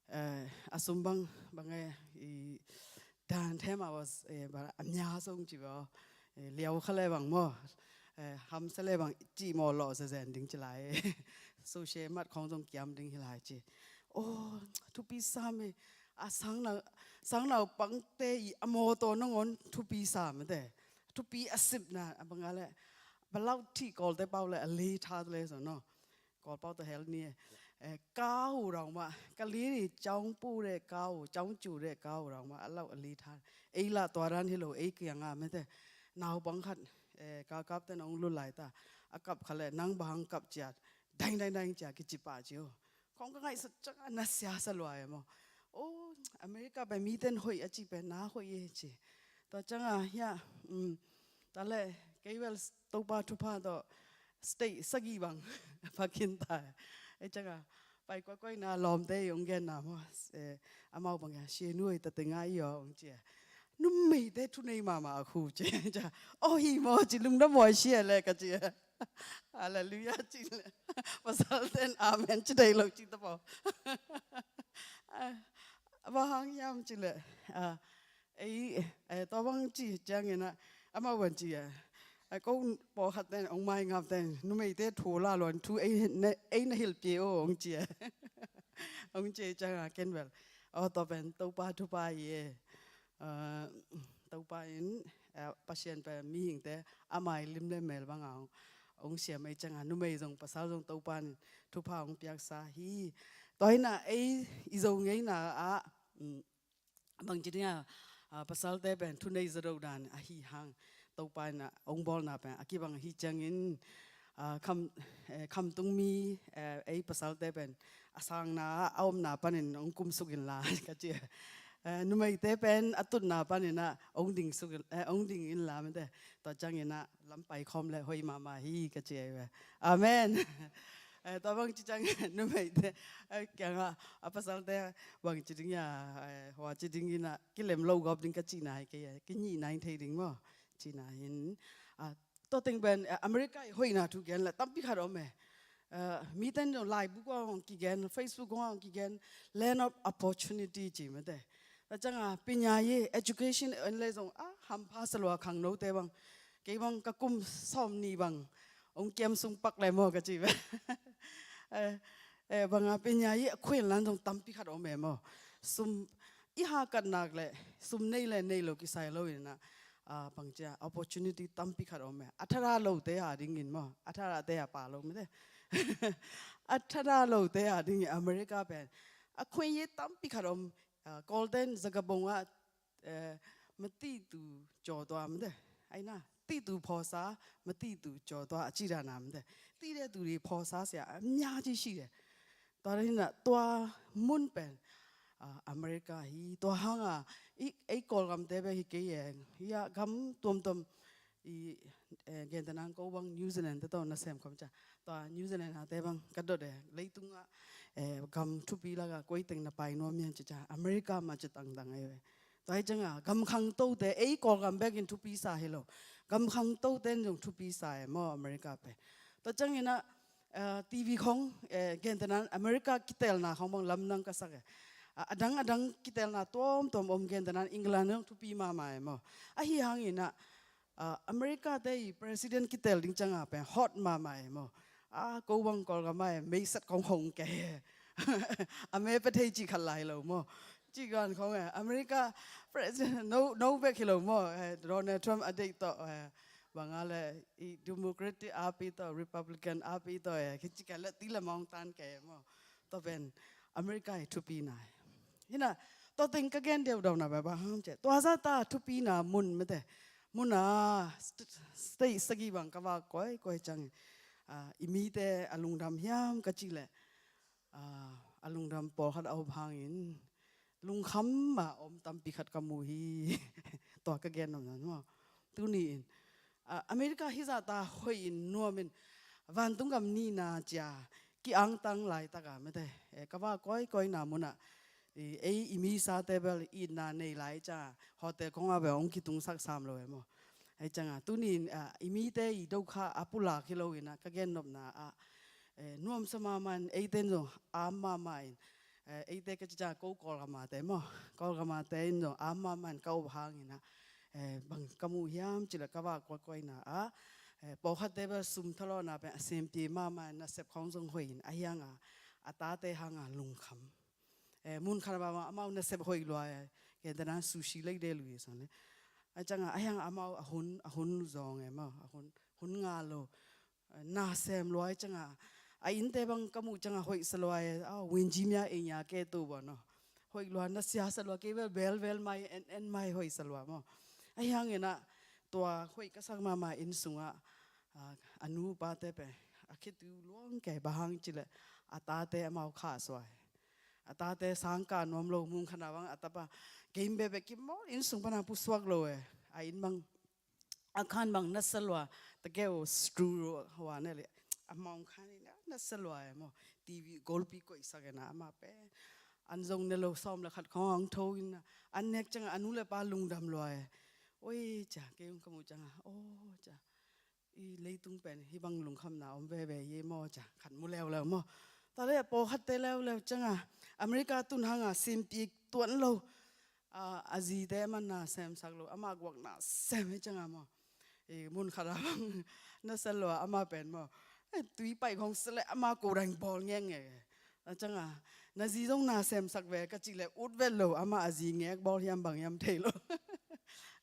eh, a sum bang, bang e, i, dan them a was, eh, bang, a mya song ci bo. Eh, liau kha le bang maw. Eh, hamsa le bang cih maw lawh zezen ding ci lai. Sushi mat khawng zong kiam ding hi lai ci. Oh, thupi sa mei. A sang nau, sang naupangte i a mawtaw nangawn thupi sa mete. Thupi a sipna, a bang a leh. Balau thih kawlte pau leh a le tha le so no. Kawlpau tawh hel ni e. Eh, kau rau mah, ka li ni, caung pu de kau, caung cu de kau rau mah, a lau a li tha. Ei lah tua dan hi lo, ei kiang a mete. Naupang khat, eh, ka kap ten ong lu lai ta. A kap kha leh, nang bang kap ciat. Daing, daing, daing ciat, kici pah ci o. Kong ka ngaihsut ciang a na sia sa lua e maw. Oh, America pen mi ten hoih a ci pen na hoih e ci. Tua ciang a, hia, um, ta leh, kei bel Topa thupha tawh, state sagih bang, pha khin ta. Ei ciang a, pai kuaikuai na lawmte i ong genna maw, eh, amau bang a, sia nuai ta te ngai i aw, ong ci a. Numeite thunei mahmah a khu ci, cia. Oh, hi maw, ci lungdam maw sia leh ka ci a. Hallelujah, ci leh. Pasal ten amen ci dei lo ci ta pau. Ah, bang hang hiam ci leh. Ah, ei, eh, tua bang ci ciangin a, amau bang ci a. A ko pawlkhat ten, ong mai ngap ten, numeite thu la luan thu ei na, ei na hilh pia o, ong ci a. Ong ci ciang a ken bel. Aw, tua pen, Topa thupha hi e. Ah, Topa in, ah, Pasian pen mihingte a mai lim le mel bang a ong, ong siam ei ciang a, numei zong pasal zong Topa in thupha ong piaksa hi. Tua hi na ei i Zo ngeina ah, um, bang ci ding a, ah, pasalte pen thunei zadoh dan ahi hang. Topa in a ong bawlna pen a kibang hi ciangin, ah, kham, eh, khamtung mi, eh, ei pasalte pen a sangna a omna panin ong kumsuk inla ka ci. Eh, numeite pen a tutna panin a ong dingsuk in, eh, ong ding inla mete. Tua ciangin a lam pai khawm leh hoih mahmah hi ka ci ahi ve. Amen. Eh, tua bang ci ciang numeite, eh, kiang a, a pasalte bang ci ding a, eh, hua ci ding in a, kilem lo gawp ding ka cihna hi kei a, kinihna in thei ding maw. Cihna hin, ah, tua teng pen, eh, America i hoihna thu gen leh tampi khat om e. Eh, mi ten laibu kong kigen, Facebook kong kigen, land of opportunity ci mete. Tua ciang a, pinya ye, education en leh zong, ah, hampha sa lua khangnote bang. Kei bang ka kum sawm ni bang, ong kiam sung pak leh maw ka ci ve. Eh, eh, bang a pinya ye, a khuin lan zong tampi khat om e maw. Sum, i hakat nak leh, sum nei leh nei lo kisai lo in a. Ah, bangci a opportunity tampi khat om e. A thada lote a dingin maw, a thadate a pa lo mite. A thada lote a dingin America pen a khuen ye tampi khat om. Ah, Golden Zakabong a, eh, matitu jaw tua mite. Aina, titu phawsa, matitu jaw tua a ci dana mite. Tide tu di phawsa sia a mya ci si de. Tua hi na tua mun pen, ah, America hi. Tua hanga i, ei Kawlgamte bek hi kei e. Hi a gam tuamtuam i, eh, gentena ko bang New Zealand te tawh na sem khawm ca. Tua New Zealand a te bang ka dot e. Leitunga, eh, gam thupi laka koi teng na pai nuam hian ci ca. America ma ci tangtang e. Tua hi cianga gam khangtote ei Kawlgam bekin thupi sa hi lo. Gam khangtote in zong thupi sa e maw America pen. Tua ciangina, eh, T V khong, eh, gentena America kitelna khong bang lamdang ka sak e. A, adang adang kitelna tuamtuam om gentena England zong thupi mahmah e maw. Ahi hangina, ah, America te i president kitel ding cianga pen hot mahmah e maw. Ah, ko bang Kawlgam a e meisat kong hong kei e. A me pe thei ci khat lai lo maw. Ci gan khong e America president no, no bek hi lo maw. Eh, Donald Trump a deih tawh, eh, banga le i Democratic a pi tawh Republican a pi tawh e. Kici ka le ti le mawng tan kei e maw. Tua pen America i thupina e. Hi na, tua teng ka gen deuh deuhna bang hang ci. Tua zata thupina mun mite. Muna st-, state sagih bang ka va kawikawi ciangin, ah, i mite a lungdam hiam ka cih leh, ah, a lungdam pawlkhat a om hangin lungkham a om tampi khat ka mu hi. Tua ka gen nopna maw. Tuni-in, ah, America hizata hoihin nuamin vantung gam nihna cia ki-angtang laitaka mite, eh, ka va kawikawina muna, eh, ei i misate bel itna nei lai ca hotel khonga bel hong kitungsak sam lo e maw. Ahi cianga tuni-in, ah, i mite i dokha a pulak hi loina ka gen nopna ah, eh, nuamsa mahmah in eite in zong am mahmah in, eh, eite ka ci cianga ko Kawlgamate maw. Kawlgamate in zong am mahmah in ka up hangina, eh, bang ka mu hiam cih leh ka va kawikawina ah, eh, pawlkhatte bel sum thalawhna pen a sempih mahmah in nasep khong zong hoihin ahi hanga a tate hanga lungkham. Eh, mun khat a bang amau nasep hoih lua e. Gentena sushi lei de lui sang le. Ahi cianga ahi hanga amau a hun, a hun zawng e maw. A hun, hun nga lo. Na sem lua hi cianga a innte bang ka muh cianga hoihsa lua e. A winjimia enya ke tu bo no. Hoih lua na siasa lua kei bel bel bel mai en en mai hoihsa lua maw. Ahi hangina tua hoih ka sak mahmah inn sunga, ah, a nupate pen a khitui luang kei bang hang cih leh a tate amau khahsuah e. A tate sangkah nuam lo mun khatna bang a tapa game bebe kimawl inn sung pana pusuak lo e. A inn bang a khan bang nasa lua, takeu stru hua ne le. A mawng khan in a nasa lua e maw. T V golpi koihsak e na ama pen. An zong ne lo sawm le khat khong ang tho in a. An nek cianga a nu le pa lungdam lua e. Oi ca, kei ung ka mu cianga. Oh ca. I leitung pen hi bang lungkhamna om veve ye maw ca. Khat mu leuleu maw. Tua le pawlkhatte leuleu cianga America tun hanga simpik tuan lo. A, a zite man na semsak lo, ama guak na sem hi cianga maw. E, mun khat a bang na sem lo a, ama pen maw. E, tui paih khong sele ama ko dang bawl ngenge. A cianga, na zi zong na semsak ve ka cih leh ut vet lo, ama a zi ngek bawl hiam bang hiam thei lo.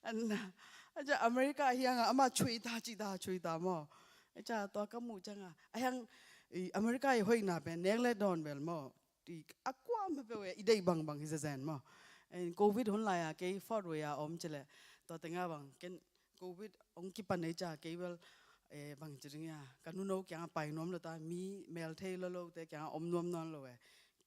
An na, a cia America hianga ama chui ta, cih ta, chui ta maw. A cia tua ka muh cianga, a hiang, i, America i hoihna pen nek le dawn bel maw. I a kuamah peuh e, i deih bangbang hi zezen maw. En covid hun lai-a kei Fort Wayne a om cileh tua tengah bang ken covid hong kipan ei ca kei bel, eh, bang ci ding ia, ka nuno kiangah pai nuam lo ta, mi mel thei lo lote kiangah om nuam nawn lo e.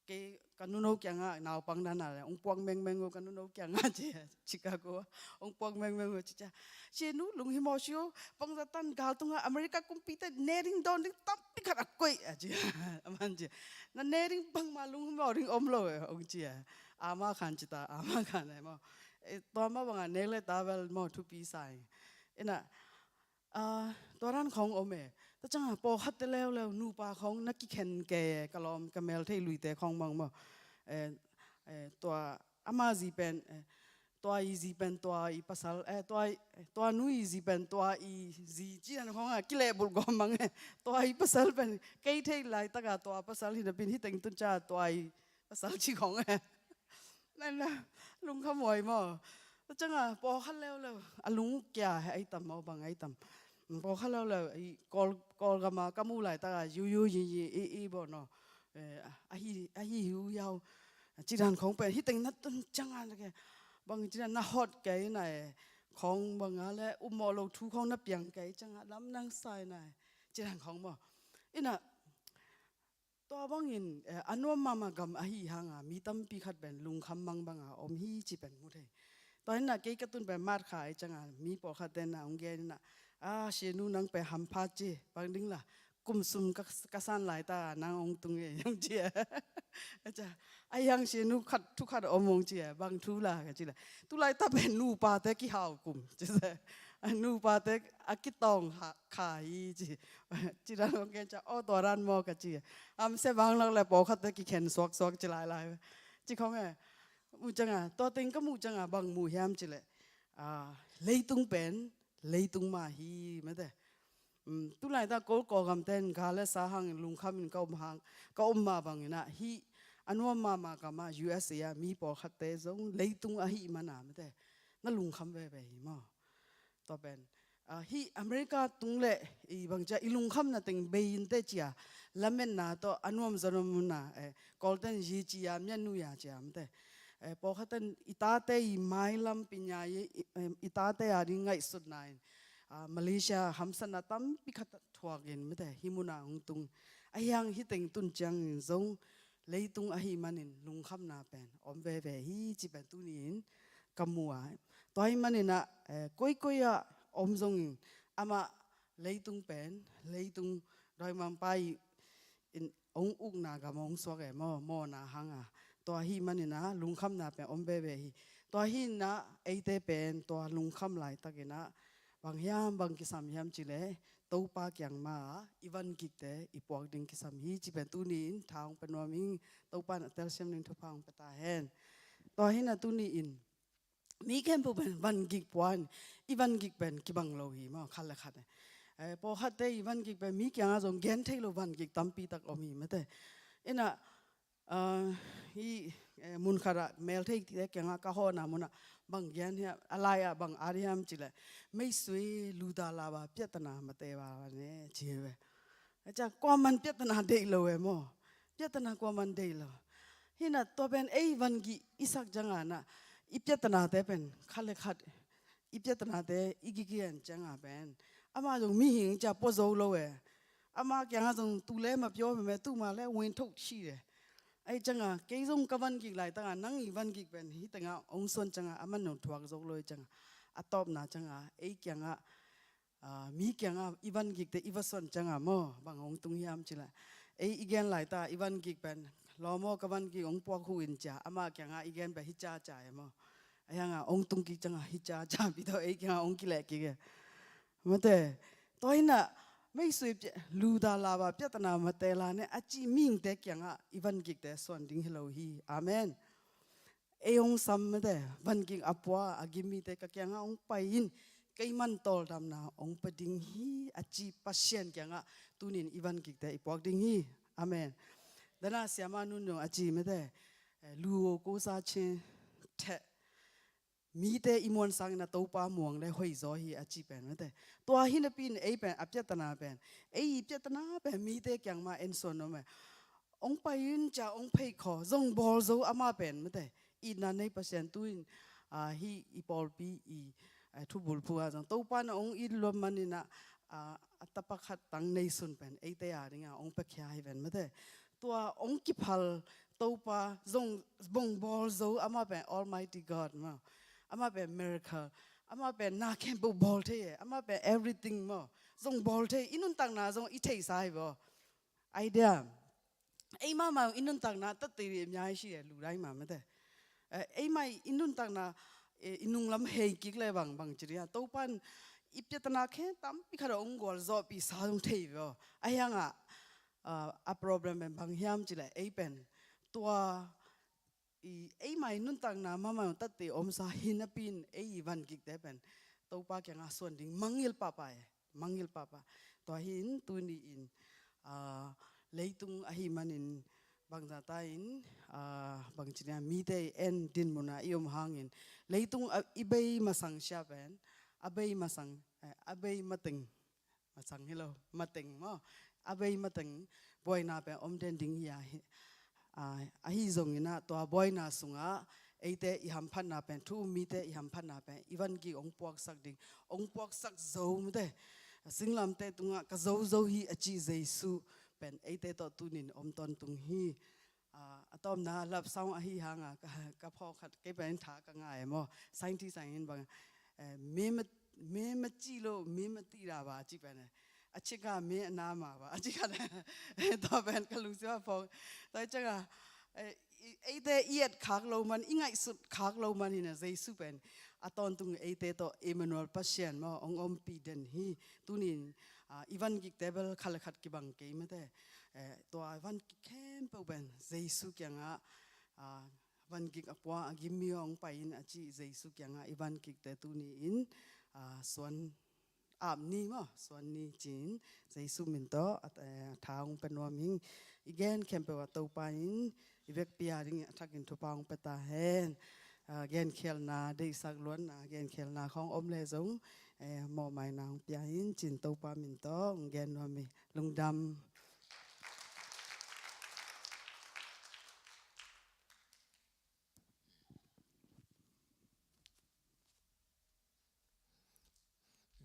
Kei ka nuno kiangah naupang dan a le hong puak mengmeng uh, ka nuno kiangah ci e. Chicago ah hong puak mengmeng uh cicia. Sia nu lunghimawh sio, bangzah tan galtungah America kumpite ne ding dawn ding tampi khat a koih a ci. Aman ci. Na ne ding bangmah lunghimawh ding om lo e hong ci e. Ama khan ci ta, ama khan e maw. E, tua mah bangah nek le ta bel maw thupi sa ing. Ina, ah, tua dan khong om e. Tua ciangah pawlkhatte leuleu nupa khong na kikhen ke ka lawm ka mel thei luite khong bang maw. E, e, tua ama zi pen, e, tua i zi pen tua i pasal, e, tua i, tua nu i zi pen tua i zi ci dan khong a kilehbulh gawm mang e. Tua i pasal pen kei thei laitakah tua pasal hi napi-in hi teng tun ca tua i pasal ci khong e. Nana lungkhamhuai maw. Tua ciangah pawlkhat leuleu a lung kia he ai tam maw, bang ai tam. Pawlkhat leuleu i Kawl, Kawlgam ah ka muh laitaka yuyu yiyi i i baw naw. Eh, ahi, ahi hiu hiau. Cidan khawng pen hiteng na tun ciangah na ke, bang cidan na hot kei na e. Khawng banga le upmawh lo thu khawng na piang kei ciangah lam nang sai na e. Cidan khawng maw. Ina, tua bangin, eh, a nuam mahmah gam ahi hanga mi tampi khat pen lungkham mang banga om hi ci pen mu thei. Tua hinah kei ka tun pen mat kha ai cianga mi pawlkhat tena hong gen inah, a, Sianu nang pen hampha ci, bang ding la, kum sum ka, ka san laita nang hong tung e hong ci a. A ca, a hiang Sianu khat thu khat om hong ci a, bang thu la ka ci la. Tu laita pen nupate kihau kum ci se. A nupate a kitawng ha, kha hi ci. Ci dan hong gen ca, aw tua dan maw ka ci a. Am se bang lak le pawlkhatte kikhen suaksuak ci lailai. Ci khawng e. Muh cianga, tua teng ka muh cianga bang muh hiam ci le. Ah, leitung pen leitung mah hi mate. Um, tu laita Kawl, Kawlgam ten ga le sa hangin lungkhamin ka um hang, ka um mah banginah hih a nuam mahmah gamah U S A ah mi pawlkhatte zong leitung ahih mana mate. Na lungkham veve hi maw. Tua pen, ah, hih America tung le i bang cia i lungkhamna teng bei in te cia lametna tawh a nuam zaw nuam muna, eh, Kawlten yi cia mian nuya cia mate. Eh, pawlkhatten i tate i mailam pinya i, i, eh, i tate a ding ngaihsutna in, ah, Malaysia hamsatna tampi khat thuakin mate, hih muna hong tung. A hiang hiteng tun ciangin zong leitung ahih manin lungkhamna pen om veve hi ci pen tuni-in ka mu a. Tua ahih maninah, eh, koikoi ah om zongin amah leitung pen, leitung dawimangpa i in hong ukna gam hong suak e maw, mawhna hanga. Tua ahih maninah lungkhamna pen om veve hi. Tua hinah eite pen tua lungkham laitakinah bang hiam bang kisam hiam ci le Topa kiang ma i van gikte i puak ding kisam hi ci pen tuni-in tha hong pia nuam ing. Topa in a telsiam ding thupha hong pia ta hen. Tua hinah tuni-in mi khempeuh pen van gik puan, i van gik pen kibang lo hi maw, khat le khat. Eh, pawlkhatte i van gik pen mi kiangah zong gen thei lo van gik tampi tak om hi mate. Inah, ah, hih, eh, mun khatah meltheite kiangah ka hawhna munah bang gen hiam, a lai-ah bang at hiam ci le, meisui luda laba piatana mate ba ne ci hi ve. A ca kuaman piatana deih lo e maw. Piatana kuaman deih lo. Hinah tua pen ei van gih i sak cianga nah i piatanate pen khat le khat i piatanate i kigen cianga pen ama zong mihing cia pua zo lo e. Ama kiangah zong tu le ma pio meme tu ma le win thok ci e. Ei cianga kei zong ka van gik laitaka nang i van gik pen hitengah hong suan cianga a man nong thuak zo lo i cianga a tawpna cianga ei kiangah, ah, mi kiangah i van gikte i va suan cianga maw bang hong tung hiam ci la. Ei i gen laita i van gik pen lawmaw ka van gik hong puak hu in cia ama kiangah i gen pen hi caca e maw. A hianga hong tung kik cianga hi caca pi tawh ei kiangah hong kileh kik e. Mate, tua hinah meisui pia, luda laba piatana mate la ne a ci mihingte kiangah i van gikte suan ding hi lo hi. Amen. Ei hong sam mate, van gik a pua a gim mite ka kiangah hong pai in kei man tawldamna hong pia ding hi a ci Pasian kiangah tunin i van gikte i puak ding hi. Amen. Dana siama nun zong a ci mate, eh, luo ko sa chin theh mite i muan sangin a Topa muang le hoih zaw hi a ci pen mate. Tua hi napi in ei pen a piatana pen, ei i piatana pen mite kiang ma en suan om e. Hong pai in cia hong phei khaw zong bawl zo ama pen mate. Itna nei Pasian tu in, ah, hih i pawlpi i, ah, thubulphu ah zong Topa na hong it luat maninah, ah, a tapa khat tang nei sun pen eite a dinga hong piakhia hi ven mate. Tua hong kiphal Topa zong bong bawl zo ama pen Almighty God maw. Ama pen miracle. Ama pen na khempeuh bawl thei e. Ama pen everything maw. Zong bawl thei. I nuntakna zong i theisa hi vaw. Idea. Ei mahmah i nuntakna tat tei mya i si e lu dai ma mate. Eh, ei mah i nuntakna, eh, i nunglam hei kik le bang bang ci dia. Topan i piatana khe tampi khat a hong gual zawhpih sa zong thei vaw. A hiangah, ah, a problem pen bang hiam ci le ei pen. Tua i, ei mah i nuntakna mahmah tat tei omsa hi napi in ei i van gikte pen Topa kiangah suan ding mangngilh pahpah e. Mangngilh pahpah. Tua hi in tuni in, ah, leitung ahih manin bangzah ta in, ah, bangci nia mite i en dinmun ah i om hangin, leitung a, i bei masang sia pen, a bei masang, eh, a bei mateng, masang hi lo, mateng maw, a bei mateng buaina pen om den ding hi a, hi, ah, ahi zongin ah tua buaina sungah eite i hamphatna pen, thu um mite i hamphatna pen i van gik hong puaksak ding, hong puaksak zo mite, singlamteh tungah ka zo zo hi a ci Jesu pen eite tawh tunin om tawntung hi. Ah, a tawpna love song ahi hanga ka, ka phawk khat kei pen tha ka ngai maw. Scientist in bang, eh, 没有，没有记录，没有地理吧 ci pen, a cik a 没有nama 吧 a ci khat. Tua pen ka lungsim a phawk. Tua cianga, eh, i, eite i et khak lo man, i ngaihsut khak lo man hi na, Jesu pen a tawntung eite tawh Emmanuel Pasian maw hong ompih den hi. Tunin, ah, i van gikte bel khat le khat kibang kei mate. Eh, tua van gik khempeuh pen Jesu kiangah, ah, van gik a pua a gim mi hong pai in a ci Jesu kiangah i van gikte tuni in, ah, suan ap ni maw, suan ni ci-in Jesu min tawh a, eh, tha hong pia nuam hing. I gen khempeuh a Topa in i vekpi a ding a thakin thupha hong pia ta hen. Ah, genkhialna deihsak luatna, genkhialna khawng om le zong, eh, mawhmaina hong pia in ci-in Topa min tawh hong gen nuam hi. Lungdam.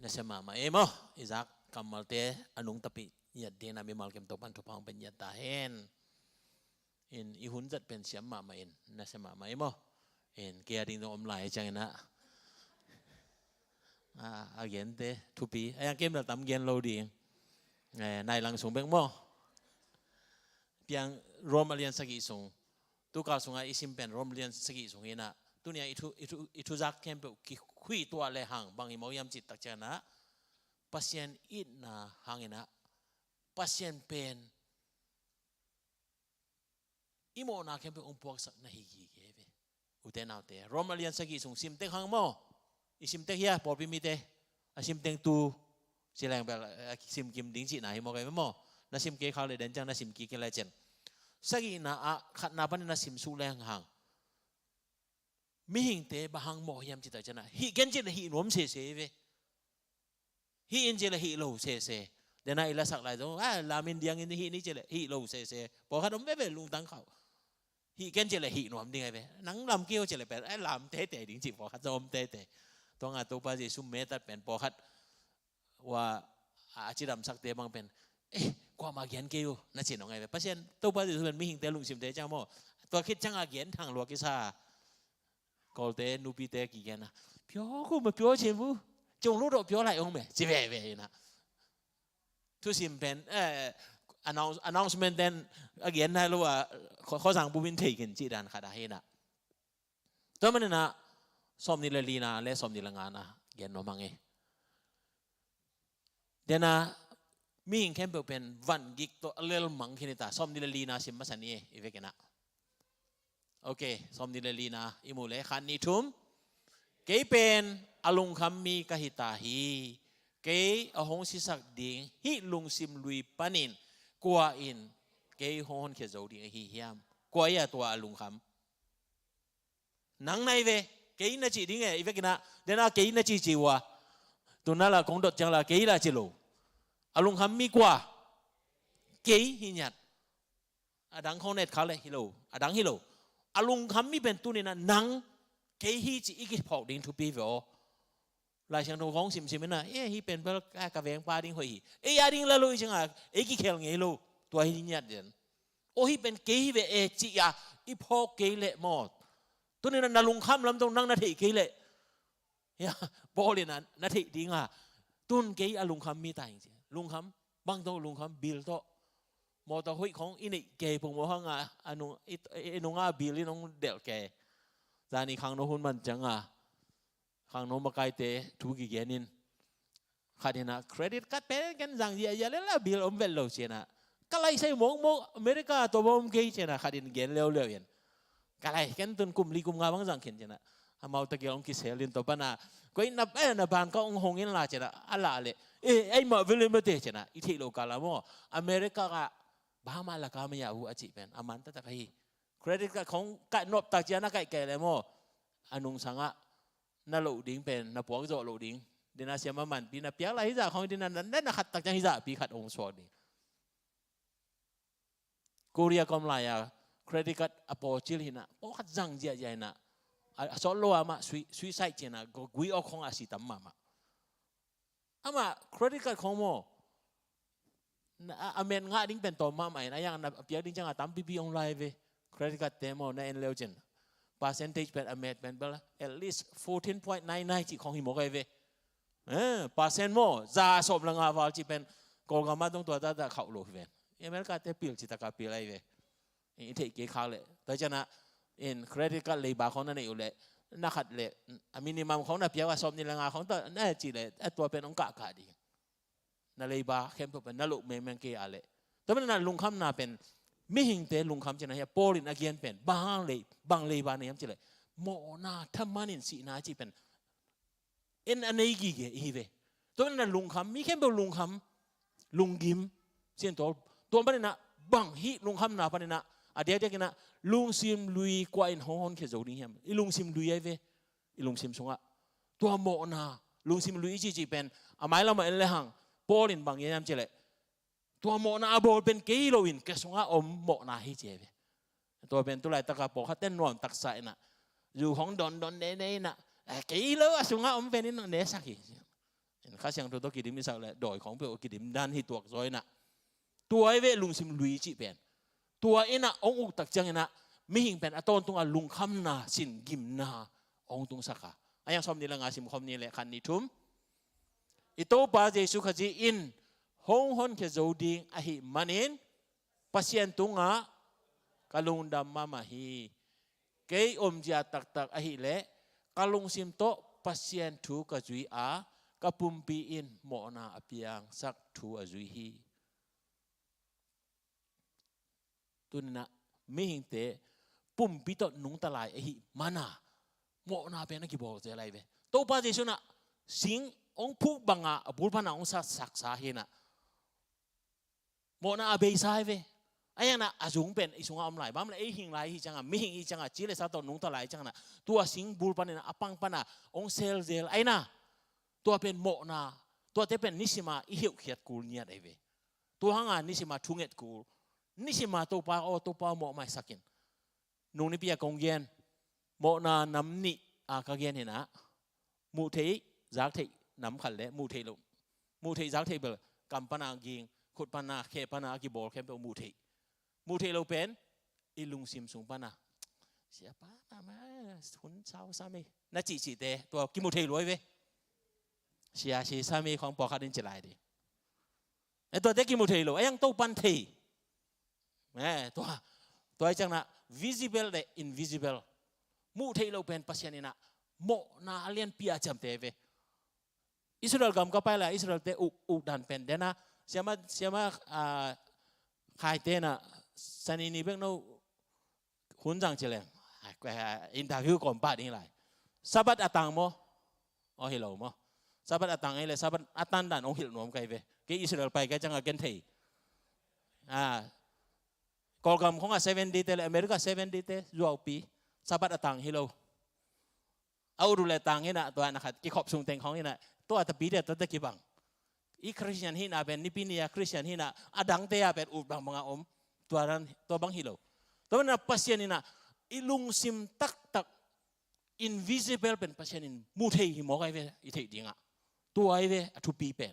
Nasia mahmah ei maw, i zak kammalte a nungta pih ngiat dingin a mimal kim Topa'n thupha hong pia ngiat ta hen. In i hun zat pen siam mahmah in, nasia mahmah ei maw. In kei a ding zong om lai ciangin ah, a, a gente thupi a, yang kem lel tam gen lo ding. Eh, nai lang sung bek maw. Piang Rom a lian sagih sung, tukal sungah i sim pen Rom lian sagih sung hi-in ah, tuni-ah i thu, i thu, i thuzak khempeuh kikhui tuah le hang bang hi maw hiam cih tak ciangin ah, Pasian itna hangin ah, Pasian pen i mawhna khempeuh hong puaksak na hi gige ve. Ute naute, Rom a lian sagih sung sim tek hang maw. I sim tek hia, pawlpi mite? A sim teng tu ci leng bel, eh, sim kim ding cihna hi maw, kai maw? Na sim kei khak leh den ciang na sim kik in lai cian. Sagihna ah khatna panin na sim suk leng hang, mihingte bang hang mawh hiam cih tak ciangin ah, hih ken cih leh hih nuam sese ve. Hih in cih leh hih lo sese. Dena i lasak lai zong, ah, lam in diang in hih ni cih leh hih lo sese. Pawlkhat om veve lungtang khauh. Hih ken cih leh hih nuam ding ai ve. Nang lam kei o cih leh pen, ah, lam teitei ding cih pawlkhat zong om teitei. Tua nga Topa Jesu metat pen pawlkhat ua, a, a cidamsakte bang pen, eh, kuamah gen kei o na ci nong ai ve. Pasian, Topa Jesu pen mihingte lungsimte ciang maw. Tua khit ciangah gen thang lua kisa. Kawlte, nupite kigen a, pio, ko ma pio cin bu, ciong lu dawh pio lai ong me, ci veve in a. Thusim pen, eh, announce, announcement ten a gen nai lo a, khaw, khawsang bu min thei kin ci dan khat a hi na. Tua manin a, sawmnih le lina le sawmnih le ngana gen nuam hang e. Dena, mihing khempeuh pen van gik tawh a lelmang khin hi ta, sawmnih le lina sim masa ni e, i vekin a. Ok, sawmnih le lina, i mu le, khat, nih, thum. Kei pen a lungkham mi ka hi ta hi. Kei a hong sisak ding hih lungsim lui panin kua in kei hong honkhia zo ding ahi hiam? Kua hi a tua a lungkham? Nang na hi ve, kei na cih ding e, i vekin a, dena kei na cih cih ua. Tuna la kong dot ciang la, kei la ci lo. A lungkham mi kua? Kei hi ngiat. A dang khong net khak le hi lo, a dang hi lo. A lungkham mi pen tuni na nang, kei hi cih i kiphawk ding thupi ve aw. Lai Siangtho khong simsim in a, eh, hih pen bel ka, ka vengpa ding hoih hi. Ei a ding la lo i cing a, ei kikhel ngei lo. Tua hi ngiat den. O hih pen kei hi ve e cih a, i phawk kei leh maw. Tuni na na lungkham lam tawh nang na theih kei leh. Ya, Paul in a, na theih ding a. Tun kei a lungkham mi ta ing ci. Lungkham, bang tawh lungkham, bil tawh. Mawtaw hoih khong i neih kei pong maw hang a, a nung, i, i nung a bil in hong delh kei. Zani khangno hun man ciang a. Khangno makaite thu kigen in. Khat in a credit card pen ken zang ziahziah le la bil om vet lo ci in a. Ka lai sai mawkmawk America tawh bawm kei ci in a khat in gen leuleu in. Ka lai ken tun kum li kum nga bang zang khin ci in a. Amau ta gel hong kisel in tua pan a. Koi na, eh, na ban ka hong hong in la ci in a. A la le. Eh, ei mah vel le mate ci in a. I theih lo ka la maw. America ka Bang hang mah laka maya uh a cih pen a man taktak ahi. Credit card khong kaih nop tak ciang na kaih kei le maw, a nungsangah na loh ding pen na puak zawh loh ding. Dina siam a manpi na piak lai hizah khong dina na, na khat tak ciang hizahpi khat ong suak ding. Korea kom lai-a credit card a pawcil hinah, pawkhat zang ziahziah hinah, a, a sawt lo amah sui, suicide cianah gui awk khong a si tam mahmah. Amah credit card khong maw, a, a met ngah ding pen tawm mahmah in, a yang na piak ding ciangah tampipi ong lai ve. Credit card te maw na en leu cin, percentage pen a met pen bel at least fourteen point nine nine cih khong hi mawk ai ve. Eh, percent maw, za sawm le nga val cih pen Kawlgam ah dong tua taktak khauh lo hi ven. America te pil cih takah pil ai ve. I theih kei khak leh tua cianah in credit card leiba khong na neih uh leh, na khat leh a minimum khong na piak a sawm nih le nga khong tua na cih leh a tua pen ong kahkah ding. Na leiba khempeuh pen na loh mengmeng kei a leh. Tua pen na lungkhamna pen mihingte lungkham cianah hi a, Paul in a gen pen bang lei, bang leiba nei hiam cih leh, mawhna thaman in sihna cih pen en a nei gige ihi ve. Tua pen na lungkham, mi khempeuh lungkham, lunggim, sin tawh. Tua paninah bang hih lungkhamna paninah a diakdiakinah lungsim lui kua in hong honkhia zo ding hiam? I lungsim lui ai ve. I lungsim sungah tua mawhna, lungsim lui i cihcih pen a mailamah en lehang Paul in bang gen hiam cih leh, tua mawhna a bawl pen kei hi loin ka sungah om mawhna hi ci ai ve. Tua pen tulaitakah pawlkhatte nuam taksa inah, zu hong dondon nene inah, eh, kei lo a sungah om pen in nesak hi. In Kha Siangtho tawh kidim i sak leh dawi khong peuh a kidim dan hi tuak zaw inah. Tua ai ve lungsim lui cih pen. Tua inah ong uk tak cianginah mihing pen a tawntungah lungkhamna, sin gimna ong tungsak a. A yang sawm nih le nga sim khawm ni leh khat nih thum. I Topa Jesu Khazih in hong honkhia zo ding ahih manin Pasian tungah ka lungdam mahmah hi. Kei omzia taktak ahih leh ka lungsim tawh Pasian thu ka zui a, ka pumpi in mawhna a piangsak thu a zui hi. Tuninah mihingte pumpi tawh nungta lai ahih mana mawhna pen a kibawl zel lai ve. Topa Jesu inah sing ong phuk banga a bul pana ong satsaksa hinah mawhna a beisa ai ve. A yanah a zung pen i sungah om lai bang le ei hing lai hi ciangah, mihing i ciangah, ci le sa tawh nungta lai ciangah tua sing bul paninah a pang pana ong selzel ai na. Tua pen mawhna, tuate pen nisima i heuhkhiat kul ngiat ai ve. Tua hanga nisima thunget kul, nisima Topa aw, Topa mawhmaisakin. Nung nipi a kong gen mawhna nam nih a ka gen hinah, muh theih zak theih nam khat le muh theih loh. Muh theih zak theih bel kam pana ging, khut pana, khe pana a kibawl khempeuh muh theih. Muh theih loh pen i lungsim sung pana, siapa mama hun sau sami na cihcihte tua kimu thei luai ve. Sia si sami khong pawlkhat in ci lai ding. E, tuate kimu thei lo, a yang Topan thei. E, tua, tua i ciangnah visible le invisible, muh theih loh pen Pasian inah mawhna a lianpi a ciamte ve. Israel gam ka pai lai, Israel te uk, uk dan pen dena siama, siama, ah, Khai tenah Sani ni bek no hun zang ci leng, interview kawm pah ding lai. Sabbath a tang maw? Aw hi lo maw? Sabbath a tang ei le Sabbath a tan dan ong hilh nuam kai ve. Kei Israel pai kai ciangah ken thei. Ah, Kawlgam khongah seven day te le America seven day te zuaupi. Sabbath a tang hi lo. A ut uh le tang inah tua na khat kikhop sung teng khong inah tua tapite tuate kibang. I Christian hihna pen nipi ni a Christian hihna a dangte a pen ut bangbanga om. Tua dan, tua bang hi lo. Tua banah Pasian inah i lungsim taktak invisible pen Pasian in mu thei hi mawk ai ve, i theih dingah. Tua ai ve a thupi pen.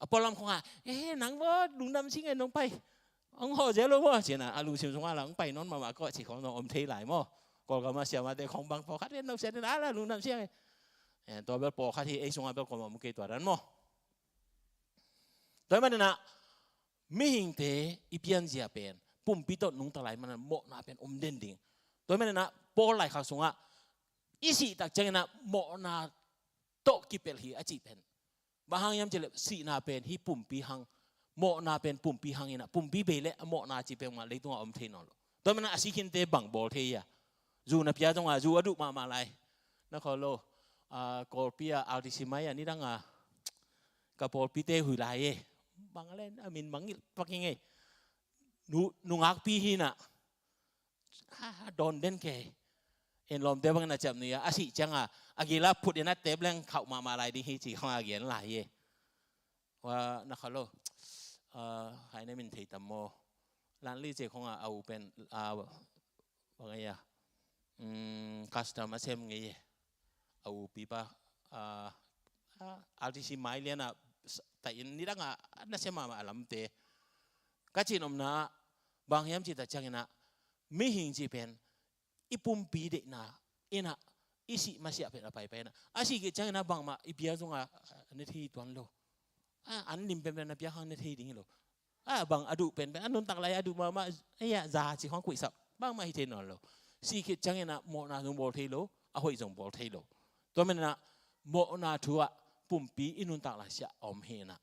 A pualam khongah, eh, nang maw lungdam sing e, nong pai. Ong hawh zel lo maw, cinah a lungsim sungah lah ong pai nawn mahmah kawh cih khong zong om thei lai maw? Kawlgam a siamate khong bang pawlkhat ve, nong siatin a lah lungdam sing e. Eh, tua bel pawlkhat hi, ei sungah bel kawlmah mu kei tua dan maw? Tua hi maninah mihingte i pianzia pen pumpi tawh nungta lai maninah mawhna pen om den ding. Tua hi maninah Paul laikhak sungah i sih tak cianginah mawhna tawh kipelh hi a cih pen. Bang hang hiam cih leh sihna pen hih pumpi hang, mawhna pen pumpi hang inah, pumpi bei leh a mawhna cih peuhmah leitungah om thei nawn lo. Tua manah a si khinte bang bawl thei hia? Zu na pia zongah zu a duh mahmah lai. Na khawl lo, ah, Kawlpi ah, Alti Simai ah, nidangah ka pawlpite hui lai e. Bang a len a min mangngilh pak hi ngei. nu, nungakpi hi na. Ha, ha, dawn den kei. En lawmte bangin a ciamnuih a, a sih cianga a gila phut in a tep leng khauh mahmah lai ding hi ci khong a gen lai hi. Wa na kha lo. Ah, hai ne min thei tam maw. Lan li ce khong a, a u pen, ah, bang a ya. Mm, custom a sem ngei e. A u pipa, ah, ah, R T C mai lian a, s-, ta in ni dang a, na sem mahmah a lamte. Ka cin omna, bang hiam ci ta ciangin a, mihing ci pen, i pumpi deihna, ina, i sih masiah pen a paipai ina. A sih khit ciangin a bangmah, i bia zong a, a ne thei tuan lo. A, an lim penpen a bia khang ne thei ding hi lo. A, bang a duh penpen, a nuntak lai a duh mahmah, a ya, za ci khong kuihsak. Bangmah hi thei nawn lo. Sih khit ciangin a mawhna zong bawl thei lo, a hoih zong bawl thei lo. Tua manin a mawhna thu ah pumpi i nuntak lai siah a om hi ina.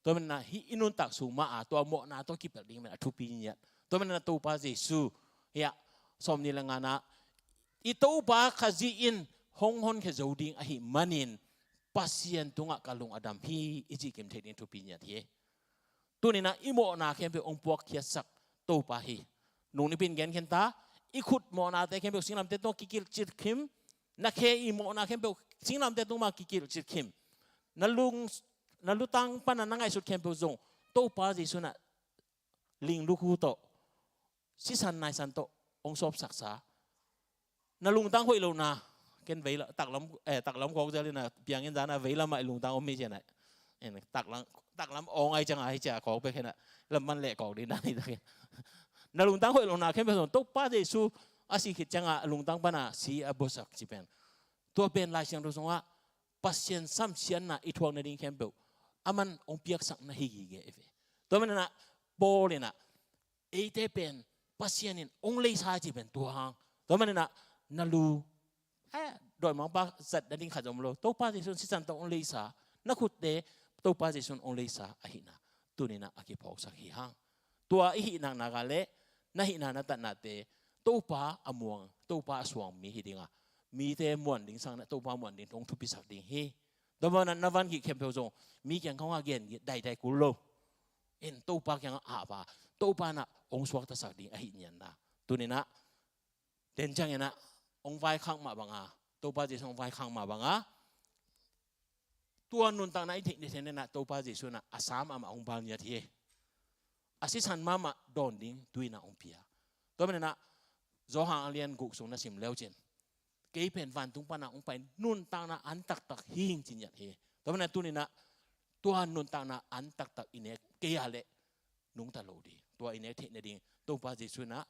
Tua manin a hih i nuntak sung mah a, tua mawhna tua kipelh ding manin a thupi ngiat. Tua manin a Topa Jesu, hiah, sawmnih le ngana, i Topa Khazih in hong honkhia zo ding ahih manin, Pasian tungah ka lung a dam hi, i cih kim thei ding thupi ngiat hi. Tunin a i mawhna khempeuh hong puakkhiatsak Topa hi. Nung nipin gen khen ta, i khut mawhnate khempeuh singlamteh tungah kikilhcilh khim, na khe i mawhna khempeuh singlamteh tungah kikilhcilh khim. Na lung, na lutang pana na ngaihsut khempeuh zong, Topa Jesu na linglukhu tawh, sisan naisan tawh hong sawpsaksa. Na lungtang hoih lohna, ken veilam, taklam, eh, taklam kawk zel ina, piangin zana veilam ah i lungtang om hi ciana. En, taklam, taklam awng ai cianga hi cia kawk bek hena, lamman leh kawk ding dan hi takin. Na lungtang hoih lohna khempeuh zong, Topa Jesu a sih khit cianga lungtang pana si a buaksak ci pen. Tua pen Lai Siangtho sungah, Pasian samsiatna i thuak nading khempeuh, aman hong piaksak na hi gige i ve. Tua manin a, Paul ina, eite pen, Pasian in hong leisa ci pen tua hang. Tua manin a, na lu, eh, dawimangpa zat nading khat zong om lo. Topa Jesu in sisan tawh hong leisa, na khutte, Topa Jesu in hong leisa ahihna. Tunin a, a kiphawksak hi hang. Tua i hih naknak a le, na hihna na tatnate, Topa a muang, Topa a suang mi hi dinga. Mite muan ding sangin a Topa muan ding hong thupisak ding hi. Tua manin a na van gik khempeuh zong, mi kiang khawng a gen gik daidai kul lo. En Topa kiangah a va, Topa na hong suaktasak ding ahih ngiatna. Tunin a, den ciangin a, hong vaikhak mah banga, Topa Jesu hong vaikhak mah banga, tua nuntakna i theih ni theih ni na Topa Jesu na a sam amah hong bal ngiat hi. A sisan mahmah dawn ding tui na hong pia. Tua manin a Johan a lian guk sung na sim leu cin, kei pen vantung pana hong pai nuntakna an taktak hi ing ci ngiat hi. Tua manin a tunin a tua nuntakna an taktak i nek kei a leh nungta lo ding. Tua i nek theih nading Topa Jesu na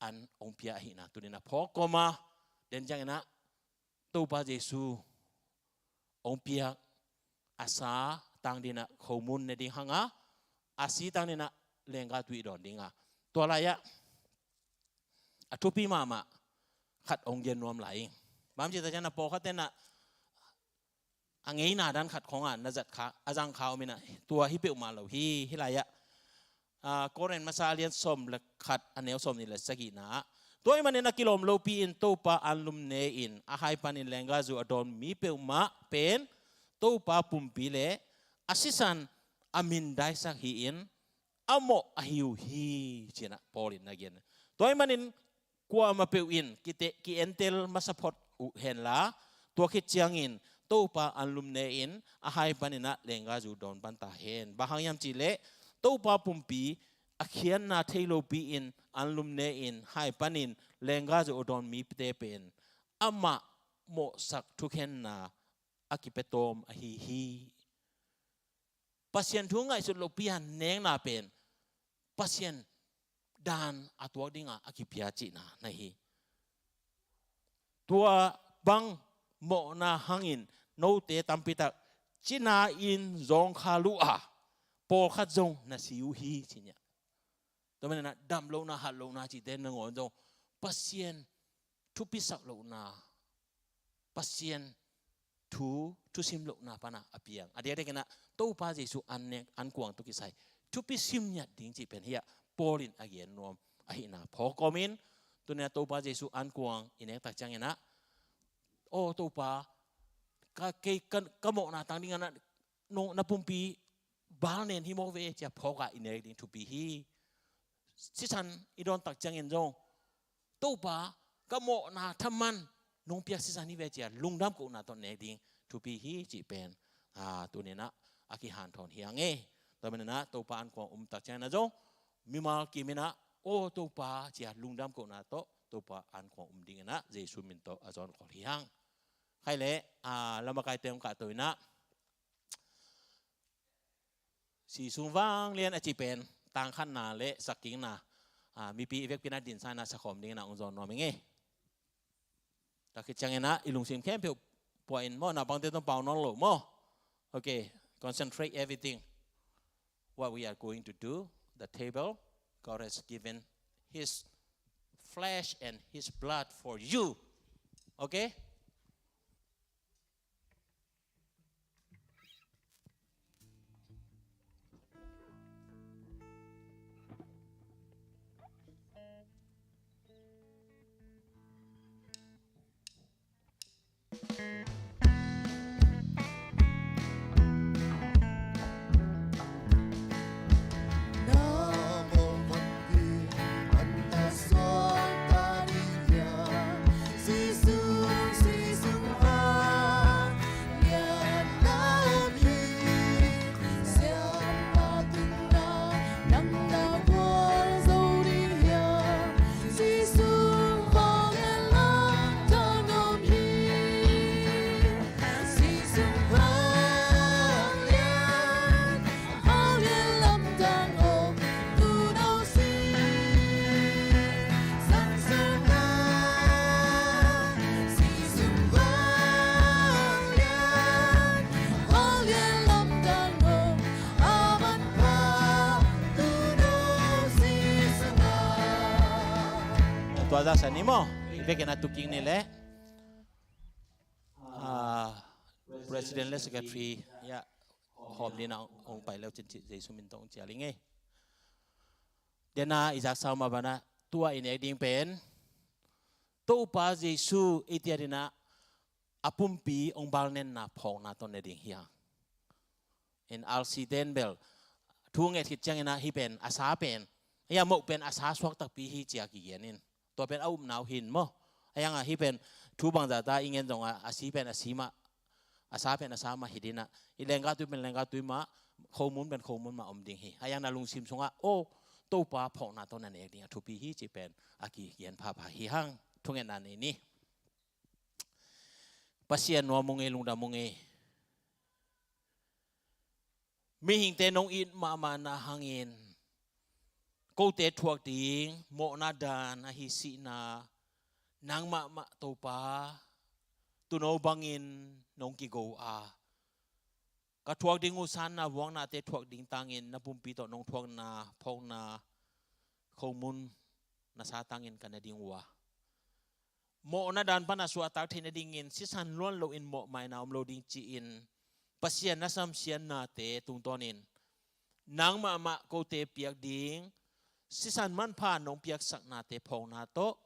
an hong pia ahihna tunin a phawk kawma, den ciangin a Topa Jesu hong piak a sa tang ding a khomun ne ding hanga, a si tang ding a lengga tui dawn dinga. Tua lai-ah a thupi mahmah khat hong gen nuam lai ing. Bang ci ta ciang a pawlkhat ten a a ngeina dan khat khawng a na zat kha, a zang kha om ina, tua hi peuhmah lo hi, hih lai-ah. Ah, Korin masa a lian sawm le khat a neu sawmnih le sagihna ah. Tua ahih manin a kilawm lopi in Topa anlum ne-in a hai panin lenggazu a dawn mi peuhmah pen Topa pumpi le a sisan a mindaisak hi-in a mawh ahi uh hi, ci-in a Paul in na gen. Tua ahih manin kuamah peuh in kite-, ki-entel masa phot uh henla, tua khit ciangin Topa anlum ne-in a hai panin a lenggazu dawn pan ta hen. Bang hang hiam cih leh Topa pumpi a khiatna thei lopi in anlum ne-in hai panin lenggazu a dawn mite pen amah mawhsak thukhenna a kipia tawm ahi hi. Pasian thu ngaihsut lopi a nekna pen Pasian dan a tuak dinga a kipia cihna na hi. Tua bang mawhna hangin note tampitak cina-in zawngkhal uh a, pawlkhat zong na si uh hi, ci-in a. Tua manin a damlohna, hatlohna cihte nangawn zong Pasian thupisak lohna, Pasian thu, thusim lohna pana a piang. A diakdiakin a Topa Jesu an nek, ankuang tawh kisai thupi sim ngiat ding cih pen hi a, Paul in a gen nuam ahihna phawk kawmin, tuni a Topa Jesu ankuang i nek tak ciangin a, aw Topa, ka, kei ka, ka mawhna tang ding a na, nong, na pumpi bal nen hi mawk ve, ci-a phawk a i nek ding thupi hi. sisan i dawn tak ciangin zong, Topa, ka mawhna thaman nong piak sisan hi ve ci-a lungdam kohna tawh nek ding thupi hi cih pen, ah, tuni-in ah a kihanthawn hi hang e. Tua manin ah Topa ankuang um tak ciangin ah zong mimal kim in ah, "Aw Topa," ci-a lungdam kohna tawh Topa ankuang um dingin ah Jesu min tawh a zawn khol hi hang. Khai leh, ah, lamakaite hong kahto in ah, "Si sung vanglian" a cih pen tang khatna le sak kikna, ah, mipi i vekpi in ah dinsa in ah sakhawm dingin ah hong zawn nuam ing e. Tua khit ciangin ah i lungsim khempeuh pua in maw, naupangte tawh pau nawn lo maw. Okay, concentrate everything. What we are going to do, the table, God has given His flesh and His blood for you. Okay? Tua za sa ni maw. I vekin a tuking ni le, ah, President le Secretary, ya, hawm dingin ah hong pai leu cin, Jesu min tawh hong cial ing e. Dena i zaksa mah bana, tua i nek ding pen Topa Jesu i tiat in ah a pumpi hong balnenna phawkna tawh ne ding hi hang. In R C ten bel thu nget khit ciangin ah hih pen a sa pen, hih a moh pen a sa suak takpi hi ci-a kigen in. Tua pen a upna uh hi in maw. Ahi hang ah hih pen thu bangzah ta i ngen zong ah a si pen a si mah, a sa pen a sa mah hi ding ah, i lenggah tui pen lenggah tui mah, khomun pen khomun mah om ding hi. Ahi hang na lungsim sungah, "Aw Topa, phawkna tawh na nek ding a thupi hi," cih pen a kigen phapha hi hang. Thungetna nei ni. Pasian nuam ung ei, lungdam ung ei. Mihingte nong it mahmahna hangin kote thuak ding mawhna dan ahi sihna nang mahmah Topa tuuno bangin nong kigo a, ka thuak ding uh sanna vuaknate thuak ding tangin na pumpi tawh nong thuakna phawkna khomun na sa tangin ka ne ding uh a, mawhna dan pan a suahtak theih nadingin sisan luan loin mawhmaina om lo ding ci-in Pasian na samsiatnate tungtawnin nang mahmah kote piak ding sisan manpha nong piaksaknate phawkna tawh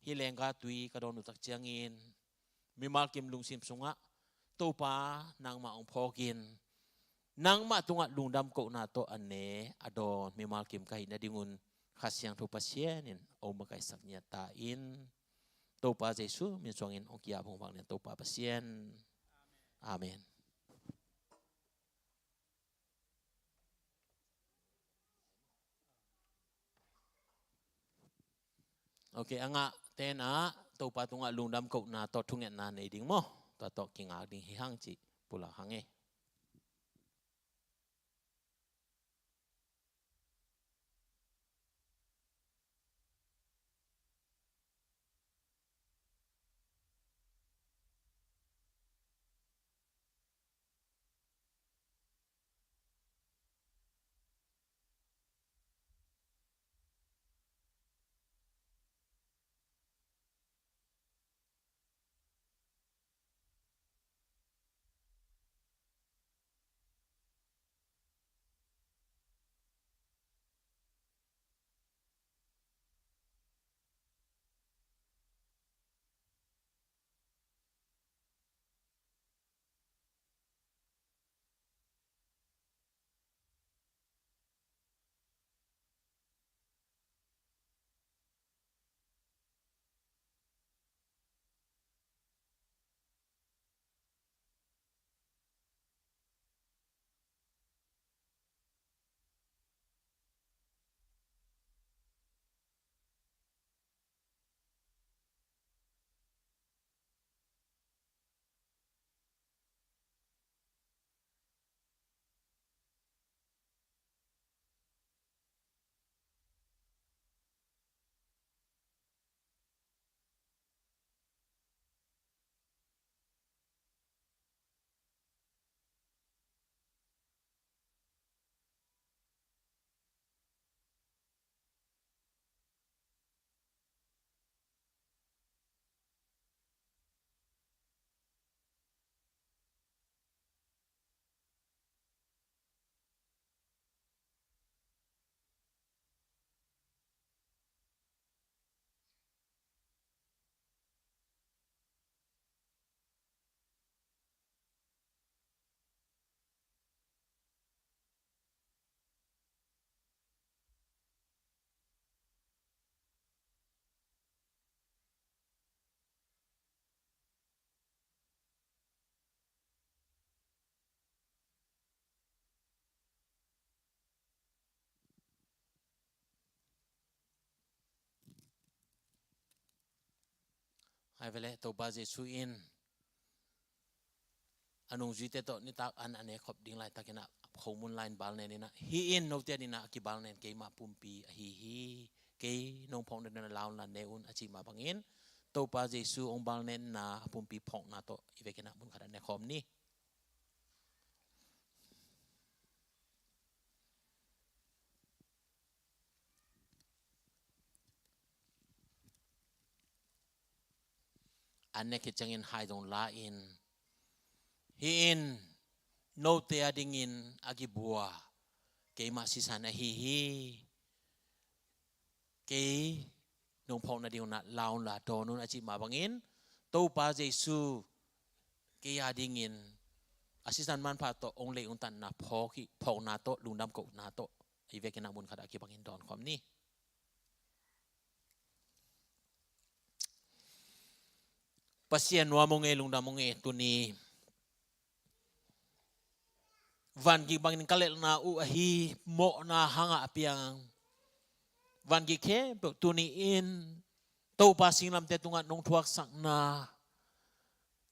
hih lenggah tui ka dawn uh tak ciangin mimal kim lungsim sungah Topa nangmah hong phawkin nangmah tungah lungdam kohna tawh a ne a dawn mimal kim ka hih nadingun Kha Siangtho Pasian in hong makaisak ngiat ta in. Topa Jesu min suangin hong ki-ap hong vakna Topa Pasian. Amen. Ok, a ngahte in ah Topa tungah lungdam kohna tawh thungetna nei ding maw? Tua tawh kingak ding hi hang cih pulak hang e. Ai vele Topa Jesu in a nungzuite tawh nitak an a ne khop ding laitakin ah khomun lai-in balnen in ah, "Hih in note adingin ah a kibalnen keima pumpi ahi hi. Kei nong phawkna dingin ah la un la, ne un," a cih mah bangin Topa Jesu hong balnenna a pumpi phawkna tawh i vekin ah mun khat ah ne khawm ni. An ne khit ciangin hai zong la-in, "Hih in note adingin a kibua keima sisan ahi hi. Kei nong phawkna ding un ah la un la, dawn un," a cih mah bangin Topa Jesu kei adingin a sisan manpha tawh hong lei hong tanna phawk hi, phawkna tawh, lungdam kohna tawh i vekin ah mun khat ah kibangin dawn khawm ni. Pasian nuam ung e, lungdam ung e, tuni vangik bangin ka lelhna uh ahi, mawhna hangah a piang vangik khempeuh tuni-in Topa singlamteh tungah nong thuaksakna,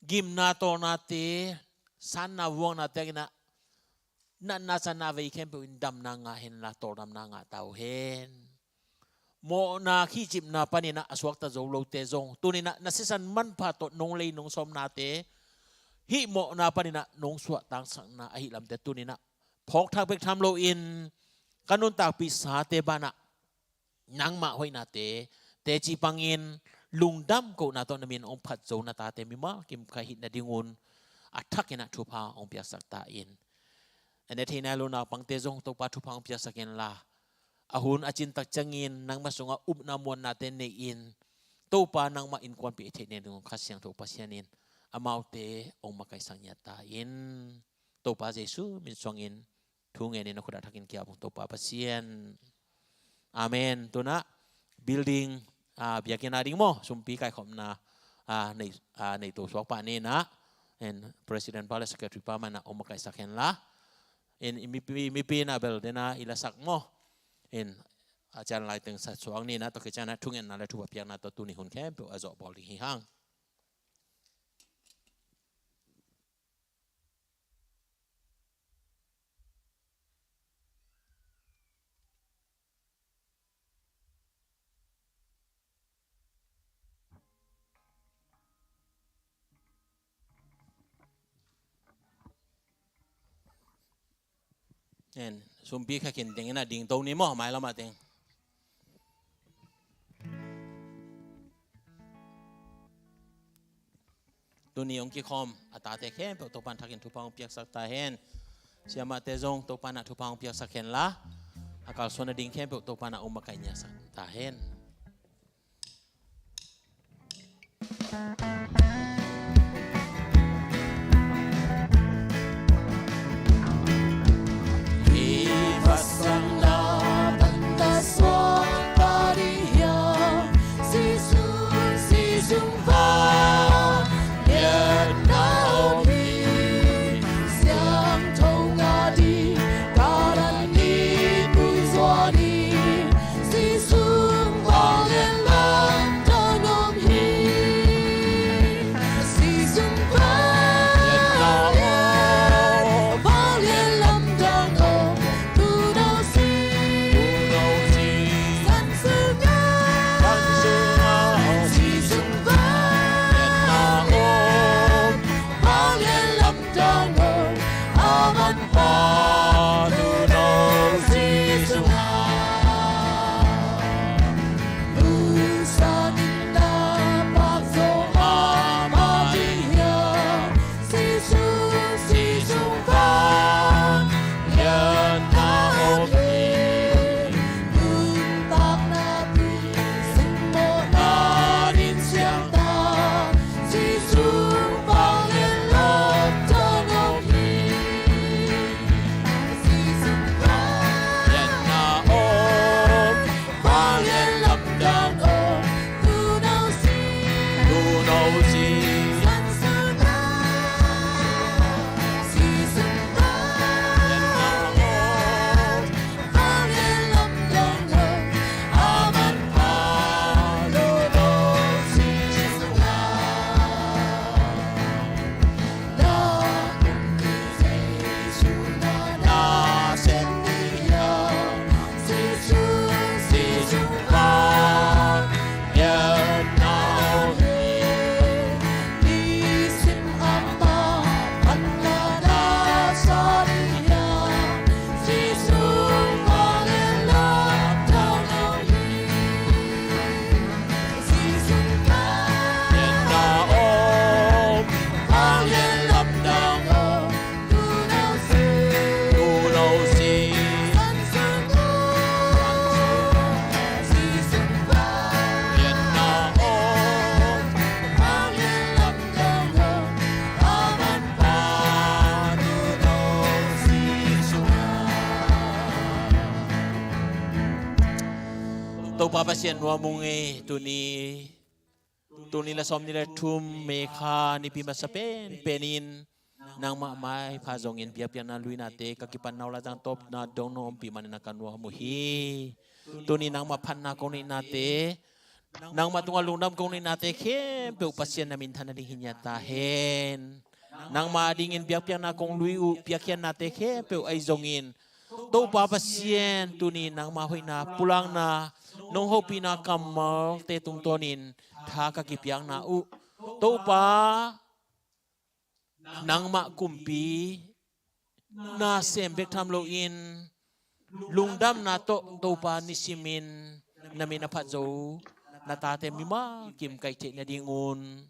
gimna tawlnate, sanna vuangnate tungah natna, sanna vei khempeuh in damna ngah hen la, tawldamna ngah ta uh hen. Mawhna, khihcipna panin ah a suakta zo lote zong tuni-in ah na sisan manpha tawh nong lei nong sawmnate, hih mawhna panin ah nong suahtaksakna ahi lamte tuni-in ah phawkthak bek tham loin ka nuntakpih sate banah nangmah hoihnate teci pangin lungdam kohna tawh na min hong phat zo na tate mimal kim ka hih nadingun a thakin ah thupha hong piaksak ta in. A ne thei nai lo naupangte zong Topa thupha hong piaksak hen la, a hun a cin tak ciangin nangmah sungah upna muannate nei-in Topa nangmah innkuanpih i theih nadingun Kha Siangtho Pasian in amaute hong makaihsak ngiat ta in. Topa Jesu min suangin thu ngenin na khut ah thakin ki-ap ung Topa Pasian. Amen. Tu-in ah building, ah, biakinn a ding maw, sumpi kaikhopna, ah, nei, ah, neito suak pa ni-in ah, and president pa le secretary pa mah in ah hong makaihsak hen la, and i mipi, mipi in ah bel den ah i lasak maw, and a cian lai teng sa suak ni-in ah, tua khit ciangin ah thungetna le thupha piakna tawh tuni hun khempeuh a zawh bawl ding hi hang. En, sumpi kha khin teng in ah dingto ni maw, mailam ah teng. Tuni hong kikhawm a tate khempeuh Topa'n thakin thupha hong piaksak ta hen. Siamahte zong Topa'n ah thupha hong piaksak hen la, a kalsuan a ding khempeuh Topa'n ah hong makaih ngiasak ta hen. Topa Pasian nuam ung ei. Tuni, tuni la sawm ni le thum May kha nipi masa penpen in nangmah maipha zongin biakpiakna luinate ka kipan nau la zang tawpna dong nong ompih manin a ka nuam uh hi. Tuni nangmah phatna kong neihnate, nangmah tungah lungdam kong neihnate khempeuh Pasian na minthan nading hi ngiat ta hen. Nangmah dingin biakpiakna kong lui uh piakkhiatnate khempeuh ahi zongin Topa Pasian, tuni nangmah hoihna pulakna nong hopihna kammalte tungtawnin tha ka kipiakna uh Topa, nangmah kumpi na sem bek tham loin lungdamna tawh Topa nisimin na min a phat zo na tate mimal kim kaih theih nadingun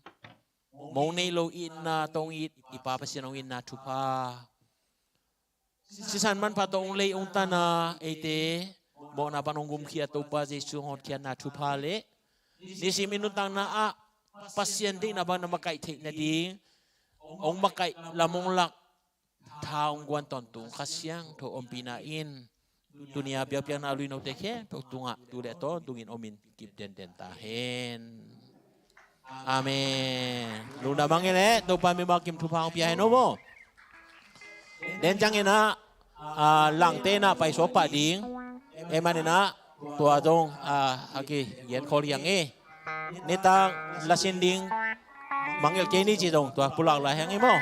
mong nei lo itna tawh hong it i Pa Pasian hong itna thupha, sisan manpha tawh hong lei hong tana eite mawhna pan hong gumkhia Topa Jesu hong hotkhiatna thupha le nisim i nuntakna ah Pasian deihna bang na makaih theih nading hong makaih lam hong lak tha hong guan tawntung Kha Siangtho ompihna in tuni a biakpiakna a lui note khempeuh tungah tu le tawntungin omin kip denden ta hen. Amen. Lungdam hang e le Topa mimal kim thupha hong pia hen o maw. Den ciangin ah, ah, langte in ah paisuak pah ding. Ei manin ah tua zong, ah, a kigen khol hi hang e. Nitak lasin ding mangngilh kei ni ci zong tua pulak lai hi hang e maw.